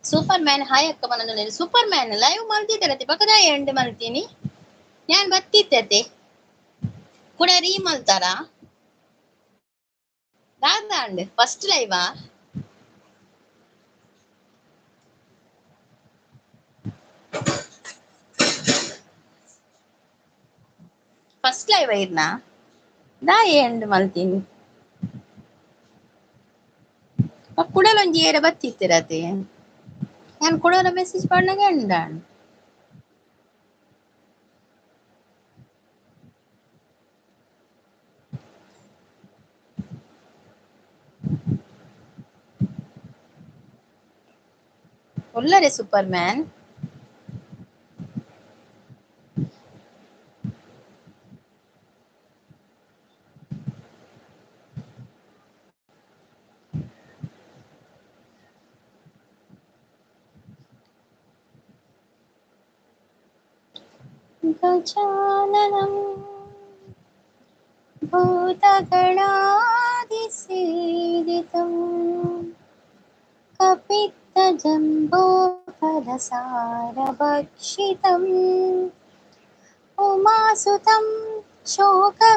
Super man hi ಅಕ್ಕ ಪನೊಂದುಲ್ಲೆರ್. Super man live ಮಲ್ತಿದ್ದರತೆ ಬೊಕ ದಾಯೆ ಎಂಡ್ ಮಲ್ತೀನಿ ಯಾನ್ ಬತ್ತಿತ್ತತೆ ಕುಡ ರೀ ಮಲ್ತಾರಾ ದಾದ ಫಸ್ಟ್ ಲೈವಾ? ಫಸ್ಟ್ ಲೈವ್ ಇರ್ನಾ ದಾಯೆ ಎಂಡ್ ಮಲ್ತೀನಿ ಕುಡಲೊಂಜಿ ಏರ ಬತ್ತಿತ್ತಿರತೆ ಯಾನ್ ಕುಡಲ ಮೆಸೇಜ್ ಪಾಡ್ನಗ ಎಂಡ್ ಉಲ್ಲರೆ ಸೂಪರ್ ಮ್ಯಾನ್. ಗಜಾನನಂ ಭೂತಗಣಾದಿಸೇವಿತಂ ಕಪಿತ್ತಜಂಬೂಫಲಸಾರಭಕ್ಷಿತಂ ಉಮಾಸುತಂ ಶೋಕವಿನಾಶಕಾರಣಂ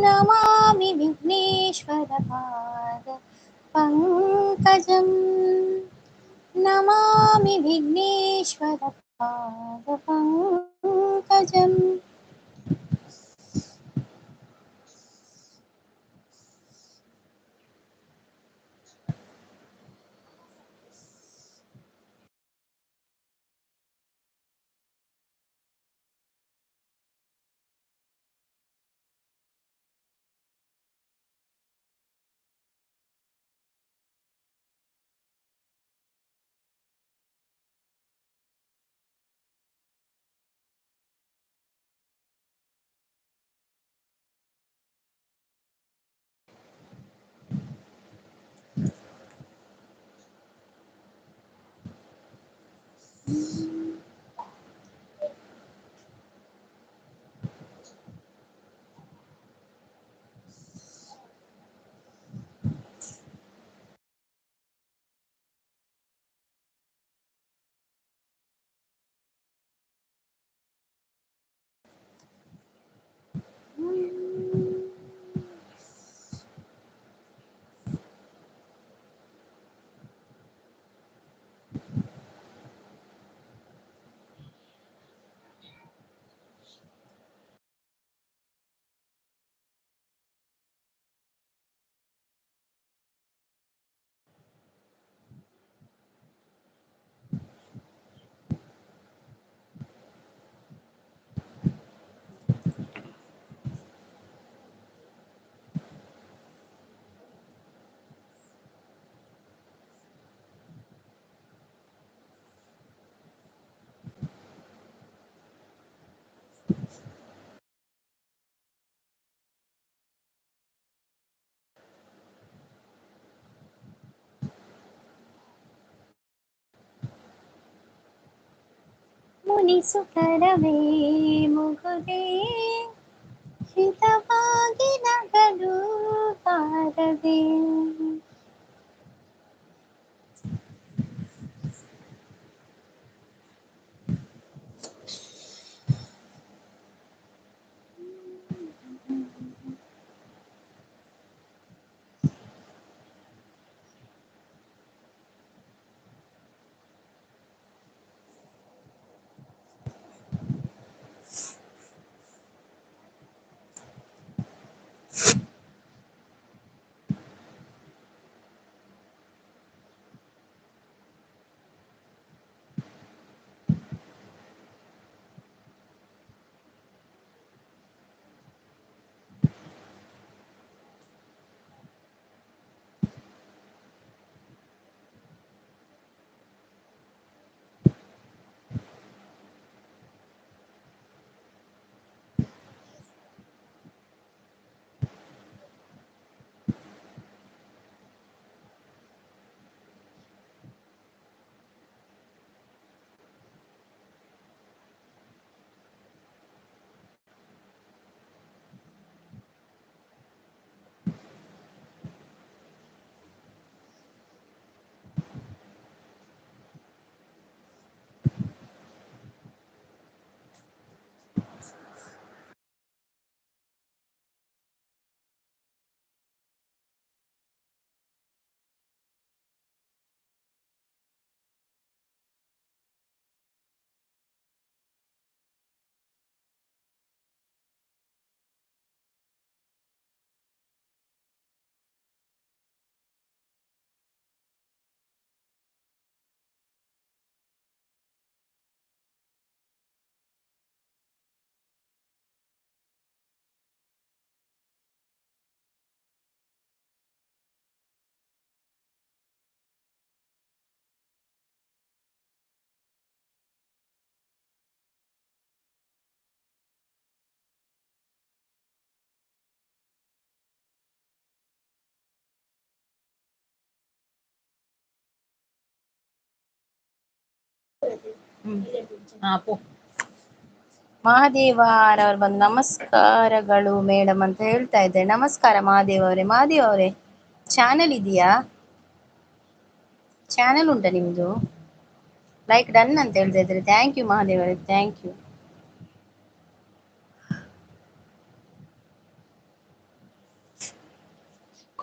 ನಮಾಮಿ ವಿಘ್ನೇಶ್ವರಪಾದ ಪಂಕಜಂ ನಮಾಮಿ ವಿಘ್ನೇಶ್ವರಪಾದ ಪಂಕಜಂ. ಮುನಿಸುಕರವೇ ಮುಗುದೇ ಹಿತವಾಗಿ ನಗಲು ಬಾರದೆ. ಹ್ಮ್ ಹಾ ಪೋ. ಮಹಾದೇವ ರವರು ಬಂದು ನಮಸ್ಕಾರಗಳು ಮೇಡಮ್ ಅಂತ ಹೇಳ್ತಾ ಇದ್ದಾರೆ. ನಮಸ್ಕಾರ ಮಹಾದೇವ್ ಅವರೇ. ಮಹಾದೇವ್ ಅವರೇ, ಚಾನೆಲ್ ಇದೆಯಾ? ಚಾನೆಲ್ ಉಂಟಾ ನಿಮ್ದು? ಲೈಕ್ ಡನ್ ಅಂತ ಹೇಳ್ತಾ ಇದ್ದಾರೆ. Thank you Mahadev ಅವರೇ, thank you.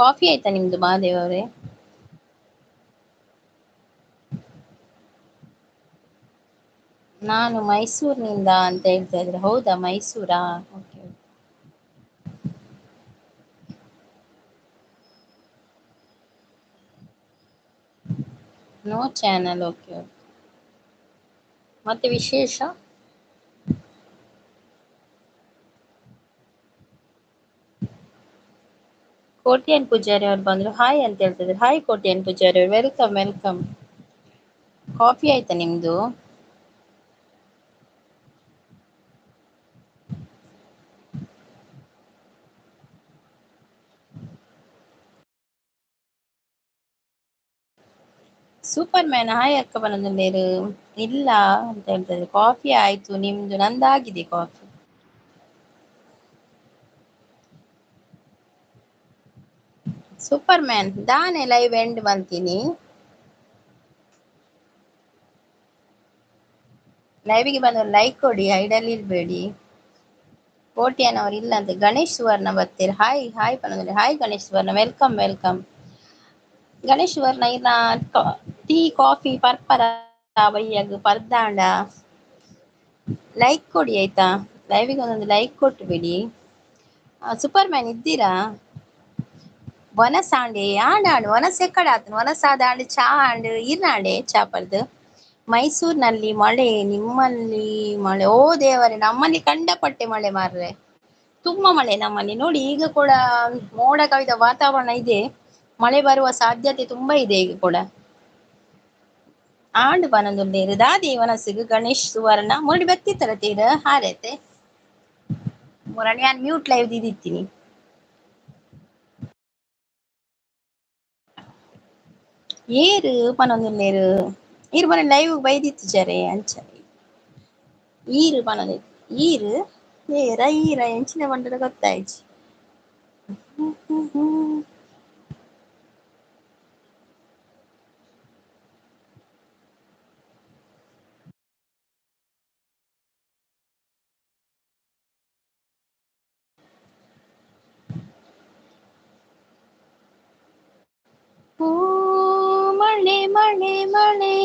Coffee ಆಯ್ತಾ ನಿಮ್ದು ಮಹಾದೇವ್ ಅವರೇ? ನಾನು ಮೈಸೂರಿನಿಂದ ಅಂತ ಹೇಳ್ತಾ ಇದ್ರೆ. ಹೌದಾ, ಮೈಸೂರಾ? Okay. No channel, okay okay. ಮತ್ತೆ ವಿಶೇಷ? ಕೋಟ್ಯಾನ್ ಪೂಜಾರಿ ಅವ್ರು ಬಂದ್ರು, ಹಾಯ್ ಅಂತ ಹೇಳ್ತಿದ್ರು. ಹಾಯ್ ಕೋಟ್ಯಾನ್ ಪೂಜಾರಿ ಅವ್ರು, welcome welcome. Coffee ಆಯ್ತಾ ನಿಮ್ದು? ಸೂಪರ್ ಮ್ಯಾನ್ ಹಾಯ್ ಅಕ್ಕ ಬಂದೇರು ಇಲ್ಲ ಅಂತ ಹೇಳ್ತಾ ಇದ್ದಾರೆ. ಕಾಫಿ ಆಯ್ತು ನಿಮ್ದು? ನಂದಾಗಿದೆ ಕಾಫಿ. ಸೂಪರ್ ಮ್ಯಾನ್ ದಾನೆ ಲೈವ್ ಎಂಡ್ ಮಲ್ತೀನಿ. ಲೈವಿಗೆ ಬಂದು ಲೈಕ್ ಕೊಡಿ, ಐಡಲ್ ಇರಬೇಡಿ. ಕೋಟ್ಯಾನ್ ಅವ್ರು ಇಲ್ಲ ಅಂತ. ಗಣೇಶ್ ಸುವರ್ಣ ಬರ್ತೀರಿ, ಹಾಯ್ ಹಾಯ್ ಪನಂದ್ರೆ. Hi Ganesh Suvarna, welcome welcome. Ganesh Suvarna ಇಲ್ಲ ಟೀ ಕಾಫಿ ಪರ್ಪರ ಬಯ್ಯಗ್ ಪರ್ದಾಂಡ. ಲೈಕ್ ಕೊಡಿ ಆಯ್ತಾ, ಲೈವಿಗೆ ಒಂದೊಂದು ಲೈಕ್ ಕೊಟ್ಟು ಬಿಡಿ. ಸೂಪರ್ ಮ್ಯಾನ್ ಇದ್ದೀರಾ? ವನಸಾಂಡೆ ಆಂಡ್ ಆಂಡ್ ವನಸ್ ಎಕ್ಕಡ ಆತನು ವನಸಾದ ಆಂಡ್ ಚಾ ಆಂಡ್ ಇರ್ನಾಂಡೆ ಚಾಪರ್ದು. ಮೈಸೂರಿನಲ್ಲಿ ಮಳೆ, ನಿಮ್ಮಲ್ಲಿ ಮಳೆ? ಓ ದೇವರೇ, ನಮ್ಮಲ್ಲಿ ಕಂಡಪಟ್ಟೆ ಮಳೆ ಮಾರ್ರೆ, ತುಂಬಾ ಮಳೆ ನಮ್ಮಲ್ಲಿ. ನೋಡಿ ಈಗ ಕೂಡ ಮೋಡ ಕವಿದ ವಾತಾವರಣ ಇದೆ, ಮಳೆ ಬರುವ ಸಾಧ್ಯತೆ ತುಂಬಾ ಇದೆ ಈಗ ಕೂಡ. ಆಂಡ್ ಪನೊಂದುಲ್ಲೆರ್ ದಾದಿ ವನಸುಗು ಗಣೇಶ್ ಸುವರ್ಣ ಮುರಳಿ ಬತ್ತಿತ್ತರ ತೀರ ಹಾರೈತೆ. ಮುರಣಿ ಯಾನ್ ಮ್ಯೂಟ್ ಲೈವ್ ದೀದಿತ್ತೀನಿ. ಏರು ಪನೊಂದುಲ್ಲೆರ್ ಈರ್ ಮೊನ್ನೆ ಲೈವ್ ಬೈದಿತ್ತಿಜಾರೆ ಅಂಚ ಈರು ಪನೊಂದು ಈರು ಏರ ಈರ ಎಂಚಿನ ಪಂಡರ ಗೊತ್ತಾಯ್ಜಿ. ಓ ಮಳೆ ಮಳೆ ಮಳೆ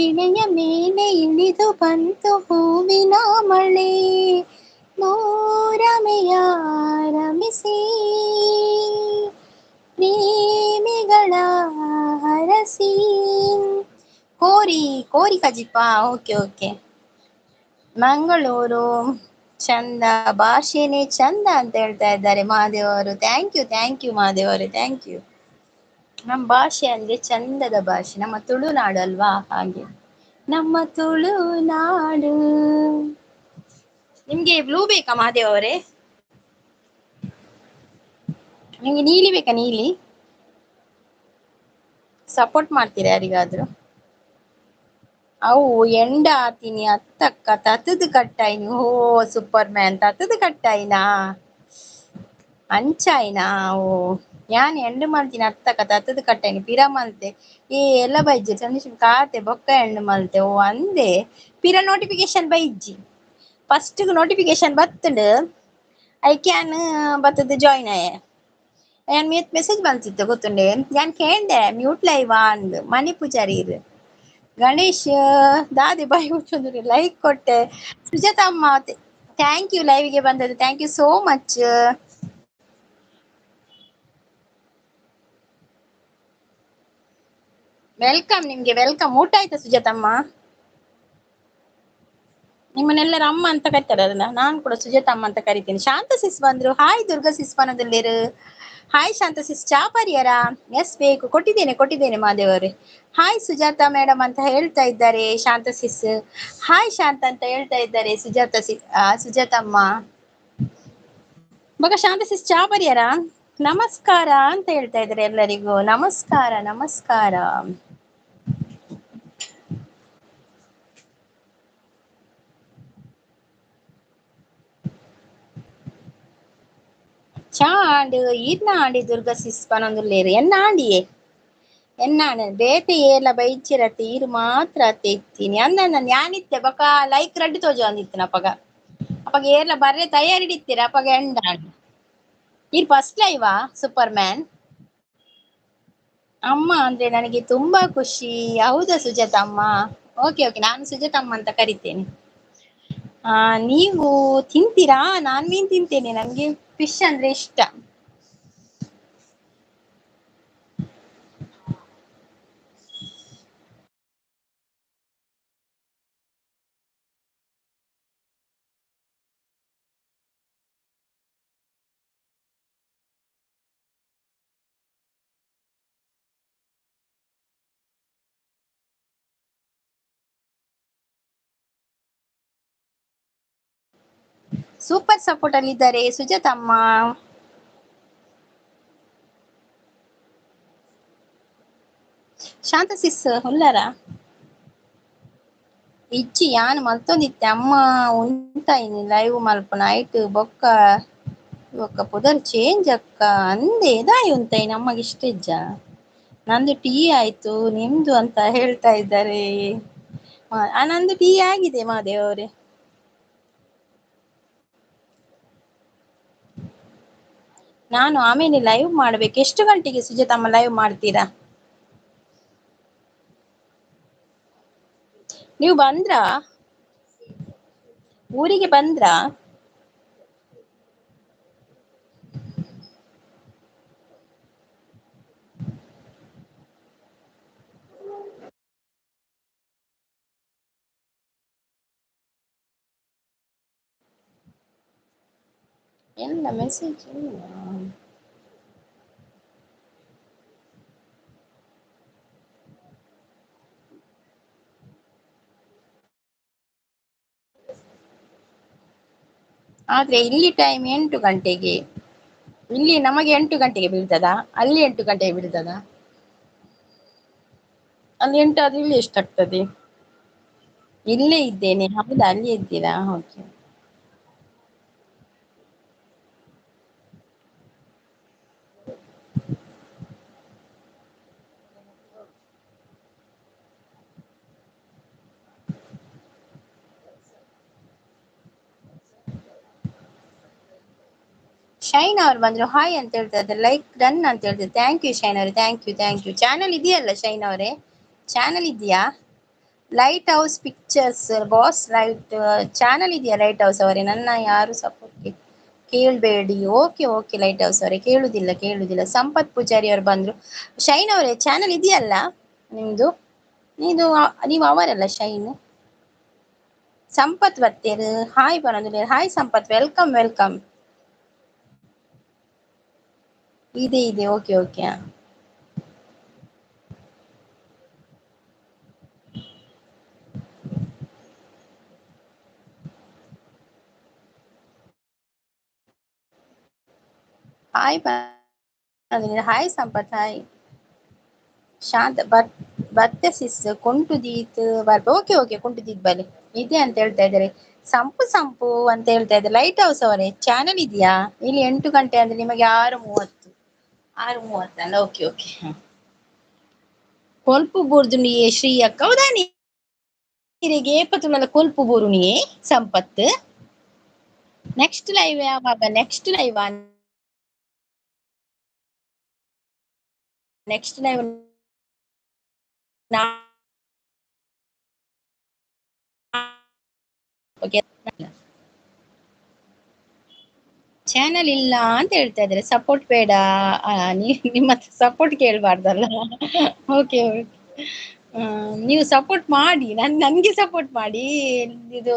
ಇಳೆಯ ಮೇಲೆ ಇಳಿದು ಬಂತು ಹೂವಿನ ಮಳೆ, ಮೋರಮೆಯ ರಮಿಸಿ ಪ್ರೇಮಿಗಳ ಹರಸಿ. ಕೋರಿ ಕೋರಿ ಕಜಿಪ, ಓಕೆ ಓಕೆ. ಮಂಗಳೂರು ಚಂದ, ಭಾಷೆನೇ ಚಂದ ಅಂತ ಹೇಳ್ತಾ ಇದ್ದಾರೆ ಮಹಾದೇವ್ ಅವರು. Thank you thank you Mahadev ಅವರೇ, thank you. ನಮ್ಮ ಭಾಷೆ ಅಂದ್ರೆ ಚಂದದ ಭಾಷೆ, ನಮ್ಮ ತುಳುನಾಡು ಅಲ್ವಾ, ಹಾಗೆ ನಮ್ಮ ತುಳುನಾಡು. ನಿಮ್ಗೆ ಬ್ಲೂ ಬೇಕಾ ಮಹಾದೇವ್ ಅವರೇ? ನಿಮ್ಗೆ ನೀಲಿ ಬೇಕಾ? ನೀಲಿ ಸಪೋರ್ಟ್ ಮಾಡ್ತೀರಾ ಯಾರಿಗಾದ್ರೂ? ಅವು ಎಂಡ ಆತೀನಿ ಅತ್ತಕ್ಕ ತತದು ಕಟ್ಟಾಯಿನಿ. ಓ ಸೂಪರ್ ಮ್ಯಾನ್ ತತದು ಕಟ್ಟಾಯಿನಾ ಅಂಚಾಯಿನಾ? ಓ ಯಾನ್ ಎಂಡು ಮಲ್ತೀನಿ ಅತ್ತಕ್ಕ ತತದು ಕಟ್ಟಾಯಿನಿ ಪಿರ ಮಲ್ತೆ ಏ ಎಲ್ಲ ಬೈಜಿ ಚಂದ್ರ ಕಾತೆ ಬೊಕ್ಕ ಎಂಡು ಮಲ್ತೆ. ಓ ಅಂದೆ ಪಿರ ನೋಟಿಫಿಕೇಶನ್ ಬೈಜ್ಜಿ, ಫಸ್ಟ್ ನೋಟಿಫಿಕೇಶನ್ ಬತ್ತಂಡು I can ಬತ್ತದ ಜಾಯಿನ್ ಆಯೆ. ಯಾನ್ ಮ್ಯೂಟ್ ಮೆಸೇಜ್ ಬಂತಿತ್ತು ಗೊತ್ತುಂಡೆ, ಯಾನ್ ಕೇಂಡೆ ಮ್ಯೂಟ್ ಲೈವ್ ಅಂದ್ ಮಣಿ ಪೂಜಾರಿ ಇರು. ಗಣೇಶ್ ದಾದಿ ಬಾಯ್ ಹುಚ್ಚೊಂದು ಲೈಕ್ ಕೊಟ್ಟೆ. ಸುಜಾತಮ್ಮ thank you ಲೈವ್ಗೆ ಬಂದದ್ದು, thank you so much. Welcome ನಿಮ್ಗೆ, welcome. ಊಟ ಆಯ್ತಾ ಸುಜಾತಮ್ಮ? ನಿಮ್ಮನ್ನೆಲ್ಲರ ಅಮ್ಮ ಅಂತ ಕರೀತಾರಲ್ಲ, ನಾನು ಕೂಡ ಸುಜಾತಮ್ಮ ಅಂತ ಕರಿತೀನಿ. ಶಾಂತ ಸಿಸ್ ಬಂದ್ರು, ಹಾಯ್ ದುರ್ಗಾ ಸಿಸ್ ಪನದಲ್ಲಿರು. ಹಾಯ್ ಶಾಂತ ಸಿಸ್, ಚಾ ಪರಿಯರಾ? ಎಸ್ ಬೇಕು, ಕೊಟ್ಟಿದ್ದೇನೆ ಕೊಟ್ಟಿದ್ದೇನೆ ಮಹಾದೇವರೇ. ಹಾಯ್ ಸುಜಾತ ಮೇಡಮ್ ಅಂತ ಹೇಳ್ತಾ ಇದ್ದಾರೆ ಶಾಂತ ಸಿಸ್. ಹಾಯ್ ಶಾಂತ ಅಂತ ಹೇಳ್ತಾ ಇದ್ದಾರೆ ಸುಜಾತ ಸಿ ಸುಜಾತಮ್ಮ. ಮಗ ಶಾಂತ ಸಿಸ್ ಚಾ ಪರಿಯರಾ? ನಮಸ್ಕಾರ ಅಂತ ಹೇಳ್ತಾ ಇದ್ದಾರೆ ಎಲ್ಲರಿಗೂ. ನಮಸ್ಕಾರ ನಮಸ್ಕಾರ. ಚಾ ಆಂಡ್ ಈರ್ನ ಆಂಡಿ ದುರ್ಗಾ ಸಿಸ್ ಪನೊಂದುಲ್ಲೇರು ಎನ್ನ ಆಂಡಿಯೇ ಎನ್ನ ಆಂಡ್ ಬೇತೆ ಏರ್ಲ ಬೈಚಿರತ್ತೆ ಈರು ಮಾತ್ರ ಅತ್ತೆ ಇತ್ತೀನಿ ಅಂದ ಯಾನಿತ್ತೆ ಬೊಕ ಲೈಕ್ ರಡ್ಡ್ ತೋಜೊಂದಿತ್ತಿನ ಅಪಗ ಅಪಗ ಏರ್ಲ ಬರ್ರೆ ತಯಾರಿ ಇತ್ತೀರ ಅಪಗ ಎಂಡ ಈರ್ ಫಸ್ಟ್ ಲೈವಾ ಸೂಪರ್ ಮ್ಯಾನ್. ಅಮ್ಮ ಅಂದ್ರೆ ನನಗೆ ತುಂಬಾ ಖುಷಿ. ಹೌದಾ ಸುಜಾತಮ್ಮ? ಓಕೆ ಓಕೆ, ನಾನು ಸುಜಾತಮ್ಮ ಅಂತ ಕರಿತೇನೆ. ನೀವು ತಿಂತೀರಾ? ನಾನ್ ಮೀನ್ ತಿಂತೇನೆ, ನನ್ಗೆ ಫಿಶ್ ಅಂದ್ರೆ ಇಷ್ಟ. ಸೂಪರ್ ಸಪೋರ್ಟ್ ಅಲ್ಲಿ ಇದ್ದಾರೆ ಸುಜಾತಮ್ಮ. ಶಾಂತ ಸಿಸ್ ಹುಲ್ಲರ ಇಜ್ಜಿ ಯಾನ್ ಮಲ್ತೊಂದಿತ್ತೆ ಅಮ್ಮ ಉಂತಾಯಿನಿ ಲೈವ್ ಮಲ್ಪುನ ಐಟ್ ಬೊಕ್ಕ ಬೊಕ್ಕ ಪುದರ್ ಚೇಂಜ್ ಅಕ್ಕ ಅಂದೆ ದಾಯಿ ಉಂತಾಯಿನಿ ಅಮ್ಮಗೆ ಇಷ್ಟ ಇಜ್ಜ. ನಂದು ಟೀ ಆಯ್ತು ನಿಮ್ದು ಅಂತ ಹೇಳ್ತಾ ಇದ್ದಾರೆ. ನಂದು ಟೀ ಆಗಿದೆ ಮಹಾದೇವ್ ಅವರೇ. ನಾನು ಆಮೇಲೆ ಲೈವ್ ಮಾಡ್ಬೇಕು. ಎಷ್ಟು ಗಂಟೆಗೆ ಸುಜಾತಮ್ಮ ಲೈವ್ ಮಾಡ್ತೀರಾ? ನೀವು ಬಂದ್ರಾ? ಊರಿಗೆ ಬಂದ್ರಾ? ಎಲ್ಲ ಮೆಸೇಜ್ ಇಲ್ಲ. ಆದ್ರೆ ಇಲ್ಲಿ ಟೈಮ್ 8 ಗಂಟೆಗೆ, ಇಲ್ಲಿ ನಮಗೆ 8 ಗಂಟೆಗೆ ಬೀಳ್ತದಾ? ಅಲ್ಲಿ 8 ಗಂಟೆಗೆ ಬೀಳ್ತದಾ? ಅಲ್ಲಿ 8 ಆದ್ರೆ ಇಲ್ಲಿ ಎಷ್ಟಾಗ್ತದೆ? ಇಲ್ಲೇ ಇದ್ದೇನೆ. ಹೌದಾ, ಅಲ್ಲಿ ಇದ್ದೀರಾ? ಓಕೆ. ಶೈನ್ ಅವ್ರು ಬಂದ್ರು ಹಾಯ್ ಅಂತ ಹೇಳ್ತಾ ಇದ್ದಾರೆ, ಲೈಕ್ ಡನ್ ಅಂತ ಹೇಳ್ತಾರೆ. Thank you shine ಅವರೇ, thank you thank you. Channel ಇದೆಯಲ್ಲ ಶೈನ್ ಅವರೇ? ಚಾನಲ್ ಇದೆಯಾ? Light house pictures boss light channel ಇದೆಯಾ ಲೈಟ್ ಹೌಸ್ ಅವರೇ? ನನ್ನ ಯಾರು ಸಪೋರ್ಟ್ ಕೇಳಬೇಡಿ. ಓಕೆ ಓಕೆ ಲೈಟ್ ಹೌಸ್ ಅವರೇ, ಕೇಳುದಿಲ್ಲ ಕೇಳುದಿಲ್ಲ. ಸಂಪತ್ ಪೂಜಾರಿ ಅವರು ಬಂದ್ರು. ಶೈನ್ ಅವರೇ ಚಾನಲ್ ಇದೆಯಲ್ಲ ನಿಮ್ದು? ಇದು ನೀವು ಅವರಲ್ಲ ಶೈನ್? ಸಂಪತ್ ಬತ್ತೇರು ಹಾಯ್ ಬರೋದು. ಹಾಯ್ ಸಂಪತ್, welcome welcome. ಇದೆ ಇದೆ, okay okay. Hi hi Sampath, hi ಶಾಂತ ಬತ್ತೆ ಸಿಸ್ ಕೊಂಟು ದೀತ್ ಬರ್ಬ. ಓಕೆ ಓಕೆ, ಕುಂಟು ದೀತ್ ಬಲೆ ಇದೆ ಅಂತ ಹೇಳ್ತಾ ಇದ್ದಾರೆ. ಸಂಪು ಸಂಪು ಅಂತ ಹೇಳ್ತಾ ಇದ್ದಾರೆ. ಲೈಟ್ ಹೌಸ್ ಅವರೇ ಚಾನಲ್ ಇದೆಯಾ? ಇಲ್ಲಿ 8 ಗಂಟೆ ಅಂದ್ರೆ ನಿಮಗೆ 6:30, 6:30 ಅಲ್ಲ? Okay okay. ಕೊಲ್ಪು ಬೂರ್ದು ನೀಯೇ ಶ್ರೀ ಅಕ್ಕ? ಹೌದಾ ನೀರಿಗೆ ಏಪತ್ತುನಲ್ಲ ಕೊಲ್ಪು ಬೂರು ನೀಯೇ ಸಂಪತ್? ನೆಕ್ಸ್ಟ್ ಲೈವ್ ಯಾವಾಗ? Next live next live channel ಇಲ್ಲ ಅಂತ ಹೇಳ್ತಾ ಇದ್ದಾರೆ. ಸಪೋರ್ಟ್ ಬೇಡ, ನಿಮ್ಮ ಸಪೋರ್ಟ್ ಕೇಳಬಾರ್ದಲ್ಲ. ಓಕೆ ಓಕೆ, ನೀವು ಸಪೋರ್ಟ್ ಮಾಡಿ, ನನ್ಗೆ ಸಪೋರ್ಟ್ ಮಾಡಿ. ಇದು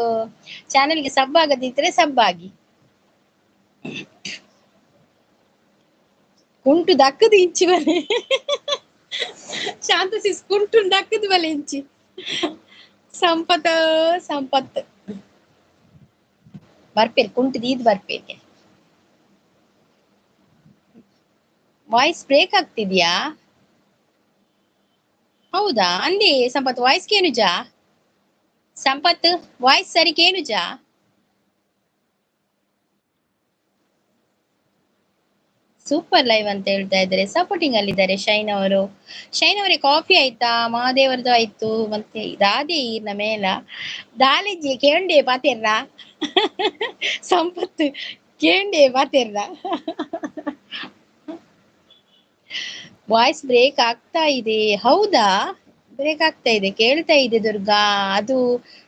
ಚಾನೆಲ್ಗೆ ಸಬ್ ಆಗದಿದ್ರೆ ಸಬ್ ಆಗಿ. ಕುಂಟು ದಕ್ಕದು ಇಂಚಿ ಬಲೆ ಶಾಂತ ಸಿಸ್, ಕುಂಟು ದಕ್ಕದು ಬಲೆ ಇಂಚಿ. ಸಂಪತ್ ಸಂಪತ್ ಬರ್ಪೇರು, ಕುಂಟು ದೀದ್ ಬರ್ಪೇರು. ವಾಯ್ಸ್ ಬ್ರೇಕ್ ಆಗ್ತಿದ್ಯಾ? ಹೌದಾ ಅಂದೆ ಸಂಪತ್, ವಾಯ್ಸ್ ಕೇನುಜಾ? ಸಂಪತ್ ವಾಯ್ಸ್ ಸರಿ ಕೇನುಜಾ? ಸೂಪರ್ ಲೈವ್ ಅಂತ ಹೇಳ್ತಾ ಇದ್ದಾರೆ. ಸಪೋರ್ಟಿಂಗ್ ಅಲ್ಲಿದ್ದಾರೆ ಶೈನ್ ಅವರು. ಶೈನ್ ಅವರೇ ಕಾಫಿ ಆಯ್ತಾ? ಮಹಾದೇವರದು ಆಯ್ತು. ಮತ್ತೆ ದಾದೆ ಈರ್ನ ಮೇಲ ದಾಲಿಜಿ ಕೇಂಡೆ ಪಾತೆರ್ರ ಸಂಪತ್ತು ಕೇಂಡೆ ಪಾತೆರ್ರ. ವಾಯ್ಸ್ ಬ್ರೇಕ್ ಆಗ್ತಾ ಇದೆ. ಹೌದಾ, ಬ್ರೇಕ್ ಆಗ್ತಾ ಇದೆ, ಕೇಳ್ತಾ ಇದೆ ದುರ್ಗಾ. ಅದು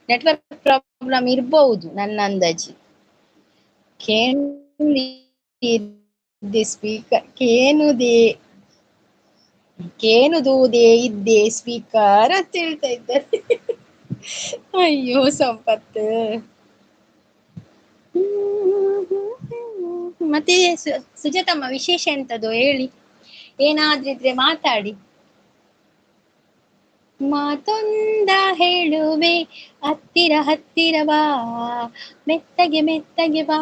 ನೆಟ್ವರ್ಕ್ ಪ್ರಾಬ್ಲಮ್ ಇರ್ಬಹುದು ನನ್ನ ಅಂದಾಜಿ. ಕೇಳಿ ಸ್ಪೀಕರ್ ಕೇನುದೇ ಕೇನುದೂದೇ ಇದ್ದೆ ಸ್ಪೀಕರ್ ಅಂತ ಹೇಳ್ತಾ ಇದ್ದಾರೆ. ಅಯ್ಯೋ ಸಂಪತ್ತು. ಮತ್ತೆ ಸುಜಾತಮ್ಮ ವಿಶೇಷ ಎಂತದ್ದು ಹೇಳಿ, ಏನಾದ್ರಿದ್ರೆ ಮಾತಾಡಿ. ಮಾತೊಂದ ಹೇಳುವೆ ಹತ್ತಿರ ಹತ್ತಿರ ಬಾ, ಮೆತ್ತಗೆ ಮೆತ್ತಗೆ ಬಾ,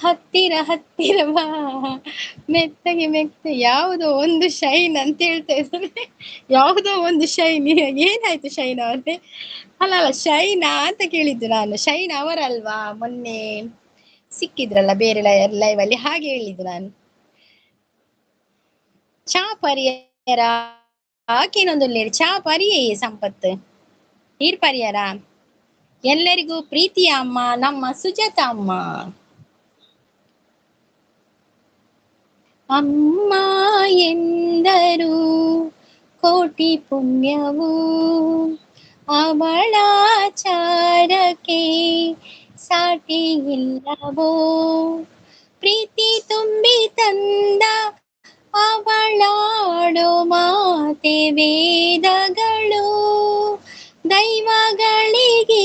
ಹತ್ತಿರ ಹತ್ತಿರ ಬಾ, ಮೆತ್ತಗೆ ಮೆತ್ತ. ಯಾವುದೋ ಒಂದು ಶೈನ್ ಅಂತ ಹೇಳ್ತಾ ಇದ್ದಾರೆ. ಯಾವುದೋ ಒಂದು ಶೈನ್. ಏನಾಯ್ತು ಶೈನ್ ಅವರೇ? ಅಲ್ಲ ಅಲ್ಲ, ಶೈನಾ ಅಂತ ಕೇಳಿದ್ದು ನಾನು. ಶೈನ್ ಅವರಲ್ವಾ ಮೊನ್ನೆ ಸಿಕ್ಕಿದ್ರಲ್ಲ ಬೇರೆ ಲೈವ್ ಅಲ್ಲಿ, ಹಾಗೆ ಹೇಳಿದ್ದು ನಾನು. ಚಾ ಪರಿಯರ ಆಕೇನೊಂದು ಚಾ ಪರಿಯೇ ಸಂಪತ್ತು ನೀರ್ ಪರಿಯರ. ಎಲ್ಲರಿಗೂ ಪ್ರೀತಿಯ ಅಮ್ಮ ನಮ್ಮ ಸುಜಾತ ಅಮ್ಮ. ಅಮ್ಮ ಎಂದರು ಕೋಟಿ ಪುಣ್ಯವು, ಅವಳಾಚಾರಕ್ಕೆ ಸಾಟಿ ಇಲ್ಲವೋ, ಪ್ರೀತಿ ತುಂಬಿ ತಂದ ಅವಳಾಡೋ ಮಾತೆ ವೇದಗಳು, ದೈವಗಳಿಗಿಂತ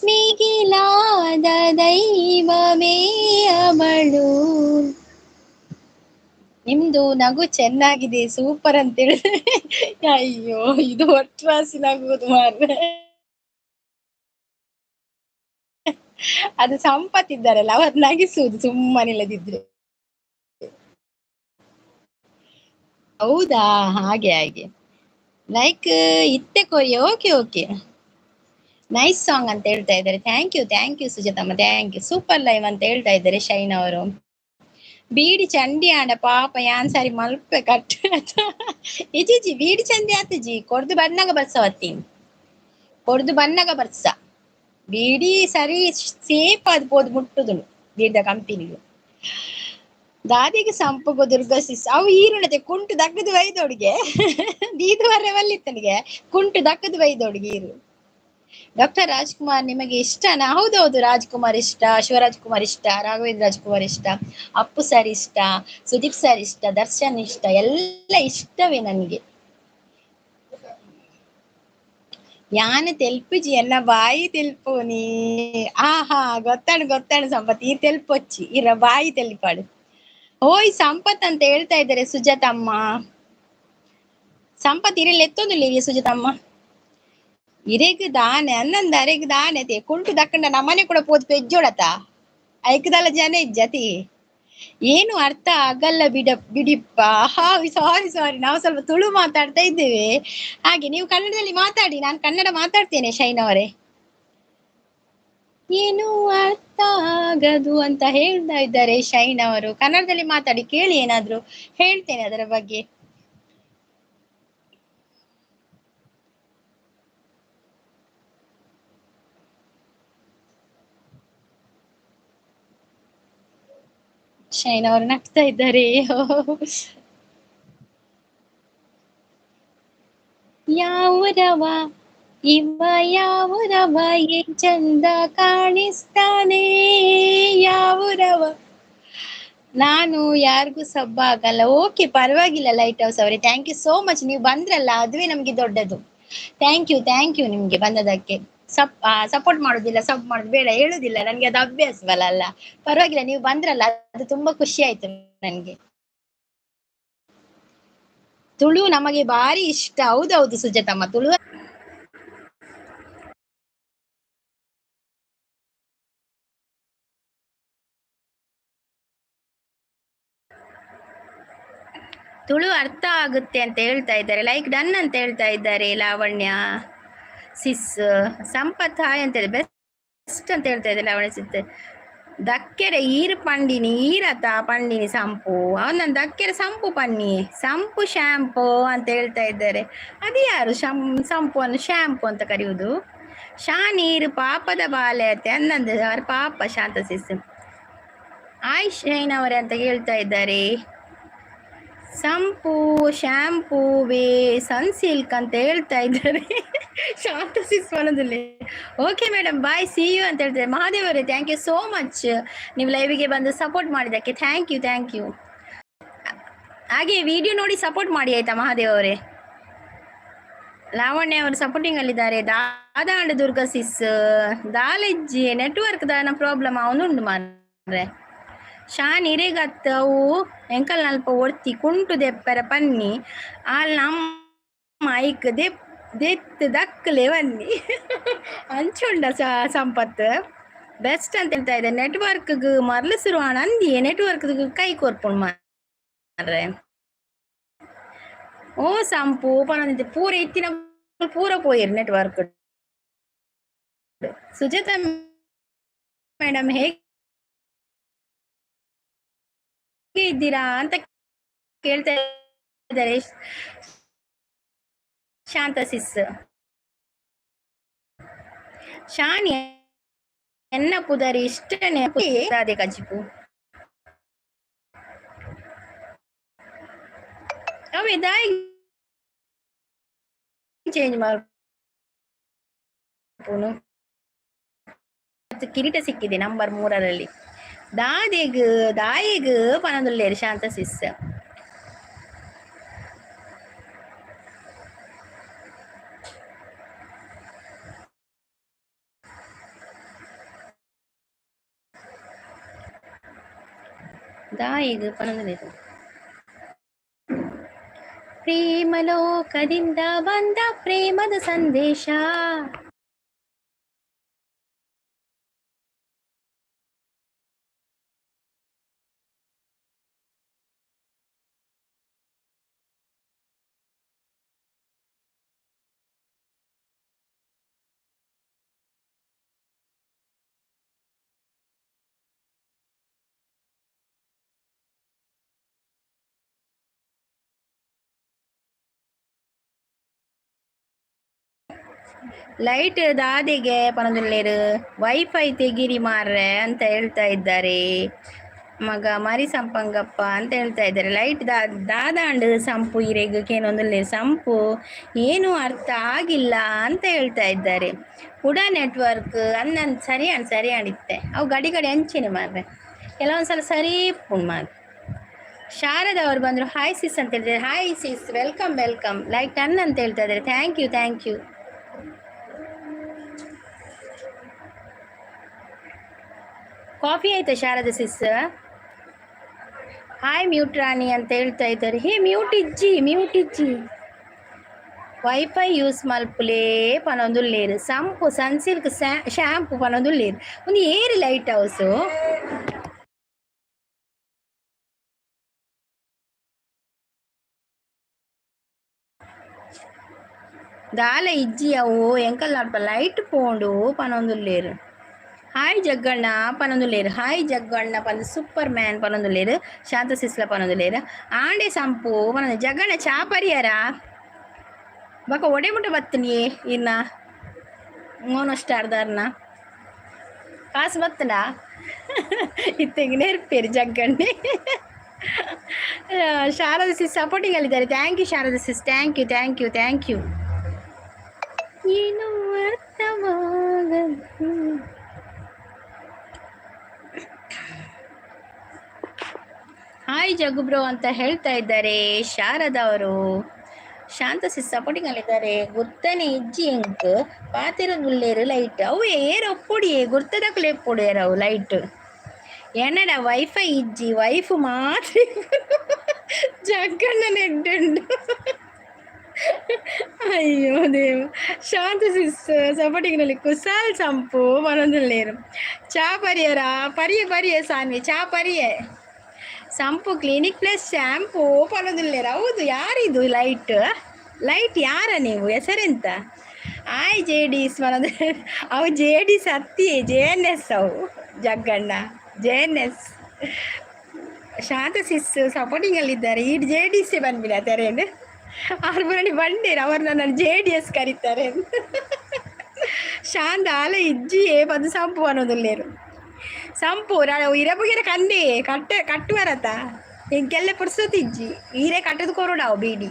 ಮಿಗಿಲಾದ ದೈವವೇ ಅವಳು. ನಿಮ್ದು ನಗು ಚೆನ್ನಾಗಿದೆ, ಸೂಪರ್ ಅಂತ ಹೇಳಿದ್ರೆ. ಅಯ್ಯೋ, ಇದು ಒಟ್ರಾಸಿ ನಗುವುದು ಮಾರ್ರೆ. ಅದು ಸಂಪತ್ ಇದ್ದಾರಲ್ಲ ಅವರು ನಗಿಸುವುದು ಸುಮ್ಮನಿಲ್ಲದಿದ್ರೆ. ಹೌದಾ, ಹಾಗೆ ಹಾಗೆ. ಲೈಕ್ ಇತ್ತೆ ಕೊರಿ. ಓಕೆ ಓಕೆ, ನೈಸ್ ಸಾಂಗ್ ಅಂತ ಹೇಳ್ತಾ ಇದ್ದಾರೆ. Thank you thank you Sujathamma, thank you. Super live ಅಂತ ಹೇಳ್ತಾ ಇದ್ದಾರೆ ಶೈನ್ ಅವರು. ಬೀಡಿ ಚಂಡಿ ಆಂಡ ಪಾಪ ಯಾನ್ ಸಾರಿ ಮಲ್ಪೆ ಕಟ್ ಇಜಿಜಿ ಬೀಡಿ ಚಂಡಿ ಆತಜಿ ಕೊಡ್ದು ಬನ್ನಾಗ ಬರ್ಸವತ್ತೀನಿ, ಕೊಡ್ದು ಬನ್ನಾಗ ಬರ್ಸ ಬೀಡಿ ಸರಿ ಸೇಫ್ ಅದು ಪೋದು ಮುಟ್ಟುದುನು ಬೀಡ್ದ ಕಂಪನಿಗೆ. ದಾದಿಗೆ ಸಂಪಗು ದುರ್ಗಾ ಸಿಸ್ ಅವು ಈರುಣತೆ ಕುಂಟು ದಕ್ಕದು ಬೈದೋಡಿಗೆ ದೀದು ವರ್ರೆ ವಲ್ಲಿತ್ತನಿಗೆ ಕುಂಟು ದಕ್ಕದು ಬೈದೋಡಿಗೆ ಈರು. ಡಾಕ್ಟರ್ ರಾಜ್ಕುಮಾರ್ ನಿಮಗೆ ಇಷ್ಟನಾ? ಹೌದೌದು, ರಾಜ್ಕುಮಾರ್ ಇಷ್ಟ, ಶಿವರಾಜ್ ಕುಮಾರ್ ಇಷ್ಟ, ರಾಘವೇಂದ್ರ ರಾಜ್ಕುಮಾರ್ ಇಷ್ಟ, ಅಪ್ಪು ಸರ್ ಇಷ್ಟ, ಸುದೀಪ್ ಸರ್ ಇಷ್ಟ, ದರ್ಶನ್ ಇಷ್ಟ, ಎಲ್ಲ ಇಷ್ಟವೇ ನನಗೆ. ಯಾನ ತೆಲ್ಪಿಜಿ ಎನ್ನ ಬಾಯಿ ತೆಲ್ಪೋನಿ. ಆಹಾ, ಗೊತ್ತಾಣು ಗೊತ್ತಾಣು ಸಂಪತ್, ಈ ತೆಲ್ಪೊಚ್ಚಿ ಇರ ಬಾಯಿ ತೆಲ್ಪಾಡು. ಓಯ್ ಸಂಪತ್ ಅಂತ ಹೇಳ್ತಾ ಇದ್ದಾರೆ ಸುಜಾತಮ್ಮ. ಸಂಪತ್ ಇರಲ್ಲ ಎತ್ತೊಂದಿಲ್ಲ ಸುಜಾತಮ್ಮ. ಇರೆಗ್ ದಾನೆ ಅನ್ನಂದ ಅರೆಗ್ ದಾನೆ ತೇ ಕುಂಟು ದಕ್ಕಂಡ ನಮ್ಮನೆ ಕೂಡ ಪೋದು ಪೆಜ್ಜೋಡತ ಐಕದಲ್ಲ ಜನ ಇಜ್ಜತಿ. ಏನು ಅರ್ಥ ಆಗಲ್ಲ ಬಿಡ ಬಿಡಿಪ್ಪ. ಹಾ ಸಾರಿ ಸಾರಿ, ನಾವು ಸ್ವಲ್ಪ ತುಳು ಮಾತಾಡ್ತಾ ಇದ್ದೇವೆ, ಹಾಗೆ ನೀವು ಕನ್ನಡದಲ್ಲಿ ಮಾತಾಡಿ, ನಾನು ಕನ್ನಡ ಮಾತಾಡ್ತೇನೆ ಶೈನ್ ಅವರೇ. ಏನು ಅರ್ಥ ಆಗದು ಅಂತ ಹೇಳ್ತಾ ಇದ್ದಾರೆ ಶೈನ್ ಅವರು. ಕನ್ನಡದಲ್ಲಿ ಮಾತಾಡಿ ಕೇಳಿ, ಏನಾದ್ರು ಹೇಳ್ತೇನೆ ಅದರ ಬಗ್ಗೆ. ಶೈನ್ ಅವರು ನಗ್ತಾ ಇದ್ದಾರೆ. ಯಾವರವ ಇವ ಯಾವರವ ಏನ್ ಚಂದ ಕಾಣಿಸ್ತಾನೆ ಯಾವರವ. ನಾನು ಯಾರಿಗೂ ಸಬ್ಬ ಆಗಲ್ಲ. ಓಕೆ, ಪರವಾಗಿಲ್ಲ ಲೈಟ್ ಹೌಸ್ ಅವರೇ, thank you so much. ನೀವು ಬಂದ್ರಲ್ಲ ಅದುವೇ ನಮ್ಗೆ ದೊಡ್ಡದು. Thank you thank you ನಿಮ್ಗೆ ಬಂದದಕ್ಕೆ. ಸಪೋರ್ಟ್ ಮಾಡುದಿಲ್ಲ, ಸಬ್ ಮಾಡುದು ಬೇಡ ಹೇಳುದಿಲ್ಲ, ನನ್ಗೆ ಅದು ಅಭ್ಯಾಸವಲ್ಲ ಅಲ್ಲ. ಪರವಾಗಿಲ್ಲ, ನೀವು ಬಂದ್ರಲ್ಲ ಅದು ತುಂಬಾ ಖುಷಿ ಆಯ್ತು ನನ್ಗೆ. ತುಳು ನಮಗೆ ಭಾರಿ ಇಷ್ಟ. ಹೌದೌದು ಸುಜಾತಮ್ಮ, ತುಳು ತುಳು ಅರ್ಥ ಆಗುತ್ತೆ ಅಂತ ಹೇಳ್ತಾ ಇದ್ದಾರೆ. ಲೈಕ್ ಡನ್ ಅಂತ ಹೇಳ್ತಾ ಇದ್ದಾರೆ ಲಾವಣ್ಯ ಸಿಸ್. ಸಂಪತ್ ಹಾಯ್ ಅಂತ ಹೇಳಿ ಬೆಸ್ಟ್ ಅಂತ ಹೇಳ್ತಾ ಇದ್ದಾರೆ ಲಾವಣ್ಯ ಸಿಸ್. ದಕ್ಕೆರೆ ಈರು ಪಂಡಿನಿ ಈರತ ಪಂಡಿನಿ ಸಂಪು ಅವನ ದಕ್ಕೆರೆ ಸಂಪು ಪನ್ನಿ ಸಂಪು ಶ್ಯಾಂಪು ಅಂತ ಹೇಳ್ತಾ ಇದ್ದಾರೆ. ಅದು ಯಾರು ಸಂಪು ಅನ್ನು ಶ್ಯಾಂಪು ಅಂತ ಕರೆಯುವುದು? ಶಾನೀರು ಪಾಪದ ಬಾಲೆ ಅತ್ತೆ ಅನ್ನಂದು ಅವ್ರ ಪಾಪ ಶಾಂತ ಸಿಸ್. ಆಯುಷ್ ಜೈನ್ ಅವರೇ ಅಂತ ಹೇಳ್ತಾ ಇದ್ದಾರೆ. ಸಂಪು ಶ್ಯಾಂಪೂ ವೇ ಸನ್ಸಿಲ್ಕ್ ಅಂತ ಹೇಳ್ತಾ ಇದ್ದಾರೆ ಶಾಂತ ಸಿಸ್ ಮನದಲ್ಲಿ. Okay madam, bye, see you ಅಂತ ಹೇಳ್ತಾರೆ ಮಹಾದೇವ್ ಅವರೇ. Thank you so much, ನೀವು ಲೈವಿಗೆ ಬಂದು ಸಪೋರ್ಟ್ ಮಾಡಿದ್ದಕ್ಕೆ. Thank you, thank you. ಹಾಗೆ ವಿಡಿಯೋ ನೋಡಿ ಸಪೋರ್ಟ್ ಮಾಡಿ, ಆಯ್ತಾ ಮಹಾದೇವ್ ಅವರೇ? ಲಾವಣ್ಯ ಅವರು ಸಪೋರ್ಟಿಂಗ್ ಅಲ್ಲಿದ್ದಾರೆ. ದಾದಾ ಅಂಡ್ ದುರ್ಗಾ ಸಿಸ್ ದಾಲೆಜ್ಜಿ ನೆಟ್ವರ್ಕ್ ದಾನ ಪ್ರಾಬ್ಲಮ್ ಅವನುಂಡು ಮಾರ್ರೆ. ಶಾನ್ ಇರೆಗತ್ ಅವು ಎಂಕಲ್ ನಲ್ಪ ಒರ್ತಿ ಕುಂಟು ದೆಪ್ಪರ ಪನ್ನಿ ಆಲ್ ನಮ್ಮ ಐಕ್ ದೆಪ್ ದೆತ್ ದಕ್ಕಲೆ ಬನ್ನಿ ಅಂಚುಂಡ ಸಂಪತ್ ಬೆಸ್ಟ್ ಅಂತ ಹೇಳ್ತಾ ಇದೆ. ನೆಟ್ವರ್ಕ್ ಮರ್ಲು ಶುರು ಅಂದಿಯೇ ನೆಟ್ವರ್ಕ್ ಕೈ ಕೊರ್ಪುಂಡು ಮಾರ್ರೆ. ಓ ಸಂಪು ಪನೊಂದಿತ್ತೆ ಪೂರ ಇತ್ತಿನ ಪೂರ ಪೋಯಿರ್ ನೆಟ್ವರ್ಕ್. ಸುಜಾತ ಮೇಡಮ್ ಹೇಗೆ ಇದ್ದೀರಾ ಅಂತ ಕೇಳ್ತಾ ಇದ್ದಾರೆ ಶಾಂತ ಸಿಸ್. ಶಾನಿ ಎನ್ನ ಪುದರಿ ಇಷ್ಟನೇ ಅದೇ ಕಜಿಪು ಅವೇ ದಾಯಿ ಚೇಂಜ್ ಮಾಡ್ಪುನು. ಕಿರೀಟ ಸಿಕ್ಕಿದೆ ನಂಬರ್ 3ರಲ್ಲಿ. ದಾದೆಗ್ ದಾಯಿಗ್ ಪನೊಂದುಲ್ಲೆರ್ ಶಾಂತ ಸಿಸ್. ದಾಯಿಗ್ ಪನೊಂದುಲ್ಲೆರ್. ಪ್ರೇಮಲೋಕದಿಂದ ಬಂದ ಪ್ರೇಮದ ಸಂದೇಶ. ಲೈಟ್ ದಾದೆಗೆ ಪನೊಂದುಲ್ಲೆರ್. ವೈಫೈ ತೆಗಿರಿ ಮಾರ್ರೆ ಅಂತ ಹೇಳ್ತಾ ಇದ್ದಾರೆ. ಮಗ ಮರಿ ಸಂಪಂಗಪ್ಪ ಅಂತ ಹೇಳ್ತಾ ಇದ್ದಾರೆ. ಲೈಟ್ ದಾದಾಂಡ್ ಸಂಪು ಇರೆಗ್ ಕೇನೊಂದುಲ್ಲೆರ್. ಸಂಪು ಏನು ಅರ್ಥ ಆಗಿಲ್ಲ ಅಂತ ಹೇಳ್ತಾ ಇದ್ದಾರೆ. ಕುಡ ನೆಟ್ವರ್ಕ್ ಅನ್ನನ್ ಸರಿ ಅಣ್ ಸರಿ ಅಣಿತ್ತೆ ಅವು ಗಡಿ ಗಡಿ ಅಂಚೆನೆ ಮಾರ್ರೆ. ಕೆಲವೊಂದ್ಸಲ ಸರಿ ಪುಣ್ ಮಾರ್ರೆ. ಶಾರದಾ ಅವರು ಬಂದರು. ಹಾಯ್ ಸಿಸ್ ಅಂತ ಹೇಳಿದ್ದಾರೆ. Hi sis, welcome welcome. Like done ಅಂತ ಹೇಳ್ತಾ ಇದ್ದಾರೆ. Thank you, thank you. Coffee ಆಯ್ತಾ Sharada sis? Hi mute Rani ಅಂತ ಹೇಳ್ತಾ ಇದ್ದಾರೆ. ಹೇ ಮ್ಯೂಟ್ ಇಜ್ಜಿ, ಮ್ಯೂಟ್ ಇಜ್ಜಿ. ವೈಫೈ ಯೂಸ್ ಮಲ್ಪುಲೇ ಪನೊಂದುಲ್ಲೇರು. ಸಂಪು ಸನ್ಸಿಲ್ಕ್ ಶ್ಯಾಂಪು ಪನೊಂದುಲ್ಲೇರು. ಒಂದು ಏರಿ ಲೈಟ್ ಹೌಸು ದಾಲ ಇಜ್ಜಿ ಅವು ಎಂಕಲ್ ನಲ್ಪ ಲೈಟ್ ಪೋಂಡು ಪನೊಂದುಲ್ಲೇರು. ಹಾಯ್ ಜಗ್ಗಣ್ಣ ಪನೊಂದುಲ್ಲೇರು. ಹಾಯ್ ಜಗ್ಗಣ್ಣ ಪಂದ್ ಸೂಪರ್ ಮ್ಯಾನ್ ಪನೊಂದುಲ್ಲೇರು. ಶಾಂತ ಸಿಸ್ಲ ಪನೊಂದುಲ್ಲೇರು. ಆಂಡೆ ಸಂಪು ಪನೊಂದು ಜಗ್ಗಣ್ಣ ಚಾ ಪರಿಯಾರ ಬಕ ಒಡೆ ಮುಟ್ಟ ಬತ್ತನಿ ಇನ್ನ ಮೋನೋ ಸ್ಟಾರ್ದಾರ್ನ ಕಾಸು ಬತ್ತನ ಇತ್ತೆಂಗ್ ನೇರ್ಪೇರು ಜಗ್ಗಣ್ಣೆ. ಶಾರದಾ ಸಿಸ್ ಸಪೋರ್ಟಿಂಗ್ ಅಲ್ಲಿದ್ದಾರೆ. Thank you Sharada sis, thank you, thank you, thank you. ಏನು ಅರ್ಥವಾಗದು. ಹಾಯ್ ಜಗ್ಗು ಬ್ರೋ ಅಂತ ಹೇಳ್ತಾ ಇದ್ದಾರೆ ಶಾರದಾ ಅವರು. ಶಾಂತ ಸಿಸ್ ಸಪೋರ್ಟಿಂಗ್ ಅಲ್ಲಿದ್ದಾರೆ. ಗುರ್ತನೆ ಇಜ್ಜಿ ಎಂಕ್ ಪಾತೆರೊಂದುಲ್ಲೇರು ಲೈಟ್ ಅವು ಏರ್ ಒಪ್ಪುಡಿಯೇ ಗುರ್ತದಕುಲು ಎಪ್ಪುಡಿಯರ್ ಅವು ಲೈಟ್. ಎನ್ನಡ ವೈಫೈ ಇಜ್ಜಿ ವೈಫ್ ಮಾತ್ರ ಜಗ್ಗಣ್ಣ ನೆಡ್ಡುಂಡು. ಅಯ್ಯೋ ದೇವ. ಶಾಂತ ಸಿಸ್ ಸಪೋರ್ಟಿಂಗ್ನಲ್ಲಿ ಕುಸಾಲ್ ಸಂಪು ಪನೊಂದುಲ್ಲೇರು. ಚಾ ಪರಿಯರ ಪರಿಯೆ ಪರಿಯೆ ಸಾನ್ವಿ ಚಾ ಪರಿಯೆ. ಸಂಪು ಕ್ಲಿನಿಕ್ ಪ್ಲಸ್ ಶ್ಯಾಂಪು ಪನೊಂದುಲ್ಲೇರು. ಹೌದು, ಯಾರಿದು ಲೈಟ್? ಲೈಟ್ ಯಾರ ನೀವು? ಹೆಸರೆಂತ? ಆಯ್ ಜೆ ಡಿಸ್ ಪನೊಂದು ಅವು ಜೆ ಡಿ ಸತ್ತಿ ಜೆ ಎನ್ ಎಸ್ ಅವು Jagganna. JNS Shanta sis supporting ಅಲ್ಲಿ ಇದ್ದಾರೆ. ಈ ಜೆಡಿಸಿ ಬಂದ್ಬಿಡ ತೆರೇನು ಆರು ಬರಣಿ ಬಂಡೇರು ಅವರು ನನ್ನನ್ನು ಜೆಡಿಎಸ್ ಕರೀತಾರೆ. ಶಾಂತ ಆಲೆ ಇಜ್ಜಿಯೇ ಬಂದು ಸಂಪು ಅನ್ನೋದುಲ್ಲೇರು ಸಂಪು ಇರಬುಗಿರ ಕಂದೆ ಕಟ್ಟೆ ಕಟ್ಟುವರತ ಎಂಕೆಲ್ಲ ಪುರ್ಸೊತ್ತು ಇಜ್ಜಿ ಈರೆ ಕಟ್ಟದು ಕೊರೋಡಾವು ಬೀಡಿ.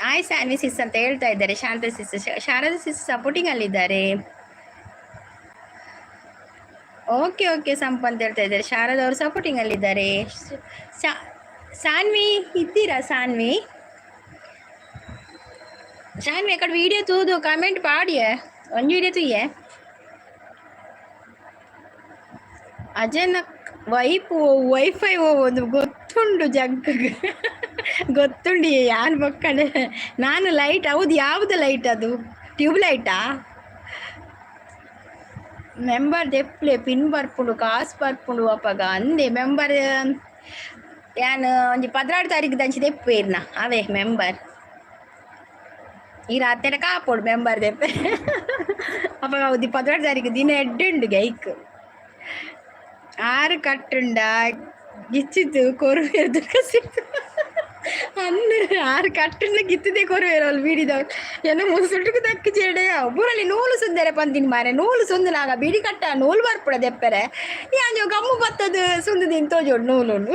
ಆಯ್ ಸ್ಯಾನ್ವಿ ಸಿಸ್ ಅಂತ ಹೇಳ್ತಾ ಇದ್ದಾರೆ ಶಾಂತ ಸಿಸ್. Sharada sis supporting ಅಲ್ಲಿದ್ದಾರೆ. Okay okay ಸಂಪು ಅಂತ ಹೇಳ್ತಾ ಇದ್ದಾರೆ. ಶಾರದಾ ಅವರು ಸಪೋರ್ಟಿಂಗ್ ಅಲ್ಲಿದ್ದಾರೆ. ಸಾನ್ವಿ ಇದ್ದೀರಾ? ಸಾನ್ವಿ, ಸಾನ್ವಿ ಅಕಡೆ ವಿಡಿಯೋ ತೂದು ಕಮೆಂಟ್ ಪಾಡಿಯೆ ಒಂಜಿ ವಿಡಿಯೋ ತೂಯೆ. ಅಜನ ವೈಪ್ ವೈಫೈ ಒಂದು ಗೊತ್ತುಂಡು ಜಗ್ ಗೊತ್ತುಂಡು ಯಾನ್ ಬೊಕ್ಕಡೆ ನಾನು ಲೈಟ್. ಹೌದು, ಯಾವುದು ಲೈಟ್ ಅದು? ಟ್ಯೂಬ್ ಲೈಟಾ? ಮೆಂಬರ್ ದೆಪ್ಲೆ ಪಿನ್ ಬರ್ಪುಂಡು ಕಾಸು ಬರ್ಪುಂಡು ಅಪಗ ಅಂದೆ ಮೆಂಬರ್ ಯಾನ್ ಒಂಜಿ 12 ತಾರೀಕು ದಂಚಿ ದೆಪ್ಪುವೆರ್ನ ಅವೇ ಮೆಂಬರ್ ಈ ರಾತ್ರಿ ಕಾಪೊಡು ಮೆಂಬರ್ ದೆಪ್ಪೆ ಅಪಗ ಹೌದು 12 ತಾರೀಕು ದಿನ ಎಡ್ಡೆ ಉಂಡು ಗೈಕ್ ಆರು ಕಟ್ಟುಂಡ ಗಿಚ್ಚಿದ್ದು ಕೊರುವೆರ್ ದುರ್ಗಸಿತ್ತು ಅನ್ನು ಆರು ಕಟ್ಟುಂಡ ಗಿತ್ತದೆ ಕೊರುವೆರ್ ಅಲ್ಲಿ ಬೀಡಿದವ್ ಎಲ್ಲ ಮುಸುಟುಕು ದಕ್ಕು ಚೇಡೆ ಊರಲ್ಲಿ ನೂಲು ಸುಂದರ ಪಂತಿನ ಮಾರೆ ನೂಲು ಸುಂದನಾಗ ಬೀಡಿ ಕಟ್ಟ ನೂಲು ಬರ್ಪುಡ ದೆಪ್ಪರೆ ಯಾಂಜೋ ಗಮ್ಮು ಬತ್ತದು ಸುಂದದಿಂದ ತೋಜೋಡು ನೂಲು.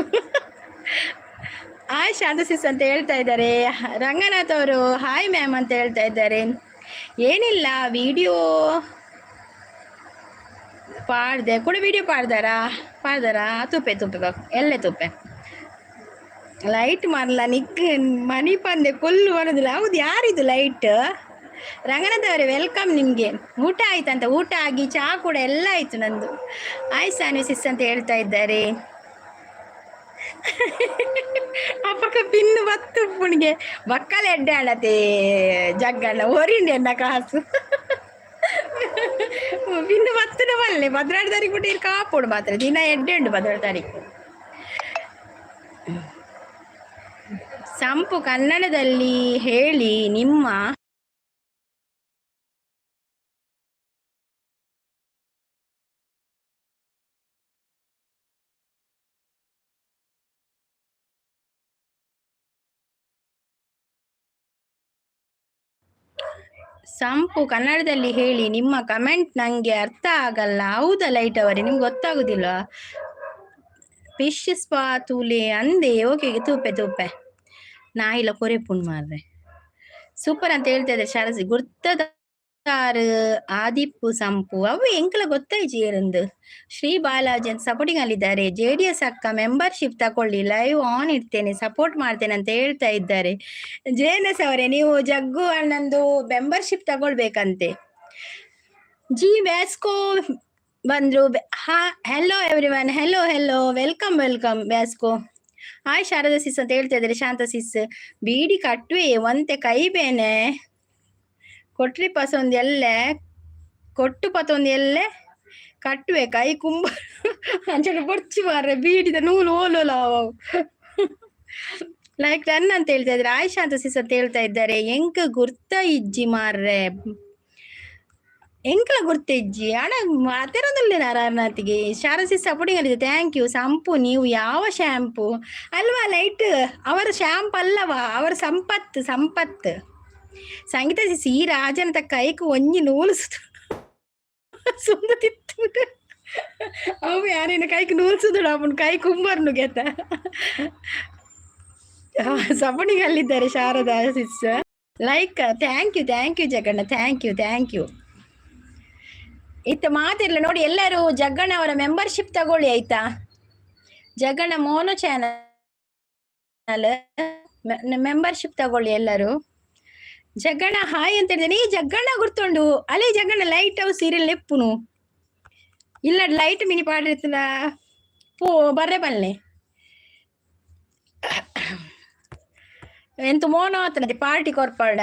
ಹಾಯ್ ಶಾಂತ ಸಿಸ್ ಅಂತ ಹೇಳ್ತಾ ಇದ್ದಾರೆ. ರಂಗನಾಥ್ ಅವರು ಹಾಯ್ ಮ್ಯಾಮ್ ಅಂತ ಹೇಳ್ತಾ ಇದ್ದಾರೆ. ಏನಿಲ್ಲ ವಿಡಿಯೋ ಪಾಡ್ದೆ ಕೂಡ ವಿಡಿಯೋ ಪಾಡ್ದಾರಾ ಪಾಡ್ದಾರಾ ತೂಪೆ ತೂಪೆ ಬಾಕ್ ಎಲ್ಲೆ ತೂಪೆ ಲೈಟ್ ಮಾರಲ್ಲ ನಿಕ್ ಮನಿ ಪಂದೆ ಕೊಲ್ಲು ಬರೋದಿಲ್ಲ. ಹೌದು, ಯಾರಿದು ಲೈಟ್? ರಂಗನಾಥ್ ಅವರೇ welcome. ನಿಮಗೆ ಊಟ ಆಯ್ತಂತ? ಊಟ ಆಗಿ ಚಹಾ ಕೂಡ ಎಲ್ಲ ಆಯ್ತು ನಂದು. ಆಯ್ ಸಾನ್ವಿ ಸಿಸ್ ಅಂತ ಹೇಳ್ತಾ ಇದ್ದಾರೆ. ಅಪ್ಪಕ ಪಿನ್ನು ಬತ್ತು ಪುಣಿಗೆ ಬಕ್ಕಲ ಎಡ್ಡೆ ಆಡತೆ ಜಗ್ಗಣ್ಣ ಒರಿಂಡೆ ಎನ್ನ ಕಾಸು ಪಿನ್ನು ಬತ್ತನ ಬಲ್ಲೆ 16 ತಾರೀಕು ಬಿಟ್ಟು ಕಾಪೋಡು ಮಾತ್ರ ದಿನ ಎಡ್ಡೆ ಉಂಟು 16 ತಾರೀಕು. ಸಂಪು ಕನ್ನಡದಲ್ಲಿ ಹೇಳಿ ನಿಮ್ಮ ಸಂಪು ಕನ್ನಡದಲ್ಲಿ ಹೇಳಿ ನಿಮ್ಮ ಕಮೆಂಟ್ ನಂಗೆ ಅರ್ಥ ಆಗಲ್ಲ. ಹೌದಾ ಲೈಟ್ ಅವರೇ, ನಿಮ್ಗೆ ಗೊತ್ತಾಗುದಿಲ್ಲ? ಫಿಶ್ ಸ್ಪಾ ತೂಲೆ ಅಂದೆ. ಓಕೆ ತೂಪೆ ತೂಪೆ ನಾಯಿಲ ಕೊರೆಪುಂಡು ಮಾರ್ರೆ. ಸೂಪರ್ ಅಂತ ಹೇಳ್ತಾ ಇದ್ದಾರೆ ಶಾರಸಿ. ಗುರ್ತದಾರ್ ಆದಿಪ್ಪು ಸಂಪು ಅವು ಎಂಕಲ ಗೊತ್ತಾಯ್ತು ಏರಂದು. ಶ್ರೀ ಬಾಲಾಜಿ ಅಂತ ಸಪೋರ್ಟಿಂಗ್ ಅಲ್ಲಿದ್ದಾರೆ. ಜೆಡಿಎಸ್ ಅಕ್ಕ ಮೆಂಬರ್ಶಿಪ್ ತಕೊಳ್ಳಿ, ಲೈವ್ ಆನ್ ಇಡ್ತೇನೆ, ಸಪೋರ್ಟ್ ಮಾಡ್ತೇನೆ ಅಂತ ಹೇಳ್ತಾ ಇದ್ದಾರೆ. ಜೆಎನ್ಎಸ್ ಅವರೇ, ನೀವು ಜಗ್ಗು ಅಣ್ಣಂದು ಮೆಂಬರ್ಶಿಪ್ ತಗೊಳ್ಬೇಕಂತೆ. ಜಿ ವ್ಯಾಸ್ಕೋ ಬಂದ್ರು. Hello everyone, hello hello, welcome welcome Vasco. Hi Sharada sis ಅಂತ ಹೇಳ್ತಾ ಇದ್ದಾರೆ. ಶಾಂತ ಸಿಸ್ ಬೀಡಿ ಕಟ್ಟುವೆ ಒಂತೆ ಕೈ ಬೇನೆ ಕೊಟ್ರಿ ಪಸೊಂದು ಎಲ್ಲೆ ಕೊಟ್ಟು ಪತೊಂದು ಎಲ್ಲೆ ಕಟ್ಟುವೆ ಕೈ ಕುಂಬ ಅಂಚನೆ ಬೊರ್ಚಿ ಮಾರ್ರೆ ಬೀಡಿದ ನೂಲು ಓಲೋಲ ಲೈಕ್ ಡನ್ ಅಂತ ಹೇಳ್ತಾ ಇದ್ದಾರೆ. ಆಯ್ ಶಾಂತ ಸಿಸ್ ಅಂತ ಹೇಳ್ತಾ ಇದ್ದಾರೆ. ಎಂಕ್ ಗುರ್ತ ಇಜ್ಜಿ ಮಾರ್ರೆ, ಎಂಕ್ಲ ಗುರ್ತ ಇಜ್ಜಿ ಅಣ್ಣ ಮಾತಿರೋದಿಲ್ಲ ನಾರಾಯಣನಾಥಿಗೆ. ಶಾರದಾ ಸಿಸ್ ಸಪೋರ್ಟಿಂಗ್ ಅಲ್ಲಿ thank you. ಸಂಪು ನೀವು ಯಾವ ಶ್ಯಾಂಪು ಅಲ್ವಾ ಲೈಟ್ ಅವರ ಶ್ಯಾಂಪ್ ಅಲ್ಲವಾ ಅವರ ಸಂಪತ್ತು ಸಂಪತ್ತು. ಸಂಗೀತ ಸಿಸ್ ಈ ರಾಜನ ಕೈಕ್ ಒಂಜಿ ನೂಲು ಸುಂದ ತಿತ್ತು ಅವು ಯಾರೇನ ಕೈಕ್ ನೂಲು ಸುದುಡು ಅವನ ಕೈ ಕುಂಬರ್ನು ಗೆತ್ತ. ಸಪೋರ್ಟಿಂಗ್ ಅಲ್ಲಿದ್ದಾರೆ Sharada sis. Like thank you thank you Jagganna, thank you thank you. ಇತ್ತ ಮಾತಿರ್ಲ ನೋಡಿ ಎಲ್ಲರೂ ಜಗ್ಗಣ್ಣ ಅವರ ಮೆಂಬರ್ಶಿಪ್ ತಗೊಳ್ಳಿ ಆಯ್ತಾ. ಜಗ್ಗಣ್ಣ ಮೋನೋ ಚಾನಲ್ ಮೆಂಬರ್ಶಿಪ್ ತಗೊಳ್ಳಿ ಎಲ್ಲರೂ. ಜಗ್ಗಣ್ಣ ಹಾಯ್ ಅಂತ ಹೇಳಿದ್ದೇನೆ. ಈ ಜಗ್ಗಣ್ಣ ಗುರ್ತುಂಡು ಅಲೆ ಜಗ್ಗಣ್ಣ ಲೈಟ್ ಅವು ಸೀರಿಯಲ್ ಲೆಪ್ಪುನು ಇಲ್ಲ ಲೈಟ್ ಮಿನಿ ಪಾಡಿರ್ತದ ಪೋ ಬರ್ರೆ ಬಲ್ಲೆ ಎಂತ ಮೋನೋ ಆತನದೆ ಪಾರ್ಟಿ ಕೊರ್ಪಾಡ.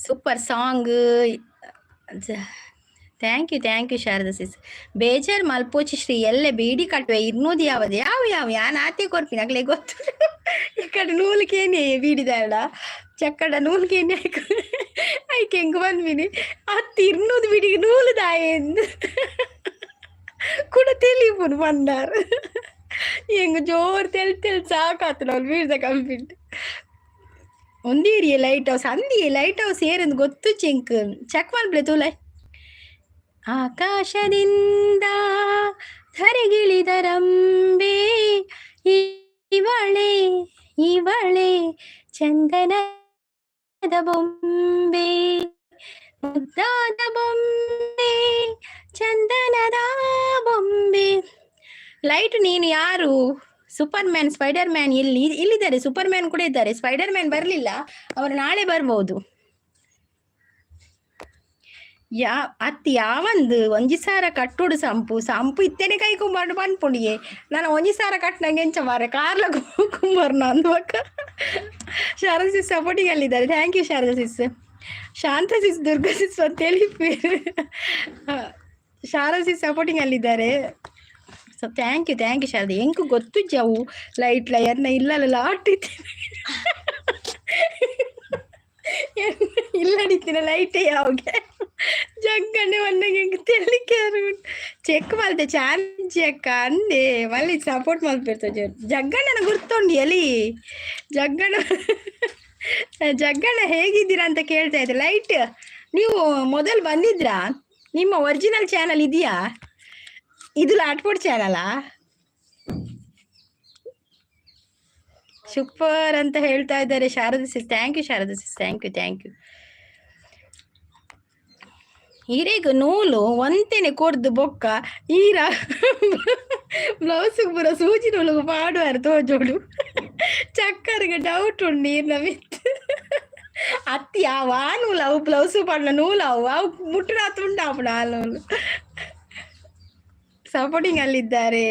Super song, thank you thank you Sharada sis. ಬೇಜಾರ್ ಮಲ್ಪೋಚಿ ಶ್ರೀ ಎಲ್ಲೆ ಬೀಡಿ ಕಟ್ಟುವೆ ಇರ್ನೂದು ಯಾವದು ಯಾವ ಯಾವ ಯಾನ್ ಆತೆ ಕೊರ್ಪಿನ ಅಗ್ಲೆ ಗೊತ್ತು. ಈ ಕಡೆ ನೂಲುಕೇನೆ ಬೀಡಿದಾಡ ಚಕ್ಕಡ ನೂಲುಕೇನೆ ಐಕೆ ಎಂಕ್ ಪನ್ಪಿನಿ ಅತ್ತ್ ಇರ್ನೂದು ಬಿಡಿಗ್ ನೂಲು ದಾಯೆಂದ್ ಕುಡ ತೆಲಿಪುನು ಪಂಡಾರ್. ಎಂಕ್ ಜೋರು ತೆಲ್ ತೆಲ್ ಸಾಕಾತುಂಡು ಅವ್ಲು ಬೀರ್ದ compete. ಒಂದೇರಿಯೆ light house ಅಂದಿಯೆ light house ಏರಂದ್ ಗೊತ್ತುಜ್ಜಿ ಎಂಕ್. ಚೆಕ್ ಮಲ್ಪುಲೆ ತೂಲೆ. ಆಕಾಶದಿಂದ ಧರೆಗಿಳಿದರಂಬೆ ಇವಳೆ ಇವಳೆ ಚಂದನದ ಬೊಂಬೆ, ಮುದ್ದಾದ ಬೊಂಬೆ, ಚಂದನದ ಬೊಂಬೆ. ಲೈಟ್ ನೀನು ಯಾರು? ಸೂಪರ್ ಮ್ಯಾನ್, ಸ್ಪೈಡರ್ ಮ್ಯಾನ್ ಎಲ್ಲಿ? ಇಲ್ಲಿದ್ದಾರೆ. ಸೂಪರ್ ಮ್ಯಾನ್ ಕೂಡ ಇದ್ದಾರೆ. ಸ್ಪೈಡರ್ ಮ್ಯಾನ್ ಬರಲಿಲ್ಲ, ಅವರು ನಾಳೆ ಬರ್ಬೋದು. ಯಾ ಅತ್ತ್ ಯಾವಂದು ಒಂಜಿ ಸಾರ ಕಟ್ಟೋಡು ಸಂಪು ಸಂಪು ಇತ್ತೇನೆ ಕೈ ಕುಂಬಾರ್ಡು ಪನ್ಪುಂಡಿಯೆ. ನಾನು ಒಂಜಿ ಸಾರ ಕಟ್ನಂಗೆ ಎಂಚ ಮಾರ್ರೆ, ಕಾರ್ಲ ಕುಂಬಾರ್ನ ಅಂದ್ ಬೊಕ್ಕ. ಶಾರದಾ ಸಿಸ್ ಸಪೋರ್ಟಿಂಗ್ ಅಲ್ಲಿದ್ದಾರೆ. Thank you Sharada sis. Shanta sis, Durga sis ಅಂತ ಹೇಳಿ. ಶಾರದಾ ಸಿಸ್ ಸಪೋರ್ಟಿಂಗ್ ಅಲ್ಲಿದ್ದಾರೆ. So thank you, thank you Sharada. ಎಂಕ್ ಗೊತ್ತುಜ್ಜಿ ಅವು ಲೈಟ್ ಎನ್ನ ಇಲ್ಲಲ್ಲ ಲಾಟ್ ಇಲ್ಲಡಿತ್ತಿನ ಲೈಟ್ ಯಾವ್ಗೆ ಜಗ್ಗಣ್ಣೆ ಒಂದಂಗೆ ಎಂಕ್ ತೆಲಿಕೆ. ಚೆಕ್ ಮಲ್ತೆ ಚಾರ್ಜ್ ಅಕ್ಕ ಅಂದೆ ಮಲ್ಲಿ ಸಪೋರ್ಟ್ ಮಲ್ಪೆರ್. ಜಗ್ಗಣ್ಣನ ಗುರ್ತುಂಡು ಎಲಿ. ಜಗ್ಗಣ್ಣ, ಜಗ್ಗಣ್ಣ ಹೇಗಿದ್ದೀರಾ ಅಂತ ಕೇಳ್ತಾ ಇದ್ದೆ. ಲೈಟ್ ನೀವು ಮೊದಲು ಬಂದಿದ್ರಾ? ನಿಮ್ಮ ಒರಿಜಿನಲ್ ಚಾನಲ್ ಇದೆಯಾ? ಇದು ಲಾಟ್ಪೋಟ್ ಚಾನಲಾ? ಸೂಪರ್ ಅಂತ ಹೇಳ್ತಾ ಇದ್ದಾರೆ Sharada sis. Thank you Sharada sis, thank you, thank you. ಹಿರೇಗ್ ನೂಲು ಒಂತೆನೆ ಕೊರ್ದು ಬೊಕ್ಕ ಈರ ಬ್ಲೌಸ್ ಪೂರ ಸೂಜಿ ನೂಲುಗು ಪಾಡುವಾರು ತೋಜೋಡು. ಚಕ್ಕರ್ಗೆ ಡೌಟ್ ಉಂಡು ನೀರ್ನ ಮಿತ್ತ್. ಅತ್ತಿ ಯಾವ ಆ ನೂಲು ಅವು ಬ್ಲೌಸ್ ಪಾಡ್ನ ನೂಲು ಅವು ಅವು ಮುಟ್ಟುನಾತ್ ಉಂಡು ಆಪುಂಡು ಆ ನೂಲು. ಸಪೋರ್ಟಿಂಗ್ ಅಲ್ಲಿದ್ದಾರೆ.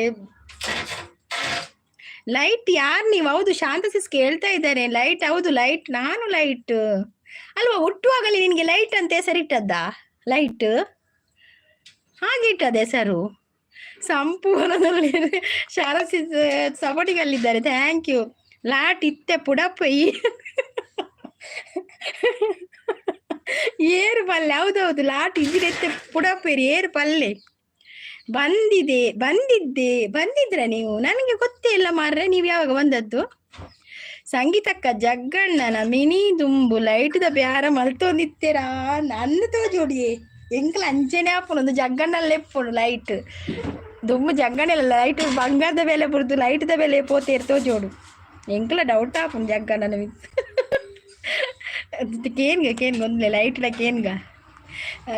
ಲೈಟ್ ಯಾರು ನೀವು? ಹೌದು, ಶಾಂತ ಸಿಸ್ ಕೇಳ್ತಾ ಇದ್ದಾರೆ. ಲೈಟ್ ಹೌದು, ಲೈಟ್ ನಾನು. ಲೈಟ್ ಅಲ್ವಾ? ಹುಟ್ಟುವಾಗಲೇ ನಿನಗೆ ಲೈಟ್ ಅಂತ ಹೆಸರಿಟ್ಟದ್ದ? ಲೈಟ್ ಹಾಗೆ ಇಟ್ಟದ ಹೆಸರು? ಸಂಪೂರ್ಣದಲ್ಲಿ ಶಾರದಾ ಸಿಸ್ ಸಪೋರ್ಟಿಂಗ್ ಅಲ್ಲಿದ್ದಾರೆ. Thank you. Lot ಇತ್ತೆ ಪುಡಪ್ಪ ಏರು ಪಲ್ಲೆ. ಹೌದೌದು, ಲಾಟ್ ಇದ್ದಿರೆತ್ತೆ ಪುಡಪ್ಪೇರು ಏರು ಪಲ್ಲೆ ಬಂದಿದೆ. ಬಂದಿದ್ದೆ, ಬಂದಿದ್ರ ನೀವು? ನನಗೆ ಗೊತ್ತೇ ಇಲ್ಲ ಮಾರ್ರೆ, ನೀವು ಯಾವಾಗ ಬಂದದ್ದು? ಸಂಗೀತಕ್ಕ ಜಗ್ಗಣ್ಣನ ಮಿನಿ ದುಂಬು ಲೈಟ್ದ ಬ್ಯಾರ ಮಲ್ತೊಂದಿತ್ತೆರಾ ನನ್ನ ತೋಜೋಡಿಯೇ. ಎಂಕ್ಲ ಅಂಚೆನೆ ಆಪುಂಡು ಜಗ್ಗಣ್ಣಲ್ಲೇ ಎಪ್ಪುಂಡು ಲೈಟ್ ದುಂಬು. ಜಗ್ಗಣ್ಣಲ್ಲ ಲೈಟ್ ಬಂಗಾರದ ಬೆಲೆ ಬುಡ್ದು ಲೈಟ್ದ ಬೆಲೆ ಪೋತೇರ್ ತೋಜೋಡು. ಎಂಕ್ಲ ಡೌಟ್ ಆಪುಂಡು ಜಗ್ಗಣ್ಣನ ಮಿತ್. ಕೇನ್ಗ ಕೇನ್ಗ ಒಂದ್ಲೆ ಲೈಟ್ಲ ಕೇನ್ಗ.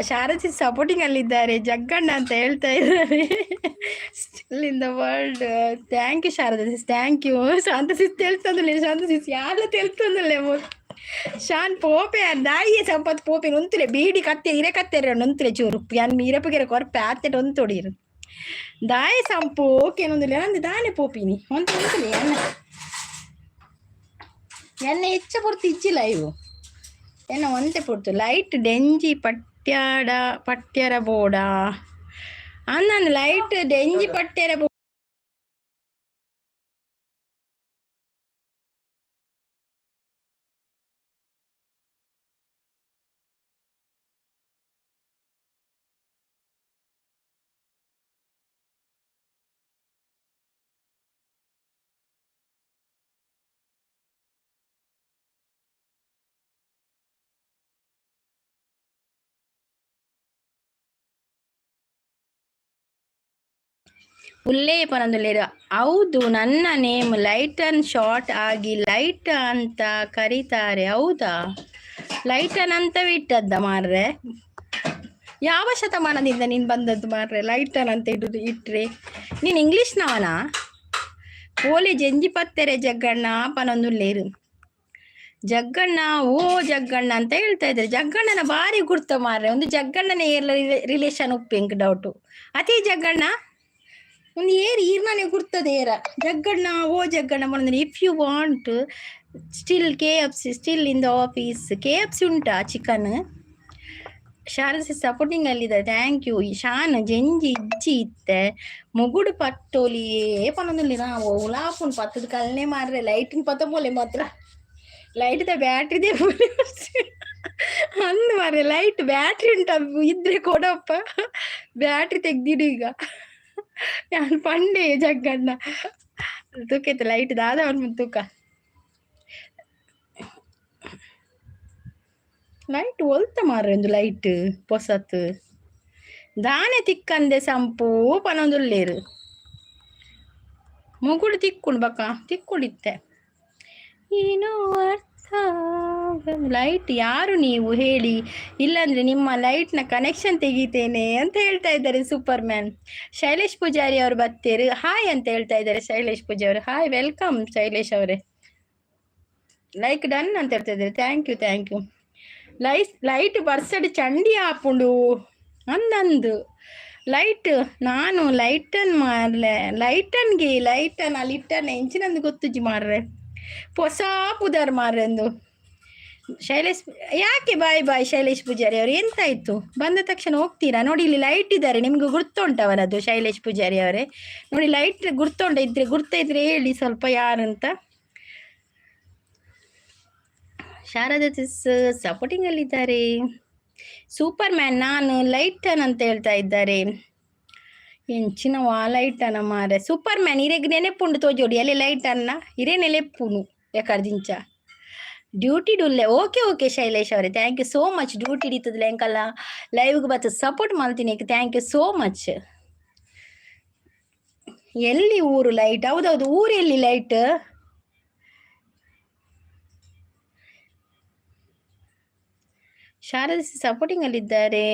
ಶಾರದಿ ಸಪೋರ್ಟಿಂಗ್ ಅಲ್ಲಿದ್ದಾರೆ. ಜಗ್ಗಣ್ಣ ಅಂತ ಹೇಳ್ತಾ ಇದ್ದಾರೆ. Still in the world. Thank you Sharada sis, thank you. Shanta sis ತೆಲ್ತಂದುಲ್ಲೆ. Shanta sis ಯಾರ್ಲ ತೆಲ್ತಂದುಲ್ಲೆ. ಶಾನ್ ಪೋಪೆ ದಾಯಿಯೆ ಸಂಪತ್ ಪೋಪೆ ಉಂತುಲೆ. ಬೀಡಿ ಕತ್ತೆ ಇರೆ ಕತ್ತೆರೆ ಉಂತುಲೆ ಚೂರು ಯಾನ್ ಇರಪುಗೆರೆ ಕೊರ್ಪೆ ಆತೆಟ್ ಒಂತೊಡಿರು ದಾಯ ಸಂಪು ಓಕೆ. ನಂದು ದಾನೆ ಪೋಪಿನಿ ಒಂತ ಉಂತುಲೆ. ಎನ್ನ ಎನ್ನ ಹೆಚ್ಚ ಪೊರ್ತು ಇಜ್ಜಿಲ್ಲ ಇವು. ಎನ್ನ ಒಂತೆ ಪೊರ್ತು ಲೈಟ್ ಡೆಂಜಿ ಪಟ್ಯಾಡ ಪಟ್ಯರ ಬೋಡ ಅಂದಂದು ಲೈಟ್ ಡೆಂಜಿ ಪಟ್ಯರ. ಉಲ್ಲೇ ಪನೊಂದುಲ್ಲೆರ್. ಹೌದು, ನನ್ನ ನೇಮ್ ಲೈಟನ್, ಶಾರ್ಟ್ ಆಗಿ ಲೈಟ್ ಅಂತ ಕರೀತಾರೆ. ಹೌದಾ? ಲೈಟನ್ ಅಂತವೇ ಇಟ್ಟದ್ದ ಮಾರ್ರೆ? ಯಾವ ಶತಮಾನದಿಂದ ನೀನು ಬಂದದ್ದು ಮಾರ್ರೆ, ಲೈಟನ್ ಅಂತ ಇಡುದು ಇಟ್ರೆ? ನೀನು ಇಂಗ್ಲೀಷ್ನವನಾ? ಪೋಲಿ ಜಂಜಿ ಪತ್ತೆರೆ ಜಗ್ಗಣ್ಣ ಪನೊಂದುಲ್ಲೇರು. ಜಗ್ಗಣ್ಣ, ಓ ಜಗ್ಗಣ್ಣ ಅಂತ ಹೇಳ್ತಾ ಇದ್ದಾರೆ. ಜಗ್ಗಣ್ಣನ ಬಾರಿ ಗುರ್ತ ಮಾರ್ರೆ. ಒಂದು ಜಗ್ಗಣ್ಣನ ರಿಲೇಷನ್ ಉಪ್ಪು ಎಂಕ್ ಡೌಟು. ಅತಿ ಜಗ್ಗಣ್ಣ ಒಂದು ಏರ್ ಈರ್ನಾನೆ ಗುರ್ತದ ಏರ. ಜಗ್ಗಣ್ಣ, ಓ ಜಗ್ಗಣ್ಣ ಬಂದ್ರೆ. If you want still KFC, still in the office. KFC ಉಂಟಾ ಚಿಕನ್? ಶಾರದೆ ಸಪೋರ್ಟಿಂಗ್ ಅಲ್ಲಿದ್ದಾರೆ. Thank you. ಶಾನ್ ಜೆಂಜಿ ಇಜ್ಜಿ ಇತ್ತೆ ಮುಗುಡು ಪಟ್ಟೋಲಿಯೇ ಪನೊಂದುಲ್ಲೆರ್. ಓಲಾಪುಂಡು ಪತ್ತದ ಕಲ್ನೆ ಮಾರ್ರೆ. ಲೈಟಿನ ಪತ್ತ ಪೋಲೆ ಮಾತ್ರ ಲೈಟ್ದ ಬ್ಯಾಟ್ರಿದೇ. ಅಂದ್ ಮಾರ್ರೆ, ಲೈಟ್ ಬ್ಯಾಟ್ರಿ ಉಂಟ ಇದ್ರೆ ಕೊಡಪ್ಪ, ಬ್ಯಾಟ್ರಿ ತೆಗ್ದಿಡು ಈಗ. ಯಾನ್ ಪಂಡೆ ಜಗ್ಗಣ್ಣ ತೂಕೈತೆ ಲೈಟ್ ದಾದ ಅವನ್ ತೂಕ. ಲೈಟ್ ಒಲ್ತ ಮಾರ್ರೆ ಒಂದು ಲೈಟ್ ಪೊಸತ್ ದಾನೆ ತಿಕ್ಕಂದೆ ಸಂಪು ಪನೊಂದುಲ್ಲೇರು. ಮುಗುಡು ತಿಕ್ಕುಂಡು ಬಕ್ಕ ತಿಕ್ಕುಡಿತ್ತೆ ಏನೋ ಅರ್ಥ. ಲೈಟ್ ಯಾರು ನೀವು ಹೇಳಿ, ಇಲ್ಲಾಂದ್ರೆ ನಿಮ್ಮ ಲೈಟ್ನ ಕನೆಕ್ಷನ್ ತೆಗಿತೇನೆ ಅಂತ ಹೇಳ್ತಾ ಇದ್ದಾರೆ ಸೂಪರ್ ಮ್ಯಾನ್. ಶೈಲೇಶ್ ಪೂಜಾರಿ ಅವರು ಬತ್ತೇರು, ಹಾಯ್ ಅಂತ ಹೇಳ್ತಾ ಇದ್ದಾರೆ ಶೈಲೇಶ್ ಪೂಜಾರಿ ಅವರು. ಹಾಯ್, welcome Shailesh ಅವರೇ. ಲೈಕ್ ಡನ್ ಅಂತ ಹೇಳ್ತಾ ಇದ್ದಾರೆ. Thank you, thank you. Light ಬರ್ಸಡ್ ಚಂಡಿ ಆಪುಂಡು ಅಂದಂದು ಲೈಟ್. ನಾನು ಲೈಟನ್ ಮಾರ್ಲೆ, ಲೈಟನ್ಗೆ ಲೈಟನ್ ಅಲ್ಲಿ ಇಟ್ಟನ್ ಎಂಚಿನಂದು ಗೊತ್ತುಜಿ ಮಾರ್ರೆ. ಹೊಸ ಪುದರ್ ಮಾರ್ರೆಂದು ಶೈಲೇಶ್. ಯಾಕೆ ಬಾಯ್ ಬಾಯ್ ಶೈಲೇಶ್ ಪೂಜಾರಿ ಅವರು? ಎಂತಾಯ್ತು, ಬಂದ ತಕ್ಷಣ ಹೋಗ್ತೀರಾ? ನೋಡಿ ಇಲ್ಲಿ ಲೈಟ್ ಇದ್ದಾರೆ, ನಿಮ್ಗೆ ಗುರ್ತುಂಟ ಅವರದ್ದು? ಶೈಲೇಶ್ ಪೂಜಾರಿ ಅವರೇ, ನೋಡಿ ಲೈಟ್ ಗುರ್ತುಂಟ ಇದ್ರೆ, ಗುರ್ತ ಇದ್ರೆ ಹೇಳಿ ಸ್ವಲ್ಪ ಯಾರಂತ. ಶಾರದಾ ಸಪೋರ್ಟಿಂಗ್ ಅಲ್ಲಿದ್ದಾರೆ. ಸೂಪರ್ ಮ್ಯಾನ್ ನಾನು ಲೈಟನ್ ಅಂತ ಹೇಳ್ತಾ ಇದ್ದಾರೆ. ಎಂಚಿನ ವಾ ಲೈಟನ ಮಾರೆ. ಸೂಪರ್ ಮ್ಯಾನ್ ಇರೆಗ್ ನೆನೆಪುಂಡು ತೋಜೋಡಿ ಅಲ್ಲಿ ಲೈಟ್ ಅನ್ನ ಇರೇ ನೆಲೆಪ್ಪುನು ಎಕರ್ದಿಂಚ ಡ್ಯೂಟಿ ಡುಲ್ಲೆ. ಓಕೆ ಓಕೆ ಶೈಲೇಶ್ ಅವರೇ, thank you so much. Duty ಹಿಡಿತದಲ್ಲ ಎಂಕಲ್ಲ ಲೈವ್ಗೆ ಬತ್ತ ಸಪೋರ್ಟ್ ಮಾಡ್ತೀನಿ, thank you so much. ಎಲ್ಲಿ ಊರು ಲೈಟ್? ಹೌದೌದು, ಊರು ಎಲ್ಲಿ ಲೈಟ್? ಶಾರದಾ ಸಪೋರ್ಟಿಂಗ್ ಅಲ್ಲಿದ್ದಾರೆ.